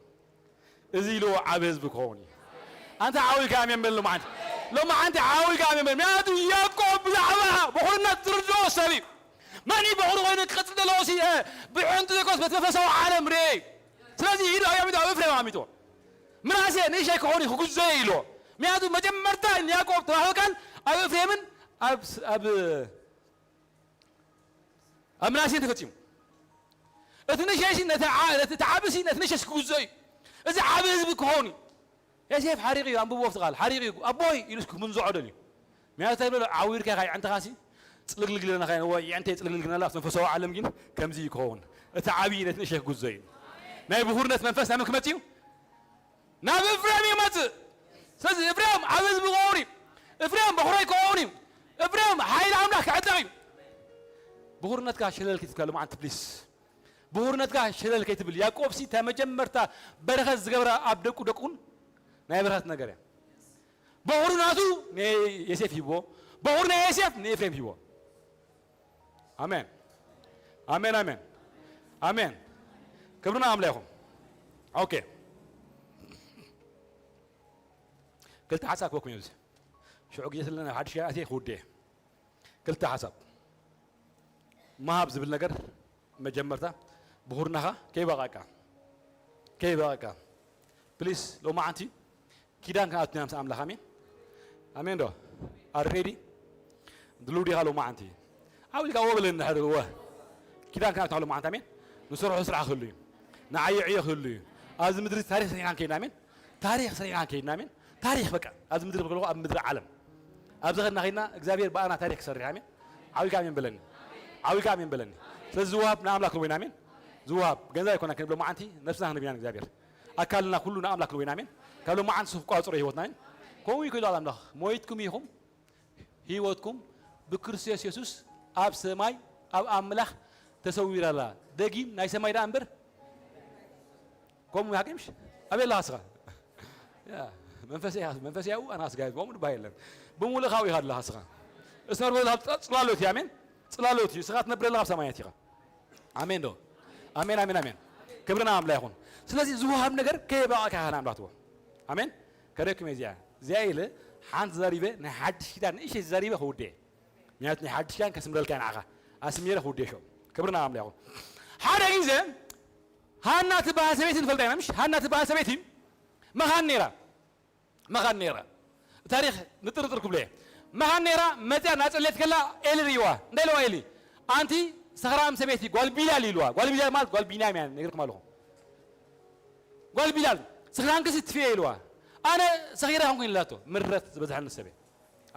እዚ ኢልዎ ዓቢ ህዝቢ ክኸውን እዩ። ኣንታ ዓው ኢልካ ኣሜን በል ሎማዓንቲ። ሎማዓንቲ ዓው ኢልካ ኣሜን በል። ምኽንያቱ ያዕቆብ ብዛዕባ በኹርነት ዝርድኦ ሰብ እዩ። መን እዩ በኹሩ ኮይኑ ክቕጽል ዘለዎ ሲ፣ እ፣ ብዕንቱ ዘይኮነስ በቲ መንፈሳዊ ዓለም ርኤ እዩ። ስለዚ ኢዱ ኣብ ኣሚጡ ኣብ እፍሬም ኣሚጡ። ምናሴ ንእሽተይ ክኸውን እዩ ክጉዘዮ ኢልዎ። ምኽንያቱ መጀመርታ ንያዕቆብ ተባህወ ቃል ኣብ እፍሬምን ኣብ፣ ኣብ ኣብ ምናሴ ተፈጺሙ። እቲ ንእሽተይሲ ነቲ ዓ-፣ ነቲ፣ እቲ ዓብሲ ነቲ ንእሽተይሲ ክግዝኦ እዩ። እዚ ዓቢ ህዝቢ ክኸውን እዩ። ዮሴፍ ሓሪቕ እዩ፣ ኣንብብዎ ኣብቲ ቃል። ሓሪቕ እዩ፣ "ኣቦይ" ኢሉስ ክምንዝዖ ደልዩ። ምኽንያቱ እንታይ በሎ? "ዓዊርካ ኢኻ፣ የዕንትኻሲ ጽልግልግ ኢለና ኢኻ፣ ወይ የዕንተይ ጽልግልግ ኢለና፣ ኣብቲ መንፈሳዊ ዓለም ግን ከምዚ እዩ ክኸውን። እቲ ዓቢ ነቲ ንእሽተይ ክግዝኦ እዩ። ናይ ብኹርነት መንፈስ ናብ መን ክመጽእ እዩ?" ናብ እፍሬም ይመጽእ። ስለዚ እፍሬም ዓቢ ህዝቢ ክኸውን እዩ። እፍሬም በኹረይ ክኸውን እዩ። እፍሬም ሓይሊ ኣምላኽ ክዕጠቕ እዩ። ብኹርነትካ ሸለል ከይትብካ ሎማዓንቲ ፕሊስ። ብኹርነትካ ሸለል ከይትብል። ያዕቆብሲ እታ መጀመርታ በረኸት ዝገብራ ኣብ ደቁ ደቁን ናይ በረኸት ነገር እያ። በኹሩ ናቱ ንዮሴፍ ሂብዎ። በኹሩ ናይ ዮሴፍ ንኤፍሬም ሂብዎ። ኣሜን። ኣሜን፣ ኣሜን። ኣሜን። ክብሪ ንኣምላኽ ይኹን። ኦኬ። ክልተ ሓሳብ ክበኩም እዩ እዚ። ሽዑ ግዜ ስለና ሓድሽ ኣትየ ክውድእ እየ። ክልተ ሓሳብ። ምሃብ ዝብል ነገር መጀመርታ ብኹርናኻ ከይበቐዕካ፣ ከይበቐዕካ። ፕሊስ፣ ሎማዓንቲ ኪዳን ክንኣቱ ኢና ምስ ኣምላኽ። ኣሜን። ኣሜን ዶ? ኣሬዲ ድልው ዲኻ ሎማዓንቲ? ዓው ኢልካ እወ በለኒ እንድሕር እወ። ኪዳን ክንኣቱ ሎማዓንቲ። ኣሜን። ንሰርሖ ስራሕ ክህሉ እዩ። ንዓዮ ዕዮ ክህሉ እዩ። ኣብዚ ምድሪ ታሪኽ ሰሪሕና ንከይድና። ኣሜን። ታሪኽ ሰሪሕና ንከይድና። ኣሜን። ታሪኽ በቃ ኣብዚ ምድሪ ክብለኹ ኣብ ምድሪ ዓለም ኣብዚ ኸድና ኸይድና እግዚኣብሔር ብኣና ታሪኽ ክሰርሕ። ኣሜን። ዓው ኢልካ ኣሜን በለኒ። ዓው ኢልካ ኣሜን በለኒ። ስለዚ ዝወሃብ ንኣምላኽ ክንወይና። ኣሜን። ዝወሃብ ገንዘብ ኣይኮና ክንብሎ መዓንቲ ነብስና ክንብና እግዚኣብሔር ኣካልና ኩሉ ንኣምላኽ ክንወይና። ኣሜን። ካብ ሎማዓንቲ ስፍ ቋጽሮ ህይወትና። ኣሜን። ከምኡ እዩ ክብል ኣምላኽ። ሞይትኩም ኢኹም፣ ህይወትኩም ብክርስቶስ የሱስ ኣብ ሰማይ ኣብ ኣምላኽ ተሰዊራ ኣላ። ደጊም ናይ ሰማይ ደኣ እምበር ከምኡ ሓቂ ምሽ? ኣበይ ኣለኻ እስኻ? ያ፣ መንፈስ እያ፣ መንፈስ እያ፣ ኣና ስጋ ከምኡ ድባይ የለን። ብምሉእ ካብኡ ኢኻ ኣለኻ እስኻ። እስመር በዛ ጽላሎት እያ፣ ኣሜን። ጽላሎት እዩ። እስኻ ትነብረላ ኣብ ሰማያት ኢኻ። ኣሜን ዶ? ኣሜን፣ ኣሜን፣ ኣሜን። ክብሪ ንኣምላኽ ይኹን። ስለዚ ዝወሃብ ነገር ከየባእካ ኢኻ ንኣምላኽ ትቦ። ኣሜን። ከረኩም እዚኣ። እዚኣ ኢለ ሓንቲ ዘሪበ ናይ ሓድሽ ኪዳን ንእሽተይ ዘሪበ ክውደ። ምክንያቱ ናይ ሓድሽ ኪዳን ከስምረልካ ንዓኻ። ኣስሚረ ክውደ ሸው። ክብሪ ንኣምላኽ ይኹን። ሓደ ግዜ ሃና ትበሃል ሰበይቲ ንፈልጣ ኢና፣ ምሽ? ሃና ትበሃል ሰበይቲ መኻን ነይራ። መኻን ነይራ። ታሪኽ ንጥርጥር ክብሎ እየ። መኻን ነይራ፣ መፅያ እናፀለየት ከላ ኤሊ ርእይዋ። እንታይ ኢልዋ ኤሊ? "ኣንቲ ሰኽራም ሰበይቲ፣ ጓል ቢላል" ኢልዋ። ጓል ቢላል ማለት ጓል ቢንያም እያ፣ ነጊርኩም ኣለኹ። ጓል ቢላል፣ "ስኽራንክሲ ትፍየ" ኢልዋ። "ኣነ ሰኺረ ኾንኩ" ኢላቶ። ምረት ዝበዝሐኒ ሰበ።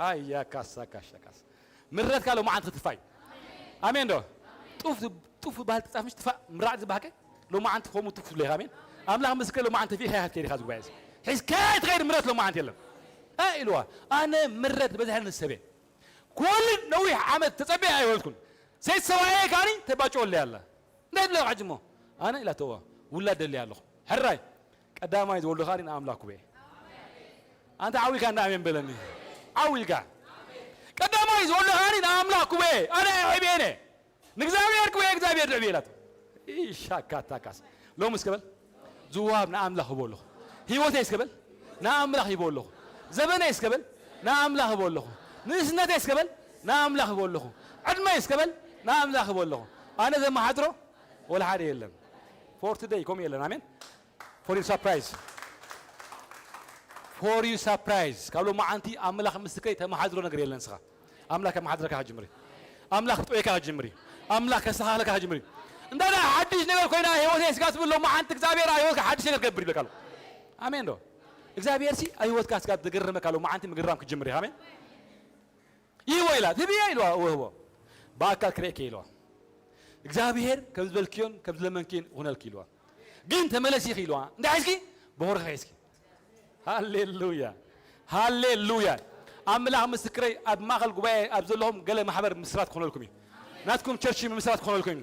ኣያ ካሳ ካሻ ካሳ። ምረትካ ሎማዓንቲ ክትፋይ። ኣሜን ዶ? ጡፍ፣ ጡፍ በሃል ትጻፍ ምሽ ትፋእ ምራዕ ዝበሃከ? ሎማዓንቲ ከምኡ ጡፍ ትብለኻ። ኣሜን። ኣምላኽ ምስክር ሎማዓንቲ ፊኻ ክትከይድ ኢኻ ዝጉባኤ እዚ። ሒዝካ ትኸይድ ምረት ሎማዓንቲ የለን። እ ኢልዋ። ኣነ ምረት ዝበዝሐኒ ሰበ። ኩሉ ነዊሕ ዓመት ተጸቢያ ኣይወለድኩን። ሰይቲ ሰብኣየይ ካኒ ተባጭወለይ ኣላ። እንታይ ትብለካ ሕጂ እሞ? ኣነ ኢላቶ፣ እዋ፣ ውላድ ደልየ ኣለኹ። ሕራይ፣ ቀዳማይ ዝወልዱኻኒ ንኣምላኽ ክቡየ። ኣንታ ዓው ኢልካ እንዳ ኣሜን በለኒ። ዓው ኢልካ። ቀዳማይ ዝወልዱኻኒ ንኣምላኽ ክቡየ። ኣነ ኣይዕብየነ። ንእግዚኣብሔር ክቡየ፣ እግዚኣብሔር ድዕብየ ኢላቶ። ኢሻካታካስ። ሎሚ እስከ በል፣ ዝወሃብ ንኣምላኽ ህቦ ኣለኹ። ህይወተይ እስከ በል፣ ንኣምላኽ ህቦ ኣለኹ። ዘበነይ እስከ በል፣ ንኣምላኽ ህቦ ኣለኹ። ንእስነተይ እስከ በል፣ ንኣምላኽ ህቦ ኣለኹ። ዕድመይ እስከ በል፣ ንኣምላኽ ህቦ ኣለኹ። ኣነ ዘመሓድሮ ወላ ሓደ የለን። For today ከምኡ የለን። ኣሜን። For your surprise። For your surprise። ካብ ሎማዓንቲ ኣምላኽ ምስትከይ ተመሓድሮ ነገር የለን። ንስኻ ኣምላኽ ከመሓድረካ ክጅምር እዩ። ኣምላኽ ክጥወየካ ክጅምር እዩ። ኣምላኽ ከስተኻኽለካ ክጅምር እዩ። እንዳ ሓድሽ ነገር ኮይና ህይወተይ ስጋ ትብል ሎማዓንቲ እግዚኣብሔር ኣብ ህይወትካ ሓድሽ ነገር ክገብር ይብለካ ኣሎ። ኣሜን ዶ? እግዚኣብሔር ሲ ኣብ ህይወትካ ስጋ ዝገረመካ ሎማዓንቲ ምግርራም ክትጅምር ኢኻ። ኣሜን። ይህቦ ኢላ ትብያ ኢልዋ ወህቦ። ብኣካል ክርእየኪ ኢልዋ። እግዚኣብሔር ከም ዝበልክዮን ከም ዝለመንክዮን ይኹነልኪ ኢልዋ። ግን ተመለሲ ኢኺ ኢልዋ። እንታይ ሒዝኪ? ብኹርኺ ሒዝኪ። ሃሌሉያ፣ ሃሌሉያ። ኣምላኽ ምስክረይ፣ ኣብ ማእኸል ጉባኤ ኣብ ዘለኹም ገለ ማሕበር ምስራት ክኾነልኩም እዩ። ናትኩም ቸርች ምስራት ክኾነልኩም እዩ።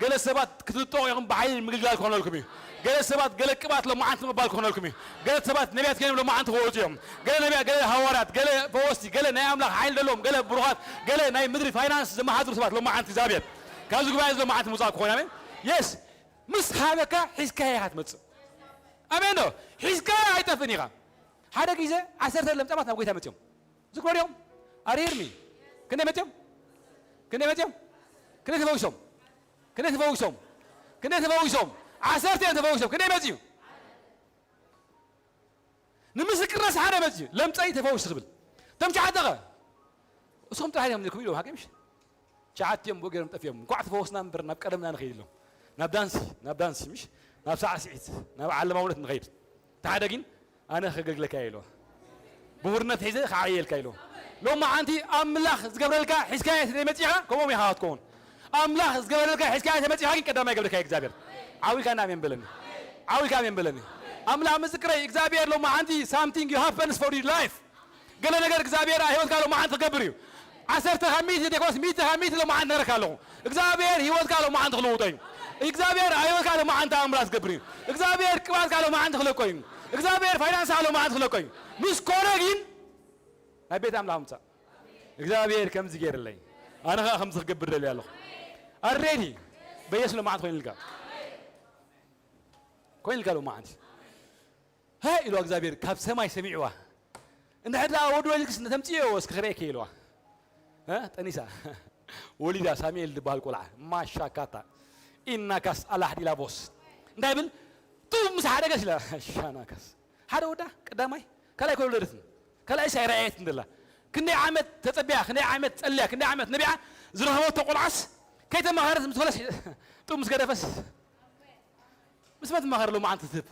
ገለ ሰባት ክትልጠቑ ኢኹም፣ ብሓይሊ ምግልጋል ክኾነልኩም እዩ። ገለ ሰባት ገለ ቅብኣት ሎማዓንቲ ምቕባል ክኾነልኩም እዩ። ገለ ሰባት ነቢያት ኮይኖም ሎማዓንቲ ክወፁ እዮም። ገለ ነቢያት፣ ገለ ሃዋርያት፣ ገለ ፈወስቲ፣ ገለ ናይ ኣምላኽ ሓይሊ ዘለዎም፣ ገለ ብሩኻት፣ ገለ ናይ ምድሪ ፋይናንስ ዝመሓድሩ ሰባት ሎማዓንቲ እግዚኣብሔር ካብዚ ጉባኤ እዚ ሎማዓንቲ ምውፃእ ክኾን። ኣሜን። የስ፣ ምስ ሃበካ ሒዝካያ ኢኻ ትመፅእ። ኣሜን ዶ? ሒዝካያ ኣይጠፍእን ኢኻ። ሓደ ግዜ ዓሰርተ ለምጻማት ናብ ጎይታ መጺኦም። ዝክሮ ዲኦም? ኣርሂርኒ። ክንደይ መጺኦም? ክንደይ መጺኦም? ክንደይ ተፈዊሶም? ክንደይ ተፈዊሶም? ክንደይ ተፈዊሶም? ዓሰርተ እዮም ተፈዊሶም። ክንደይ መጺኡ? ንምስክርነት ሓደ መጺኡ። ለምጸይ ተፈዊሱ ክብል። እቶም ሸዓተ ኸ? እሶም ጥራሕ እዮም ዝልኩም ኢሎም፣ ሓቂ ምሽ? ሸዓቲኦም ብኡ ገይሮም ጠፊኦም። እንኳዕ ተፈወስና እምበር ናብ ቀደምና ንኸይድ ኢሎም። ናብ ዳንሲ፣ ናብ ዳንሲ ምሽ? ናብ ሳዕስዒት፣ ናብ ዓለማውነት ንኸይድ። እቲ ሓደ ግን ኣነ ከገልግለካ እየ ኢልዎ። ብኹርነት ሒዘ ክዓብየልካ ኢልዎ። ሎማዓንቲ ኣምላኽ ዝገብረልካ ሒዝካዮ ተመጺኻ፣ ከምኦም ኢኻ ክትከውን። ኣምላኽ ዝገበረልካ ሒዝካዮ ተመጺኻ ግን ቀዳማይ ይገብረካ እዩ እግዚኣብሔር። ዓው ኢልካ ኣሜን በለኒ። ዓው ኢልካ ኣሜን በለኒ። ኣምላኽ ምስክረይ፣ እግዚኣብሔር ሎማዓንቲ something you happens for your life። ገለ ነገር እግዚኣብሔር ኣብ ህይወትካ ሎማዓንቲ ክገብር እዩ። ዓሰርተ ካብ ሚእቲ ዘይኮነስ ሚእቲ ካብ ሚእቲ ሎማዓንቲ ነረካ ኣለኹ። እግዚኣብሔር ህይወትካ ሎማዓንቲ ክልውጦ እዩ። እግዚኣብሔር ኣብ ህይወትካ ሎማዓንቲ ኣምራት ክገብር እዩ። እግዚኣብሔር ቅባትካ ሎማዓንቲ ክለቆ እዩ። እግዚኣብሔር ፋይናንስካ ሎማዓንቲ ክለቆ እዩ። ምስ ኮነ ግን ናብ ቤት ኣምላኽ ምጻእ። እግዚኣብሔር ከምዚ ገይርለይ፣ ኣነ ኸኣ ከምዚ ክገብር ደልየ ኣለኹ። ኣሬዲ በየስ ሎማዓንቲ ኮይኑልካ፣ ኮይኑልካ ሎማዓንቲ። ሃ ኢልዋ እግዚኣብሔር ካብ ሰማይ ሰሚዕዋ። እንድሕር ደኣ ወዲ ወሊድክስ ተምጽእዮ እስኪ ክርእየኪ ኢልዋ። እ? ጠኒሳ። ወሊዳ ሳሙኤል ዝበሃል ቆልዓ። ማሻካታ። ኢናካስ ኣላሕዲ ላቦስ። እንታይ ብል? ጡብ ምስ ሓደገስ ኢላ። ሻናካስ። ሓደ ወዳ ቀዳማይ፣ ካልኣይ ከይወለደትን። ካልኣይስ ኣይረኣየትን ደላ። ክንደይ ዓመት ተጸቢያ፣ ክንደይ ዓመት ጸልያ፣ ክንደይ ዓመት ነቢዓ ዝረኸበቶ ቆልዓስ ከይተማኸረት ምስ ወለስ ጡብ ምስ ገደፈስ። ምስ መን ትማኸር ሎማዓንቲ ክትህብ?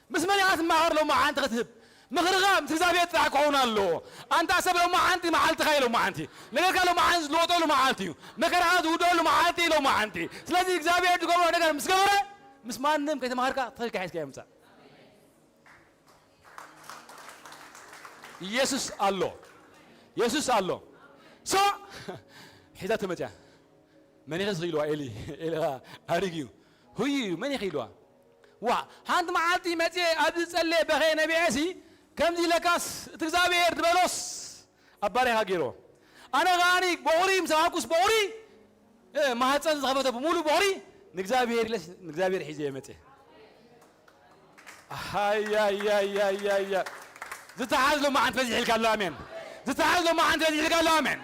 ምስ መን ኢኻ ትማኸር ሎማዓንቲ ክትህብ? ምኽርኻ ምስ እግዚኣብሔር ጥራሕ ክኸውን ኣለዎ። ኣንታ ሰብ ሎማዓንቲ መዓልትኻ እዩ ሎማዓንቲ። ነገርካ ሎማዓንቲ ዝልወጠሉ መዓልቲ እዩ። መከራኻ ዝውድኣሉ መዓልቲ እዩ ሎማዓንቲ። ስለዚ እግዚኣብሔር ዝገብሮ ነገር ምስ ገበረ፣ ምስ ማንም ከይተማኸርካ ተኸልካ ሒዝካ ይምጻእ። ኢየሱስ ኣሎ። ኢየሱስ ኣሎ። ሶ ሒዛ ተመጽያ። መን ኢኸ ኢልዋ ኤሊ? ኤሊ ኸኣ ኣሪግ እዩ። ሁይ እዩ። መን ኢኸ ኢልዋ? ዋ፣ ሓንቲ መዓልቲ መጽየ ኣብዚ ጸልየ በኸየ ነቢዐሲ ከምዚ ኢለካስ እቲ እግዚኣብሔር ዝበሎስ ኣብ ባርያኻ ገይርዎ። ኣነ ኸኣኒ ቦቕሪ ምስ ረኸብኩስ ቦቕሪ፣ እ፣ ማህፀን ዝኸፈተ ብምሉእ ቦቕሪ ንእግዚኣብሔር ኢለስ ንእግዚኣብሔር ሒዘ እየ መፅየ። ኣሃያያያያያ። ዝተሓዝ ሎማዓንቲ በዚሕልካ ኣሎ፣ ኣሜን። ዝተሓዝ ሎማዓንቲ በዚሕልካ ኣሎ፣ ኣሜን።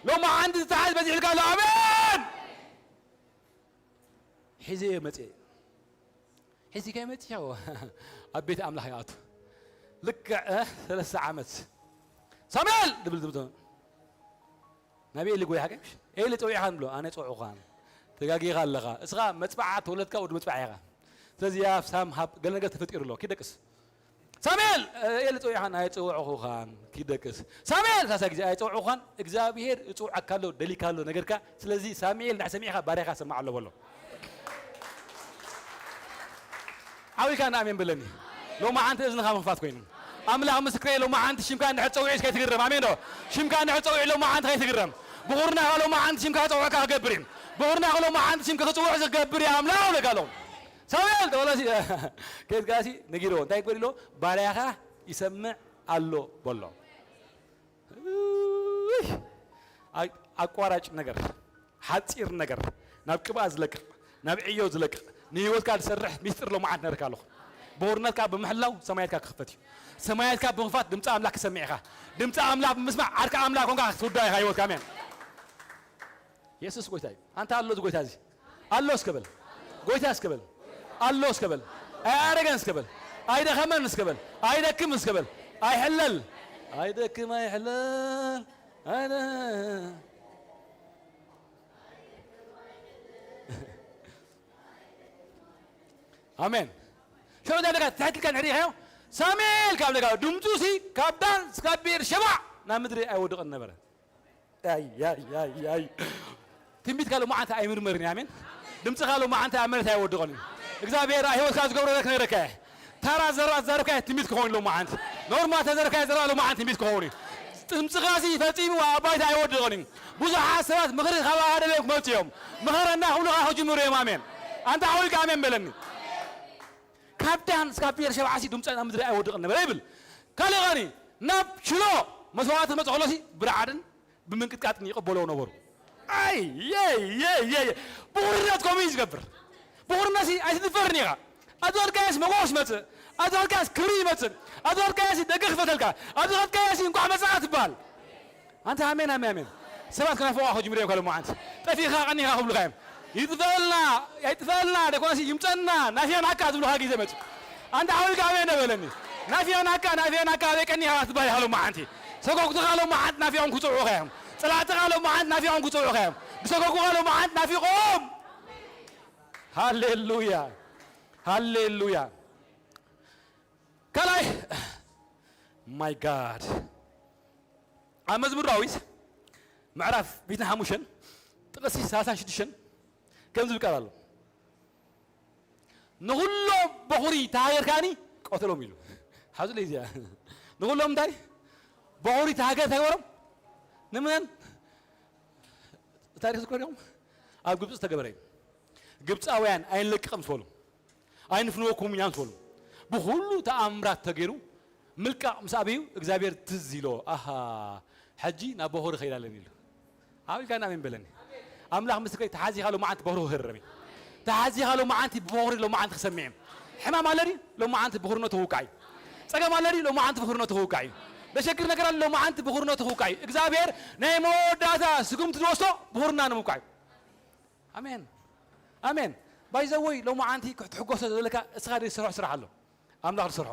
ሎማዓንቲ ዝተሓዝ በዚሕልካ ኣሎ፣ ኣሜን። ሒዘ እየ መፅየ። ሒዝካዮ መፂኻ ኣብ ቤት ኣምላኽ ይኣቱ። ልክዕ፣ እ፣ ሰለስተ ዓመት ሳሙኤል ድብል ዝብቶ ናብ ኤሊ ጎይ ሓቂ ኤሊ ፀዊዕኻ ንብሎ፣ ኣነ ፀውዕኻን ተጋጊኻ ኣለኻ። እስኻ መፅባዓ ተወለድካ ወዲ መፅባዓ ኢኻ። ስለዚ ያ ሳም ሃብ ገለ ነገር ተፈጢሩ ኣሎ። ኪድ ደቅስ። ሳሙኤል፣ እ፣ ኤሊ ፀዊዕኻን ኣይፀውዕኹኻን። ኪድ ደቅስ። ሳሙኤል ሳሳ ግዜ ኣይፀውዕኹኻን። እግዚኣብሔር እፅውዓካ ኣሎ፣ ደሊካ ኣሎ ነገርካ። ስለዚ ሳሙኤል እንዳ ሰሚዕኻ ባርያኻ ሰማዕ ኣሎ በሎ። ዓው ኢልካ ንኣሜን በለኒ። ሎማዓንቲ እዝንኻ ምኽፋት ኮይኑ። ኣምላኽ ምስክረይ፣ ሎማዓንቲ ሽምካ እንድሕር ጸዊዑስ ከይትግረም። ኣሜን ዶ? ሽምካ እንድሕር ጸዊዑ ሎማዓንቲ ከይትግረም። ብኹርናኻ ሎማዓንቲ ሽምካ ክጸውዑካ ክገብር እዩ። ብኹርናኻ ሎማዓንቲ ሽምካ ክጽውዑ ዝገብር እዩ ኣምላኽ፣ እብለካ ኣለኹ። ሳሙኤል ተበለሲ፣ ከይትካሲ ነጊርዎ። እንታይ ክበል ኢሎ? ባርያኻ ይሰምዕ ኣሎ በሎ። እይ! ኣ-፣ ኣቋራጭ ነገር፣ ሓጺር ነገር፣ ናብ ቅብኣ ዝለቅቕ፣ ናብ ዕዮ ዝለቅቕ፣ ንህይወትካ ዝሰርሕ ሚስጥር ሎማዓንቲ ነርካ ኣለኹ። ብኹርነትካ ብምሕላው ሰማያትካ ክኽፈት እዩ። ሰማያትካ ብምኽፋት ድምፂ ኣምላኽ ክሰምዕ ኢኻ። ድምፂ ኣምላኽ ብምስማዕ ዓርኪ ኣምላኽ ኮንካ ክትውዳእ ኢኻ ህይወትካ። ኣሜን። የሱስ ጎይታ እዩ። ኣንታ ኣሎ እዚ ጎይታ እዚ። ኣሎ እስከ በል። ጎይታ እስከ በል። ኣሎ እስከ በል። ኣይኣረገን እስከ በል። ኣይደኸመን እስከ በል። ኣይደክም እስከ በል። ኣይሕለል። ኣይደክም ኣይሕለል። ኣይደ-፣ ኣሜን። ሸው እንታይ ኣለካ? ትሕት ኢልካ እንድሕር ርኢኻዮ፣ ሳሙኤል ካብ ለካ ድምፁ ሲ ካብ ዳን እስካብ ቤር ሸባ ናብ ምድሪ ኣይወድቕን ነበረ። ኣይ፣ ኣይ፣ ኣይ፣ ኣይ። ትንቢትካ ሎማዓንቲ ኣይምርመርን እዩ። ኣሜን። ድምፅኻ ሎማዓንቲ ኣብ መሬት ኣይወድቕን እዩ። እግዚኣብሔር ኣብ ህይወትካ ዝገብሮ ነገር ክነግረካ እየ። ታራ ዘራ ዝዛረብካዮ ትንቢት ክኸውን እዩ ሎማዓንቲ። ኖርማል ተዘርካዮ ዘራ ሎማዓንቲ ትንቢት ክኸውን እዩ። ድምፅኻ ሲ ፈፂሙ ኣብ ባይታ ኣይወድቕን እዩ። ብዙሓት ሰባት ምኽሪ ካብ ኣደለዮም ክመፁ እዮም። ምኸረና ክብሉኻ ክጅምሩ እዮም። ኣሜን። ኣንታ ሓውልካ ኣሜን በለኒ። ካብ ዳን እስካብ ቤርሸባ ዓሲ ድምፂ ናብ ምድሪ ኣይወድቕን ነበረ ይብል። ካልእ ኸኒ ናብ ሽሎ መስዋዕቲ ክመፅእ ከሎ ሲ ብርዓድን ብምንቅጥቃጥን ይቕበልዎ ነበሩ። ኣይ የይ የይ የይ። ብኹርነት ከምኡ እዩ ዝገብር። ብኹርነት ሲ ኣይትድፈርን ኢኻ። ኣብ ዝኸድካዮስ መጎስ ይመፅእ፣ ኣብ ዝኸድካዮስ ክብሪ ይመፅእ፣ ኣብ ዝኸድካዮስ ደገ ክፈተልካ፣ ኣብ ዝኸድካዮስ እንኳዕ መፃኻ ትበሃል። ኣንተ ኣሜን ኣሜን ኣሜን። ሰባት ክናፍቑኻ ክጅምሩ እዮም። ካልእ መዓልቲ ጠፊኻ ቀኒኻ ክብሉኻ እዮም። ይጥፈልና ኣይጥፈልና ደኮነሲ ይምፀና ናፊናካ ዝብሉኻ ግዜ መፅእ። ኣንተ ሓውልካ ኣሜን ነበለኒ። ናፊናካ ናፊናካ ኣበይ ቀኒኻ ትበሃል ኢኻ ሎመዓንቲ። ሰጎግትኻ ሎመዓንቲ ናፊቖም ክፅውዑኻ እዮም። ፀላእትኻ ሎመዓንቲ ናፊቖም ክፅውዑኻ እዮም። ዝሰጎጉኻ ሎመዓንቲ ናፊቖም። ሃሌሉያ ሃሌሉያ። ካልኣይ ማይ ጋድ ኣብ መዝሙር ዳዊት ምዕራፍ ቤትን ሓሙሽተን ጥቕሲ ሰላሳን ሽዱሽተን ከም ዝብል ቃል ኣሎ። ንኹሎም በኹሪ ተሃገር ከኣኒ ቀተሎም ኢሉ። ሓዙለይ እዚኣ ንኹሎም እንታይ በኹሪ ተሃገር እንታይ ገበሮም? ንምነን ታሪክ ዝኮሪኦም ኣብ ግብፂ ዝተገበረ እዩ። ግብፃውያን ኣይንለቅቕም ዝበሉ ኣይንፍንወኩም ኢና ዝበሉ ብኩሉ ተኣምራት ተገይሩ ምልቃቕ ምስ ኣበዩ እግዚኣብሔር ትዝ ኢሎ ኣሃ ሕጂ ናብ በኹሪ ከይዳለን ኢሉ። ኣብ ኢልካ ናበይ በለኒ። ኣምላኽ ምስክረይ ተሓዚኻ ሎመዓንቲ በኹሪ ክህረም እዩ። ተሓዚኻ ሎመዓንቲ ብበኹሪ ሎመዓንቲ ክሰምዕ እዩ። ሕማም ኣለኒ ሎመዓንቲ ብኹርነቱ ክውቃዕ እዩ። ጸገም ኣለኒ ሎመዓንቲ ብኹርነቱ ክውቃዕ እዩ። ለሸግር ነገር ኣሎ ሎመዓንቲ ብኹርነቱ ክውቃዕ እዩ። እግዚኣብሔር ናይ መወዳእታ ስጉምቲ ዝወስዶ ብኹርና ንምውቃዕ እዩ። ኣሜን ኣሜን። ባይዘወይ ሎመዓንቲ ክትሕጎሶ ዘለካ እስኻ ዘይሰርሖ ስራሕ ኣሎ። ኣምላኽ ዝሰርሖ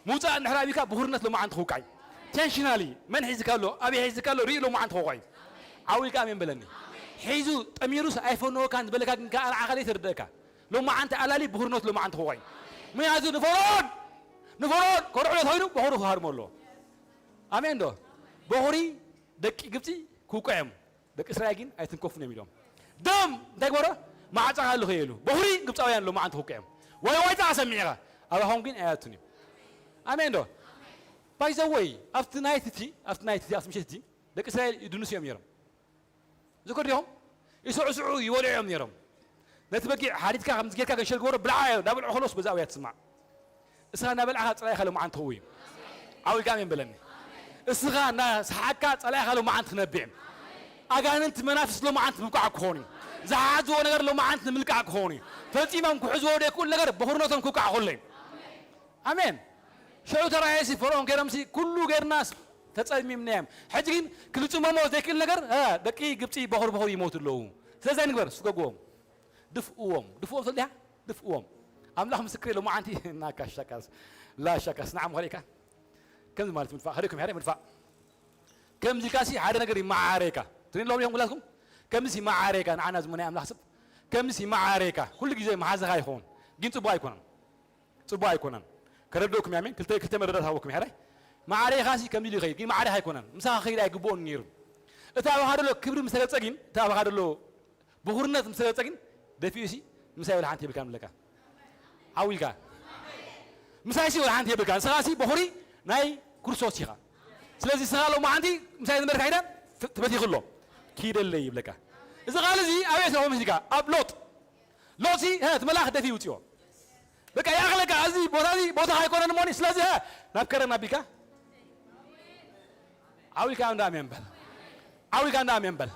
ምውፃእ እንድሕር ኣቢካ ብኹርነት ሎመዓንቲ ክውቃዕ እዩ። ኢንቴንሽናሊ መን ሒዝካ ኣሎ ኣበይ ሒዝካ ኣሎ ርእዩ ሎመዓንቲ ክውቃዕ እዩ። ዓው ኢልካ ኣሜን በለኒ። ሒዙ ጠሚሩስ ኣይፈነወካን ዝበለካ ግን ከኣ ንዓኻ ዘይተረደእካ ሎመዓንቲ ኣላሊ ብኹርነት ሎመዓንቲ ክውቃዕ እዩ። ምክንያቱ ንፈርዖን ንፈርዖን ከርዕዶ ተኾይኑ በኹሩ ክሃርሞ ኣለዎ። ኣሜን ዶ? በኹሪ ደቂ ግብፂ ክውቃዕ እዮም። ደቂ እስራኤል ግን ኣይትንከፉን እዮም ኢሎም። ደም እንታይ ግበሮ? ማዕፃ ካሉ ከየሉ በኹሪ ግብፃውያን ሎመዓንቲ ክውቃዕ እዮም። ዋይ ዋይታ ኣሰሚዕኻ ኣባኹም ግን ኣያቱን እዮም። ኣሜን ዶ? ባይዘወይ ኣብቲ ናይት እቲ ኣብቲ ናይት እቲ ኣብቲ ምሸት እቲ ደቂ እስራኤል ይድንሱ እዮም ነይሮም። ዝከር ዲኹም? ይስዕስዑ ይበልዑ እዮም ነይሮም። ነቲ በጊዕ ሓሪድካ ከምዚ ጌርካ ገንሸል ግበሮ ብልዓ እንዳበልዑ ከለውስ በዛ ኣውያ ትስማዕ። እስኻ እናበልዕኻ ጸላኢኻ ሎመዓንቲ ክእዊ እዩ። ዓው ኢልካ ኣሜን በለኒ። እስኻ እናሰሓቅካ ጸላኢኻ ሎመዓንቲ ክነብዕ እዩ። ኣጋንንቲ መናፍስት ሎመዓንቲ ምብቃዕ ክኾኑ እዩ። ዝሓዝዎ ነገር ሎመዓንቲ ንምልቃዕ ክኾኑ እዩ። ፈጺሞም ክሕዝዎ ዘይክእሉ ነገር ብኹርነቶም ክውቃዕ ከሎ እዩ። ኣሜን። ሽዑ ተራእየሲ ፈርዖን ገይሮምሲ ኩሉ ገይርናስ ተጸሚምና እዮም። ሕጂ ግን ክልጽመሞ ዘይክእል ነገር እ፣ ደቂ ግብጺ በኹር በኹር ይሞቱ ኣለዉ። ስለዚ እንታይ ንግበር? ስገግዎም። ድፍእዎም። ድፍእዎም ትፈልጥ ዲኻ? ድፍእዎም። ኣምላኽ ምስክር የለ መዓንቲ ናካ ሻካስ ላ ሻካስ ንዓም ኸሪእካ ከምዚ ማለት ምድፋእ ኸሪእኩም ሕረ ምድፋእ ከምዚ ኢልካሲ ሓደ ነገር ይመዓረካ ትሪን ሎም እዮም ውላትኩም ከምዚ ይመዓረካ ንዓና ዝመናይ ኣምላኽ ስብ ከምዚ ይመዓረካ ኩሉ ግዜ መሓዛኻ ይኸውን ግን ጽቡቕ ኣይኮነን ጽቡቕ ኣይኮነን። ከረድኡኩም ያሜን ክልተ ክልተ መረዳት ሃወኩም ያራይ ማዕሬኻሲ ከምዚ ኢሉ ይኸይድ ግን ማዕሬኻ ኣይኮነን ምሳኻ ከይድ ኣይግብኦን ነይሩ። እቲ ኣባኻ ደሎ ክብሪ ምስ ተገልጸ ግን እቲ ኣባኻ ደሎ ብኹርነት ምስ ተገልጸ ግን ደፊኡሲ ምሳይ ወላ ሓንቲ የብልካን ብለካ። ዓው ኢልካ ምሳይሲ ወላ ሓንቲ የብልካ ንስኻሲ በኹሪ ናይ ክርስቶስ ኢኻ። ስለዚ ንስኻ ሎማዓንቲ ምሳይ ዝመርካ ኢዳ ትበቲኽሎ ኪደለይ ይብለካ። እዚ ቃል እዚ ኣበይ ስለ መስልካ ኣብ ሎጥ ሎሲ እቲ መልኣኽ ደፊ ይውፅኦ በቃ ይኣኽለካ እዚ ቦታ እዚ ቦታኻ ኣይኮነን እሞኒ ስለዚ ናብ ከረን ኣቢልካ ዓው ኢልካ እንዳ ኣሜን በል። ዓው ኢልካ እንዳ ኣሜን በል።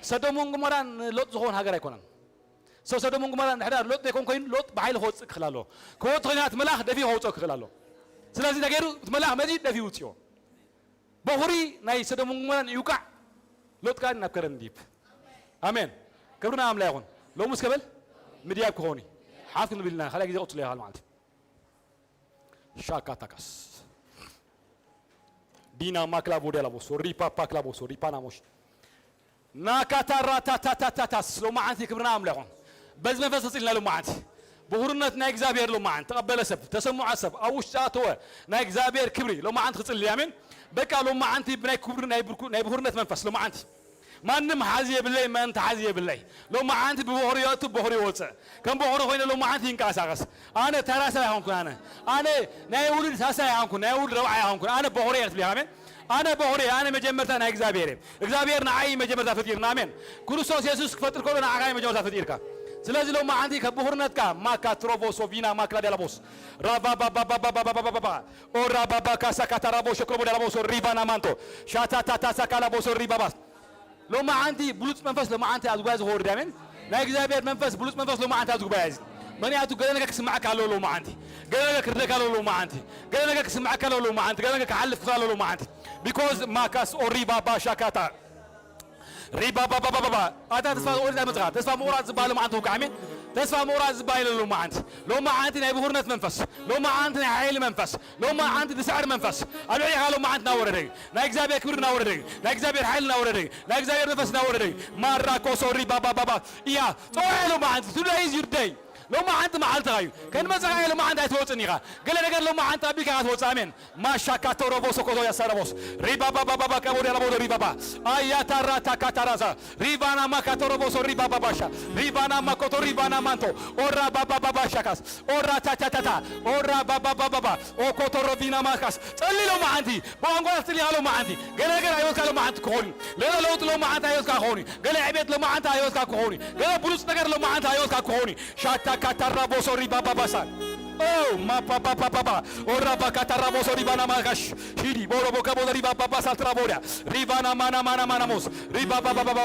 ሰዶምን ጎሞራን ሎጥ ዝኾን ሃገር ኣይኮነን። ሰው ሰዶምን ጎሞራን ድሕዳር ሎጥ ዘይኮን ኮይኑ ሎጥ ብሓይሊ ክወፅእ ክኽእል ኣለዎ። ክወፅ ኮይና እቲ መልኣኽ ደፊ ከውፅኦ ክኽእል ኣለዎ። ስለዚ ነገሩ እቲ መልኣኽ መዚ ደፊ ይውፅኦ። በኹሪ ናይ ሰዶምን ጎሞራን ይውቃዕ። ሎጥ ከኣ ናብ ከረን ዲብ ኣሜን። ክብሪ ንኣምላኽ ይኹን። ሎሙስ ከበል ምድያብ ክኾኑ ሓፍ ክንብል ኢና ካልኣይ ግዜ ቁጽሎ ይኻል ማለት እዩ። ሻካታካስ ዲና ማክላ ቦዲያ ላቦሶ ሪፓ ፓክላ ቦሶ ሪፓ ናሞሽ ናካታራታታታታስ ሎማዓንቲ ክብርና ኣምላኽ ይኹን። በዚ መንፈስ ተጽልና ሎማዓንቲ ብኹርነት ናይ እግዚኣብሔር ሎማዓንቲ ተቐበለ ሰብ፣ ተሰምዖ ሰብ፣ ኣብ ውሽጢ ኣተወ ናይ እግዚኣብሔር ክብሪ ሎማዓንቲ ክጽሊ። ኣሜን። በቃ ሎማዓንቲ ብናይ ክብሪ ናይ ብርኩ-፣ ናይ ብኹርነት መንፈስ ሎማዓንቲ ማንም ሓዚ የብለይ፣ መን ተሓዚ የብለይ። ሎማዓንቲ ብቦኽሪ የእቱ፣ ቦኽሪ ይወፅእ። ከም ቦኽሪ ኮይነ ሎማዓንቲ ይንቀሳቐስ። ኣነ ተራ ሰብ ኣይኮንኩን። ኣነ፣ ኣነ ናይ ውሉድ ሳልሳይ ኣይኮንኩን፣ ናይ ውሉድ ረብዓይ ኣይኮንኩን። ኣነ ቦኽሪ እየ ክትብል ኢኻ። ኣሜን። ኣነ ቦኽሪ እየ፣ ኣነ መጀመርታ ናይ እግዚኣብሔር እየ። እግዚኣብሔር ንዓይ መጀመርታ ፈጢርና። ኣሜን። ክርስቶስ የሱስ ክፈጥር ከሎ ንዓኻ እዩ መጀመርታ ፈጢርካ። ስለዚ ሎማዓንቲ ካብ ብኹርነትካ ማካ ትሮቮሶ ቪና ማክላ ዲያላቦስ ራቫ ባባ ባባ ባባ ባባ ባባ ኦራ ባባ ካሳ ካታራቦ ሸክሮቦ ዳላቦሶ ሪቫና ማንቶ ሻታታታ ሳካላቦሶ ሪባባስ ሎማዓንቲ ብሉጽ መንፈስ ሎማዓንቲ ኣብዚ ጉባኤ እዚ ክወርድ። ኣሜን። ናይ እግዚኣብሔር መንፈስ ብሉጽ መንፈስ ሎማዓንቲ ኣብዚ ጉባኤ እዚ። ምኽንያቱ ገለ ነገር ክስምዓካ ኣለዎ ሎማዓንቲ። ገለ ነገር ክርደካ ኣለዎ ሎማዓንቲ። ገለ ነገር ክስምዓካ ኣለዎ ሎማዓንቲ። ገለ ነገር ክሓልፍ ክኽእል ኣለዎ ሎማዓንቲ። ቢኮዝ ማካስ ኦሪ ባባ ሻካታ ሪባባባባባ ኣታ ተስፋ ቁርጥ መጽኻ ተስፋ ምቑራጽ ዝበሃል ሎማዓንቲ ውቃዕ። ኣሜን። ተስፋ ምቑራጽ ዝበሃል የለን ሎማዓንቲ። ሎማዓንቲ ናይ ብኹርነት መንፈስ፣ ሎማዓንቲ ናይ ሓይሊ መንፈስ፣ ሎማዓንቲ ዝስዕር መንፈስ ኣብ ልዕሌኻ ሎማዓንቲ እናወረደ እዩ። ናይ እግዚኣብሔር ክብሪ እናወረደ እዩ። ናይ እግዚኣብሔር ሓይሊ እናወረደ እዩ። ናይ እግዚኣብሔር መንፈስ እናወረደ እዩ። ማራ ኮሶ ሪባባባባ እያ። ጸውዐ ሎማዓንቲ። Today is your day። ሎማዓንቲ መዓልትኻ እዩ። ከንመጽኻ እየ ሎማዓንቲ ኣይትወጽን ኢኻ። ገለ ነገር ሎማዓንቲ ኣቢልካ ኢኻ ትወጽእ። ኣሜን። ማሻካ ቶሮቦሶ ኮቶ ያሳረቦስ ሪባባባባባ ካቦ ዲያላቦ ሪባባ አያታራ ታካታራዛ ሪቫና ማካ ቶሮቦሶ ሪባባባሻ ሪቫና ማኮቶ ሪቫና ማንቶ ኦራ ባባባባሻካስ ኦራ ታታታታ ኦራ ባባባባባ ኦኮቶ ሮቪና ማካስ ጸሊ ሎማዓንቲ ብቋንቋ ትጽሊ ኢኻ ሎማዓንቲ ገለ ነገር ኣብ ህይወትካ ሎማዓንቲ ክኾን እዩ። ገለ ለውጢ ሎማዓንቲ ኣብ ህይወትካ ክኾን እዩ። ገለ ዕቤት ሎማዓንቲ ኣብ ህይወትካ ክኾን እዩ። ገለ ብሉጽ ነገር ሎማዓንቲ ኣብ ህይወትካ ክኾን እዩ። ሻታ ካታራ ቦሶ ሪባባባሳ ኦ ማፓፓፓፓፓ ኦራ ባካታራ ቦሶ ሪባና ማካሽ ሂዲ ቦሮ ቦካ ቦሶ ሪባባባሳ ትራቦሪያ ሪቫና ማና ማና ማና ሞስ ሪባባባባባ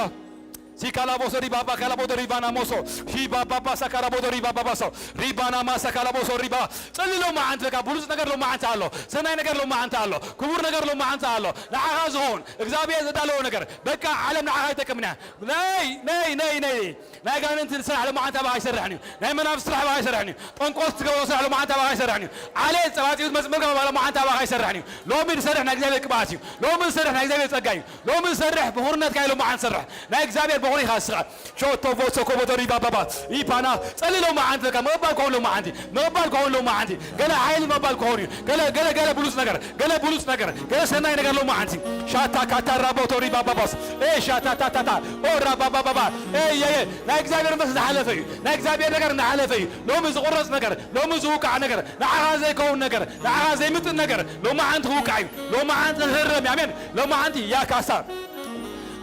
ሲካላ ቦሶ ሪባባ ካላ ቦዶ ሪቫና ሞሶ ሺባባባ ሳካራ ቦዶ ሪባባባሶ ሪባና ማሳካላ ቦሶ ሪባ ጸሊ ሎማዓንቲ በቃ ብሉጽ ነገር ሎማዓንቲ ኣሎ። ሰናይ ነገር ሎማዓንቲ ኣሎ። ክቡር ነገር ሎማዓንቲ ኣሎ። ንዓኻ ዝኸውን እግዚኣብሔር ዘዳለዎ ነገር በቃ ዓለም ንዓኻ ይጠቅምና። ነይ ነይ ነይ ነይ ናይ ጋንንቲ ስራሕ ሎማዓንቲ ኣባኻ ኣይሰርሕን እዩ። ናይ መናፍስቲ ስራሕ ኣባኻ ኣይሰርሕን እዩ። ጠንቆልቲ ትገብሮ ስራሕ ሎማዓንቲ ኣባኻ ኣይሰርሕን እዩ። ዓሌት ጸባጺኡ ዝመጽእ መርገም ኣባኻ ሎማዓንቲ ኣባኻ ኣይሰርሕን እዩ። ሎሚ ዝሰርሕ ናይ እግዚኣብሔር ቅብኣት እዩ። ሎሚ ዝሰርሕ ናይ እግዚኣብሔር ጸጋ እዩ። ሎሚ ዝሰርሕ ብኹርነትካ እዩ ሎማዓንቲ ዝሰርሕ። ናይ እግዚኣብሔር በኹሪ ኢኻ ንስኻ። ሾቶ ቮሶ ኮቦቶ ሪባባባ ኢፓና ጸሊ ሎማዓንቲ በቃ ምቕባል ከሆን ሎማዓንቲ ምቕባል ከሆን ሎማዓንቲ ገለ ሓይሊ ምቕባል ከሆን እዩ። ገለ ገለ ገለ ብሉጽ ነገር ገለ ብሉጽ ነገር ገለ ሰናይ ነገር ሎማዓንቲ ሻታ ካታራ ቦቶ ሪባባባስ ኤ ሻታ ታታታ ኦ ራባባባባ ኤ የየ ናይ እግዚኣብሔር መንፈስ ዝሓለፈ እዩ። ናይ እግዚኣብሔር ነገር እናሓለፈ እዩ። ሎሚ ዝቑረጽ ነገር ሎሚ ዝውቃዕ ነገር ንዓኻ ዘይከውን ነገር ንዓኻ ዘይምጥን ነገር ሎማዓንቲ ክውቃዕ እዩ። ሎማዓንቲ ክህረም እዩ። ኣሜን። ሎማዓንቲ ያካሳ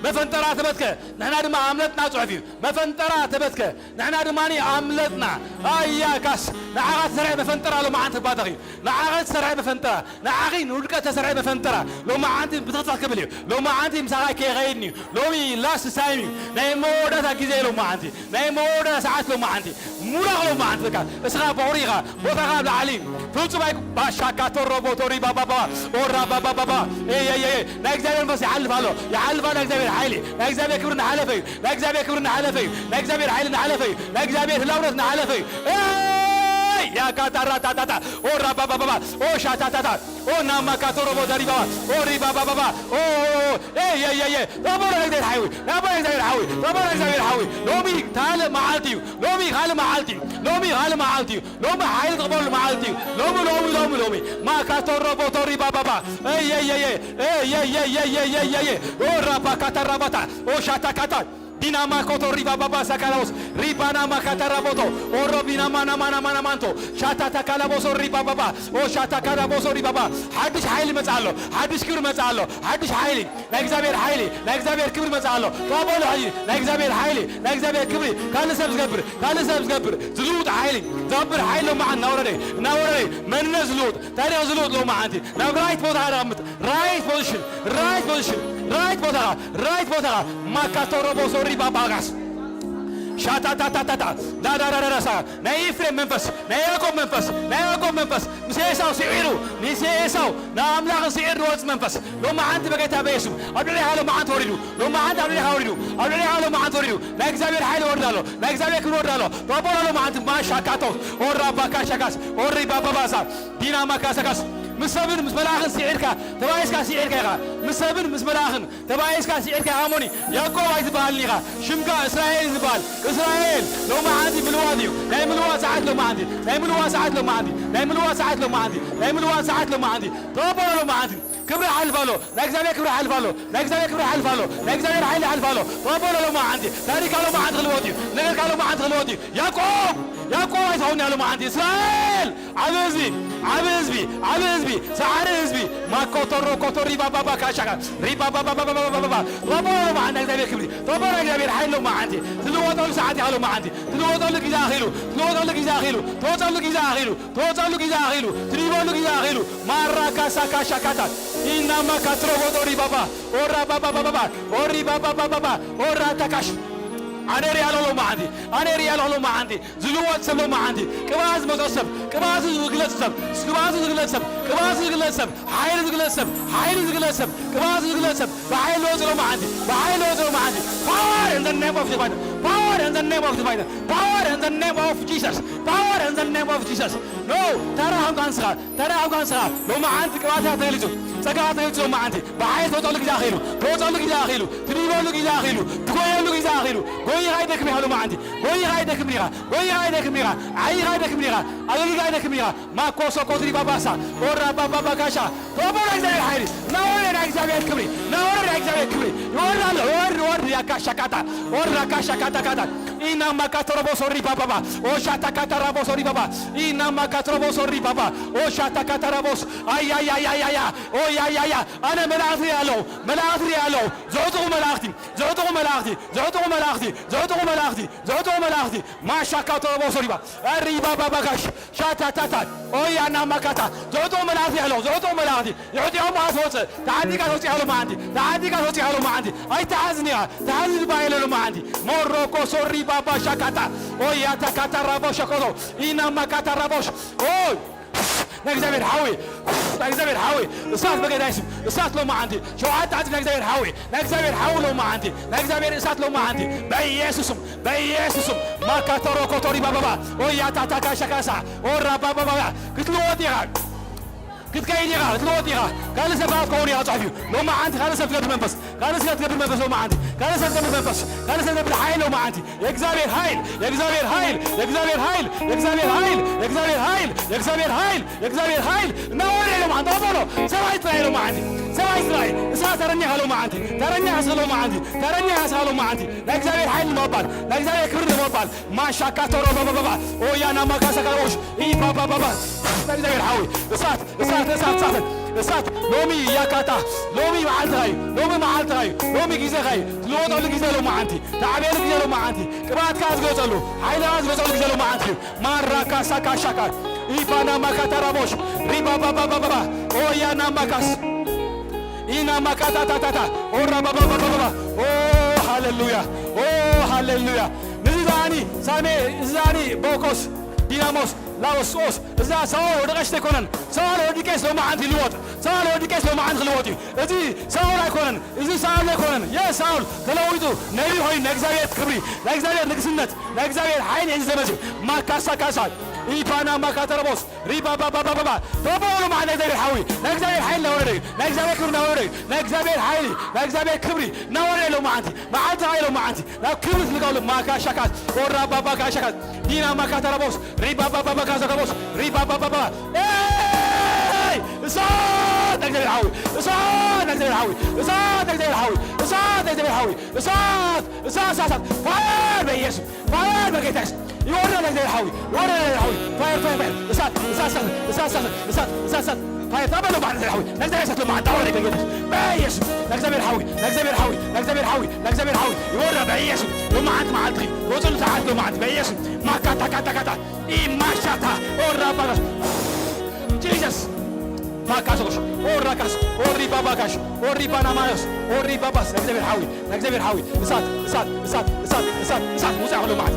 መፈንጠራ ተበትከ ንሕና ድማ ኣምለጥና ጽሑፍ እዩ። መፈንጠራ ተበትከ ንሕና ድማ ኣምለጥና። ኣያካስ ንዓኻ ዝሰርሐ መፈንጠራ ሎማዓንቲ ክባተኽ እዩ። ንዓኻ ዝሰርሐ መፈንጠራ ንዓኺ ንውድቀት ተሰርሐ መፈንጠራ ሎማዓንቲ ብትኽትኽ ክብል እዩ። ሎማዓንቲ ምሳኻ ከይኸይድን እዩ። ሎሚ ላስት ታይም እዩ። ናይ መወዳእታ ግዜ ሎማዓንቲ ናይ መወዳእታ ሰዓት ሎማዓንቲ ሙላቕ ሎማዓንቲ በቃ እስኻ በኹሪ ኢኻ። ቦታኻ ኣብ ላዕሊ እዩ። ፍጹም ኣይ ባሻካ ቶሮ ቦቶሪ ባባባ ኦራ ባባባባ ኤየየየ ናይ እግዚኣብሔር መንፈስ ይሓልፍ ኣሎ። ይሓልፍ ኣሎ። ናይ እግዚኣብሔር ሓይሊ ናይ እግዚኣብሔር ክብሪ እናሓለፈ እዩ። ናይ እግዚኣብሔር ክብሪ እናሓለፈ እዩ። ናይ እግዚኣብሔር ሓይሊ እናሓለፈ እዩ። ናይ እግዚኣብሔር ህላውነት እናሓለፈ እዩ። ኤይ ያካታራታታታ ኦራ ባባባባ ኦሻታታታ ኦ ናማካቶሮቦ ዘሪባባ ኦ ሪባባባባ ኦ ኦ ኦ ኤ የ የ የ ናቦ ናይ እግዚኣብሔር ሓይዊ ናቦ ናይ እግዚኣብሔር ሓዊ ናቦ ናይ እግዚኣብሔር ሓዊ ሎሚ ካልእ መዓልቲ እዩ። ሎሚ ካልእ መዓልቲ እዩ። ሎሚ ካልእ መዓልቲ እዩ። ሎሚ ሓይሊ ትቕበሉ መዓልቲ እዩ። ሎሚ ሎሚ ሎሚ ሎሚ ማካቶሮቦ ቶሪባባባ ኤ የ የ የ ኤ የ የ የ የ የ የ ኦ ራባካታራባታ ኦ ሻታካታ ዲናማ ኮቶ ሪባ ባባ ሳካላቦስ ሪባና ማካታራ ቦቶ ኦሮ ቢናማ ናማና ማና ማንቶ ሻታ ታካላቦሶ ሪባ ባባ ኦ ሻታ ካላቦሶ ሪባ ባ ሓድሽ ሓይሊ መጻ ኣሎ። ሓድሽ ክብሪ መጻ ኣሎ። ሓድሽ ሓይሊ ናይ እግዚኣብሔር ሓይሊ ናይ እግዚኣብሔር ክብሪ መጻ ኣሎ። ተቐበሉ ሕጂ ናይ እግዚኣብሔር ሓይሊ ናይ እግዚኣብሔር ክብሪ ካልእ ሰብ ዝገብር ካልእ ሰብ ዝገብር ዝልውጥ ሓይሊ ዘብር ሓይሊ ሎማዓንቲ እናወረደ እናወረደ መንነት ዝልውጥ ታሪኽ ዝልውጥ ሎማዓንቲ ናብ ራይት ቦታ ደቐምጥ ራይት ፖዚሽን ራይት ፖዚሽን ራይት ቦታኻ ራይት ቦታኻ ማካቶሮቦ ሶሪ ባባጋስ ሻታታታታታ ዳዳዳዳዳሳ ናይ ኤፍሬም መንፈስ ናይ ያዕቆብ መንፈስ ናይ ያዕቆብ መንፈስ ምስ ኤሳው ስዒሩ ምስ ኤሳው ንኣምላኽ ስዒር ዝወፅ መንፈስ ሎማዓንቲ በጌታ በየሱስ ኣብ ልዕሌኻ ሎማዓንቲ ወሪዱ ሎማዓንቲ ኣብ ልዕሌኻ ወሪዱ ኣብ ልዕሌኻ ሎማዓንቲ ወሪዱ ናይ እግዚኣብሔር ሓይሊ ወርዳ ኣሎ ናይ እግዚኣብሔር ክብሪ ወርዳ ኣሎ ባቦላ ሎማዓንቲ ማሻካቶስ ኦራ ባካሻካስ ኦሪ ባባባሳ ዲና ማካሰካስ ምስ ሰብን ምስ መልኣኽን ስዒርካ ተባኢስካ ስዒርካ ኢኻ ምስ ሰብን ምስ መልኣኽን ተባኢስካ ስዒርካ ኢኻ እሞኒ ያዕቆብ ኣይትበሃልን ኢኻ ሽምካ እስራኤል እዩ ዝበሃል እስራኤል ሎማዓንቲ ምልዋ እዩ። ናይ ምልዋጥ ሰዓት ሎማዓንቲ፣ ናይ ምልዋጥ ሰዓት ሎማዓንቲ፣ ናይ ምልዋጥ ሰዓት ሎማዓንቲ፣ ናይ ምልዋጥ ሰዓት ሎማዓንቲ። ተቐበሎ ሎማዓንቲ። ክብሪ ሓልፍ ኣሎ። ናይ እግዚኣብሔር ክብሪ ሓልፍ ኣሎ። ናይ እግዚኣብሔር ክብሪ ሓልፍ ኣሎ። ናይ እግዚኣብሔር ሓይሊ ሓልፍ ኣሎ። ተቐበሎ ሎማዓንቲ። ታሪካ ሎማዓንቲ ክልወጥ እዩ። ነገርካ ሎማዓንቲ ክልወጥ እዩ። ያዕቆብ፣ ያዕቆብ ኣይትኸውን እያ ሎማዓንቲ። እስራኤል፣ ዓቢ ህዝቢ፣ ዓቢ ህዝቢ፣ ዓቢ ህዝቢ፣ ሰዓሪ ህዝቢ። ማኮቶሮ ኮቶ ሪባባባ ካሻካ፣ ሪባባባባባባባ። ተቐበሎ ሎማዓንቲ ናይ እግዚኣብሔር ክብሪ። ተቐበሎ ናይ እግዚኣብሔር ሓይሊ ሎማዓንቲ። ትልወጠሉ ሰዓት እያ ሎማዓንቲ። ትልወጠሉ ግዜ ኣኺሉ። ትልወጠሉ ግዜ ኣኺሉ። ትወፀሉ ግዜ ኣኺሉ። ትወፀሉ ግዜ ኣኺሉ። ትድይበሉ ግዜ ኣኺሉ። ማራ ካሳ ካሻ ካታ። ኢና ማካ ትሮቦ ዶሪ ባባ። ኦራ ባባ ባባ ባባ። ኦሪ ባባ ባባ ባባ። ኦራ ታካሽ። ኣነ ሪኣ ኣለኹ ሎማዓንቲ። ኣነ ሪኣ ኣለኹ ሎማዓንቲ። ዝልወጥ ሰብ ሎማዓንቲ። ቅብኣት ዝመፅኦ ሰብ። ቅብኣቱ ዝግለፅ ሰብ። ቅብኣቱ ዝግለፅ ሰብ። ቅብኣቱ ዝግለፅ ሰብ። ሓይሉ ዝግለጽ ሰብ፣ ሓይሉ ዝግለጽ ሰብ፣ ቅብኣቱ ዝግለጽ ሰብ፣ ብሓይሉ ወጽእ ሎማዓንቲ፣ ብሓይሉ ወጽእ ሎማዓንቲ። Power in the name of Jesus Christ. Power in the name of Jesus Christ. Power in the name of Jesus. Power in the name of Jesus. No, ተራ ሃብካ ንስኻ፣ ተራ ሃብካ ንስኻ። ሎማዓንቲ ቅብኣትካ ተገሊጹ፣ ጸጋኻ ተገሊጹ ሎማዓንቲ። ብሓይሊ ትወጸሉ ግዜ ኣኺሉ፣ ትወጸሉ ግዜ ኣኺሉ፣ ትድይበሉ ግዜ ኣኺሉ፣ ትጎየሉ ግዜ ኣኺሉ። ጎይኻ ኣይደክም ኢኻ ሎማዓንቲ፣ ጎይኻ ኣይደክም ኢኻ፣ ጎይኻ ኣይደክም ኢኻ፣ ዓይኻ ኣይደክም ኢኻ፣ ኣገልጊልካ ኣይደክም ኢኻ። ማኮሶ ኮትሪ ባባሳ፣ ኦራ ባባ ባጋሻ። ተቐበሉ ናይ እግዚኣብሔር ሓይሊ፣ ናወረ ናይ እግዚኣብሔር ክብሪ፣ ናወረ ናይ እግዚኣብሔር ክብሪ። ይወርድ ኣሎ፣ ይወርድ፣ ይወርድ፣ ያካሻ ካታ፣ ኦራ ካሻ ካታ ካታ። ኢና ማካተረቦ ሶሪ ባባባ፣ ኦሻ ታካታራቦ ሶሪ ባባ። ኢና ማካተረቦ ሶሪ ባባ፣ ኦሻ ታካታራቦስ። ኣያያያያያ፣ ኦያያያ። ኣነ መላእክት ሪኣ ኣለኹ፣ መላእክት ሪኣ ኣለኹ፣ ዘዕጥቑ መላእክቲ፣ ዘዕጥቑ መላእክቲ፣ ዘዕጥቑ መላእክቲ፣ ዘዕጥቑ መላእክቲ፣ ዘዕጥቑ መላእክቲ። ማሻካ ተረቦ ሶሪ ባ፣ ሪባ ባባጋሽ። ሻታታታት ኦያና ማካታ። ዘዕጥቑ መላእክቲ ኣለዉ፣ ዘዕጥቑ መላእክቲ። የዕጢቖም ከኣ ትወፅእ። ተዓጢቓ ተወፂኣ ሎማዓንቲ። ተዓጢቓ ተወፂኣ ሎማዓንቲ። ኣይትሓዝን ኢኻ። ትሓዝን ዝበሃል የለን ሎማዓንቲ። ሞሮኮ ሶሪ ባባ ሻካታ። ኦያ ታካታ ራቦ ሸኮቶ። ኢና ማካታ ራቦሽ። ኦይ። ናይ እግዚኣብሔር ሓዊ። ናይ እግዚኣብሔር ሓዊ። እሳት በጌታ የሱስ። እሳት ሎማዓንቲ። ሸውዓተ ዓፅፊ ናይ እግዚኣብሔር ሓዊ። ናይ እግዚኣብሔር ሓዊ ሎማዓንቲ። ናይ እግዚኣብሔር እሳት ሎማዓንቲ። በኢየሱስም። በኢየሱስም። ማካቶሮ ኮቶሪ ባባባ። ኦያ ታታካ ሸካሳ። ኦራ ባባባ። ክትልወጥ ኢኻ። ክትከይድ ኢኻ። ክትልወጥ ኢኻ። ካልእ ሰብ ክትከውን ኢኻ። ጽሑፍ እዩ። ሎማዓንቲ ካልእ ሰብ ትገብር መንፈስ። ካልእ ሰብ ትገብር መንፈስ ሎማዓንቲ። ካልእ ሰብ ትገብር መንፈስ። ካልእ ሰብ ትገብር ሓይል ሎማዓንቲ። የእግዚኣብሔር ሓይል። የእግዚኣብሔር ሓይል። የእግዚኣብሔር ሓይል። የእግዚኣብሔር ሓይል። የእግዚኣብሔር ሓይል። የእግዚኣብሔር ሓይል። የእግዚኣብሔር ሓይል። እናወረደ ሎማዓንቲ። ተቐበሎ። ሰብኣይ ጥራይ ሎማዓንቲ። ሰብኣይ ጥራይ። እሳ ተረኛ ኢኻ ሎማዓንቲ። ተረኛ ኢኻ ስለ ሎማዓንቲ። ተረኛ ኢኻ ስለ ሎማዓንቲ። ናይ እግዚኣብሔር ሓይል ንምቕባል። ናይ እግዚኣብሔር ክብሪ ንምቕባል። ማሻካ ቶሮ ባባባባ። ኦያና ማካሳካ ኦሽ። ኢ ባባባባ። ናይ እግዚኣብሔር ሓዊ። እሳት፣ እሳት፣ እሳት፣ እሳት። እሳት። ሎሚ ያካታ። ሎሚ መዓልትኻ እዩ። ሎሚ መዓልትኻ እዩ። ሎሚ ግዜኻ እዩ። ትልወጠሉ ግዜ ሎማዓንቲ። ትዓብየሉ ግዜ ሎማዓንቲ። ቅብኣትካ ዝገለጸሉ። ሓይልኻ ዝገለጸሉ ግዜ ሎማዓንቲ እዩ። ማራ ካሳ ካሻካ። ኢባና ማካታ ራቦሽ። ሪባ ባባ ባባ። ኦያና ማካስ። ኢና ማካታ ታታታ። ኦራ ባባ ባባ ባባ። ኦ ሃሌሉያ። ኦ ሃሌሉያ። ንዚ ዛኒ ሳሜ ዛኒ ቦኮስ ዲናሞስ ላኦስ ኦስ። እዛ ሳኦል ወደቀሽ ተይኮነን። ሳኦል ወዲቄስ ሎማዓንቲ ልወጥ። ሳኦል ወዲቄስ ሎማዓንቲ ክልወጥ እዩ። እዚ ሳኦል ኣይኮነን። እዚ ሳኦል ኣይኮነን። የስ ሳኦል ተለዊጡ ነቢ ኮይኑ ናይ እግዚኣብሔር ክብሪ፣ ናይ እግዚኣብሔር ንግስነት፣ ናይ እግዚኣብሔር ሓይሊ እዚ ዘመዚ። ማካሳ ካሳ። ኢፓና ማካተረቦስ። ሪባባባባባ። ተቐበሉ መዓል ናይ እግዚኣብሔር ሓዊ። ናይ እግዚኣብሔር ሓይሊ እናወረደ እዩ። ናይ እግዚኣብሔር ክብሪ እናወረደ እዩ። ናይ እግዚኣብሔር ሓይሊ፣ ናይ እግዚኣብሔር ክብሪ እናወረደ ሎማዓንቲ። መዓልቲ ሓይሎ መዓንቲ። ናብ ክብሪ ትልጋሉ ማካሻካስ። ኦራባባካሻካስ። ዲና ማካተረቦስ። ሪባባባባካሰከቦስ። ሪባባባባ። ኤይ! እሳት ናይ እግዚኣብሔር ሓዊ። እሳት ናይ እግዚኣብሔር ሓዊ። እሳት ናይ እግዚኣብሔር ሓዊ። እሳት ናይ እግዚኣብሔር ሓዊ። እሳት! እሳት! እሳት! እሳት! ፋየር በኢየሱስ! ፋየር በጌታ ኢየሱስ! ይወርዳል ናይ እግዚኣብሔር ሓዊ! ይወርዳል ናይ እግዚኣብሔር ሓዊ! ፋየር! ፋየር! ፋየር! እሳት! እሳት! እሳት! ፋየር! ተቐበሉ በዓል ናይ እግዚኣብሔር ሓዊ! ናይ እግዚኣብሔር እሳት ሎማዓንቲ ኣወረደ በጌታ ኢየሱስ! በኢየሱስ! ናይ እግዚኣብሔር ሓዊ! ናይ እግዚኣብሔር ሓዊ! ናይ እግዚኣብሔር ሓዊ! ናይ እግዚኣብሔር ሓዊ! ይወርዳል በኢየሱስ! ሎማዓንቲ መዓልቲ ወፅሉ ሰዓት ሎማዓንቲ በኢየሱስ! ማካታ ካታ ካታ! ኢማሻታ ኦራባጋስ ጂሰስ ማካሶሽ ኦራካስ ኦሪባባጋሽ ኦሪባናማዮስ ኦሪባባስ ናይ እግዚኣብሔር ሓዊ ናይ እግዚኣብሔር ሓዊ እሳት እሳት እሳት እሳት እሳት እሳት ውፃ ክሎ መዓት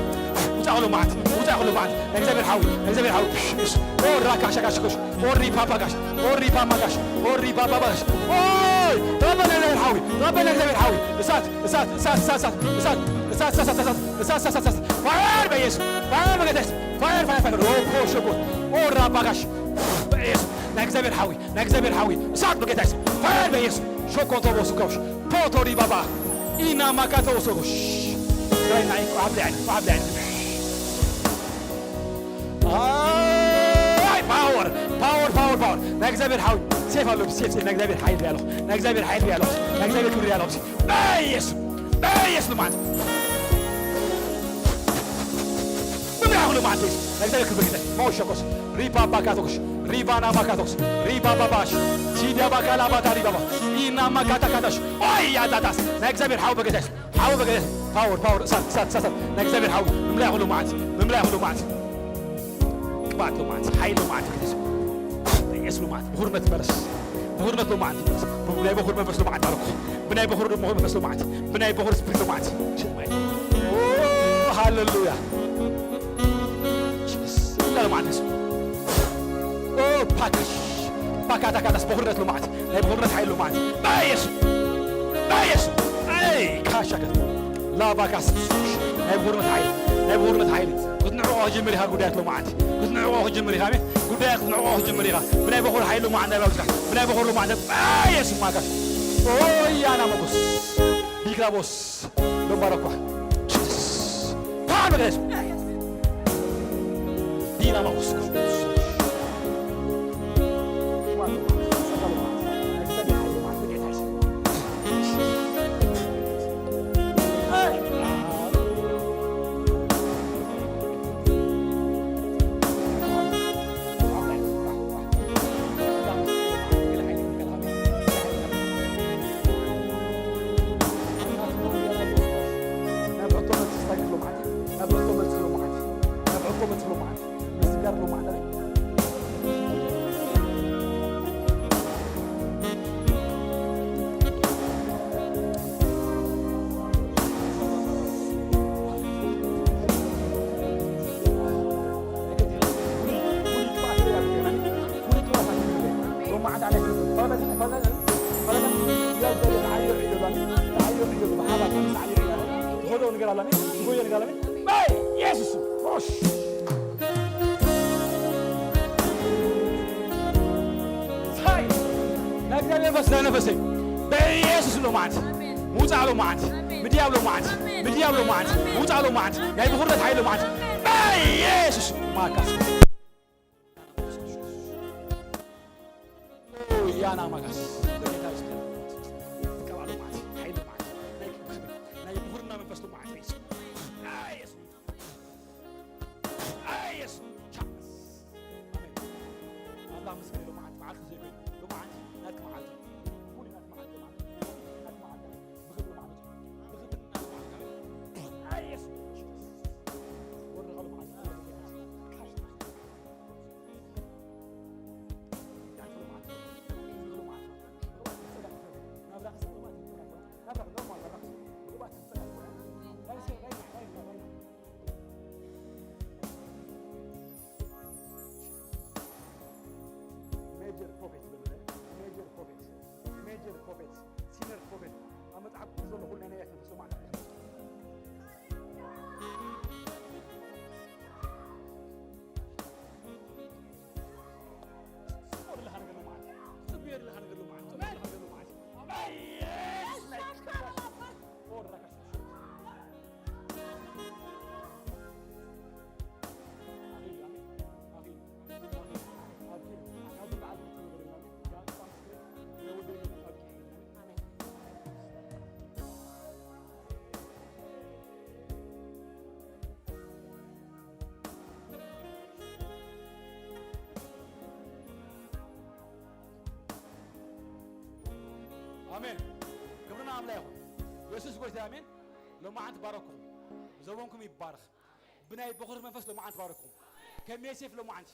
ውፃ ክሎ መዓት ውፃ ክሎ መዓት ናይ እግዚኣብሔር ሓዊ ናይ እግዚኣብሔር ሓዊ ኦራካሻጋሽኮሽ ኦሪባባጋሽ ኦሪባማጋሽ ኦሪባባጋሽ ኦይ ተቐበል ናይ እግዚኣብሔር ሓዊ ተቐበል ናይ እግዚኣብሔር ሓዊ እሳት እሳት እሳት እሳት እሳት እሳት እሳት እሳት እሳት እሳት እሳት እሳት ፋየር በኢየሱስ ፋየር በጌታ ኢየሱስ ፋየር ፋየር ፋየር ኦፖ ሸቦ ኦራባጋሽ በኢየሱስ ናይ እግዚኣብሔር ሓዊ ናይ እግዚኣብሔር ሓዊ እሳት በጌታ ኢየሱስ ፋየር በኢየሱስ ሾኮቶ ቦስኮሽ ፖቶሪ ባባ ኢና ማካቶ ቦስኮሽ ናይ ናይ ዓብዲ ዓይነ ዓብዲ ዓይነ እግዚኣብሔር ሓው፣ ሴፍ ኣሎ፣ ሴፍ፣ ሴፍ፣ ናይ እግዚኣብሔር ሓይል ሪኣ ኣለኹ፣ ናይ እግዚኣብሔር ሓይል ሪኣ ኣለኹ፣ ናይ እግዚኣብሔር ክብሪ ሪኣ ኣለኹ። በኢየሱስ፣ በኢየሱስ ማለት ምምራሕ ኩሉ ማለት እዩ። ናይ እግዚኣብሔር ክብሪ ግደ፣ መወሸኮስ፣ ሪባ ባካቶክስ፣ ሪባ ናባካቶክስ፣ ሪባ ባባሽ፣ ሲዳ ባካላ ባታ ሪባ ባ፣ ኢና ማካታ ካታሽ፣ ኦይ ያታታስ፣ ናይ እግዚኣብሔር ሓው በገዛስ፣ ሓው በገዛስ፣ ፓወር፣ ፓወር፣ እሳት፣ እሳት፣ እሳት፣ እሳት፣ ናይ እግዚኣብሔር ሓው፣ ምምራሕ ኩሉ ማለት፣ ምምራሕ ኩሉ ማለት። ቅብኣት ሎማዓንቲ፣ ሓይሊ ሎማዓንቲ፣ በኢየሱስ ሎማዓንቲ፣ ብኹርነት ይመለስ፣ ብኹርነት ሎማዓንቲ ይመለስ፣ ብናይ በኹር መንፈስ ሎማዓንቲ ባረኩ፣ ብናይ በኹር መንፈስ ሎማዓንቲ፣ ብናይ በኹር ስፕሪት ሎማዓንቲ። ኦ፣ ሃሌሉያ። ሎማዓንቲ። ኦ፣ ፓካሽ፣ ፓካታካታስ፣ በኹርነት ሎማዓንቲ፣ ናይ በኹርነት ሓይሊ ሎማዓንቲ። በኢየሱስ፣ በኢየሱስ፣ ኣይ፣ ካሻከት። ላባካስ ናይ ብኹርነት ሓይሊ፣ ናይ ብኹርነት ሓይሊ ክትንዕቆ ክጅምር ኢኻ። ጉዳያት ሎማዓንቲ ክትንዕቆ ክጅምር ኢኻ። ኣሜን። ጉዳያት ክትንዕቆ ክጅምር ኢኻ። ብናይ በኹር ሓይሊ ሎማዓንቲ ናይ ባብስካ፣ ብናይ በኹር ሎማዓንቲ በኢየሱስ ማካስ። ኦያና መጎስ ቢክራቦስ ሎምባረኳ ፓመገስ ዲና መጎስ ናይ እግዚኣብሔር መንፈስ ናይ ነፈሰይ በኢየሱስ ሎማዓንቲ ምውፃእ ሎማዓንቲ ምድያብ ሎማዓንቲ ምድያብ ሎማዓንቲ ምውፃእ ሎማዓንቲ ናይ ብኹርነት ሓይሊ ሎማዓንቲ በኢየሱስ ማካስ ያና ማካስ በጌታ ይስቀል። ቀባሉ ማለት ሓይል ማለት ናይ ክብር ናይ ብኹርና መንፈስ ማለት ኢየሱስ ኢየሱስ ቻስ ኣሜን። ኣላ ምስክር ሎማዓት መዓልቲ ዘይኮይኑ ሎማዓት ናትክ መዓልቲ ሙሉ ናትክ መዓልቲ ማለት ናትክ መዓልቲ ብክብሪ ማለት ብክብሪ ናትክ መዓልቲ ኢየሱስ ወርኻሉ ማለት Major prophet, major prophet, major prophet, senior prophet. ኣብ መጽሓፍ ቅዱስ ዘሎ ኩሉ ናይ ነቢያት መንፈስ ማለት እዩ። ኣሜን። ክብርና ኣምላኽ ይኹን። የሱስ ጎይታ ኣሜን። ሎማዓንቲ ባረኩም። ዘበንኩም ይባረኽ። ብናይ በኹር መንፈስ ሎማዓንቲ ባረኩም። ከም ዮሴፍ ሎማዓንቲ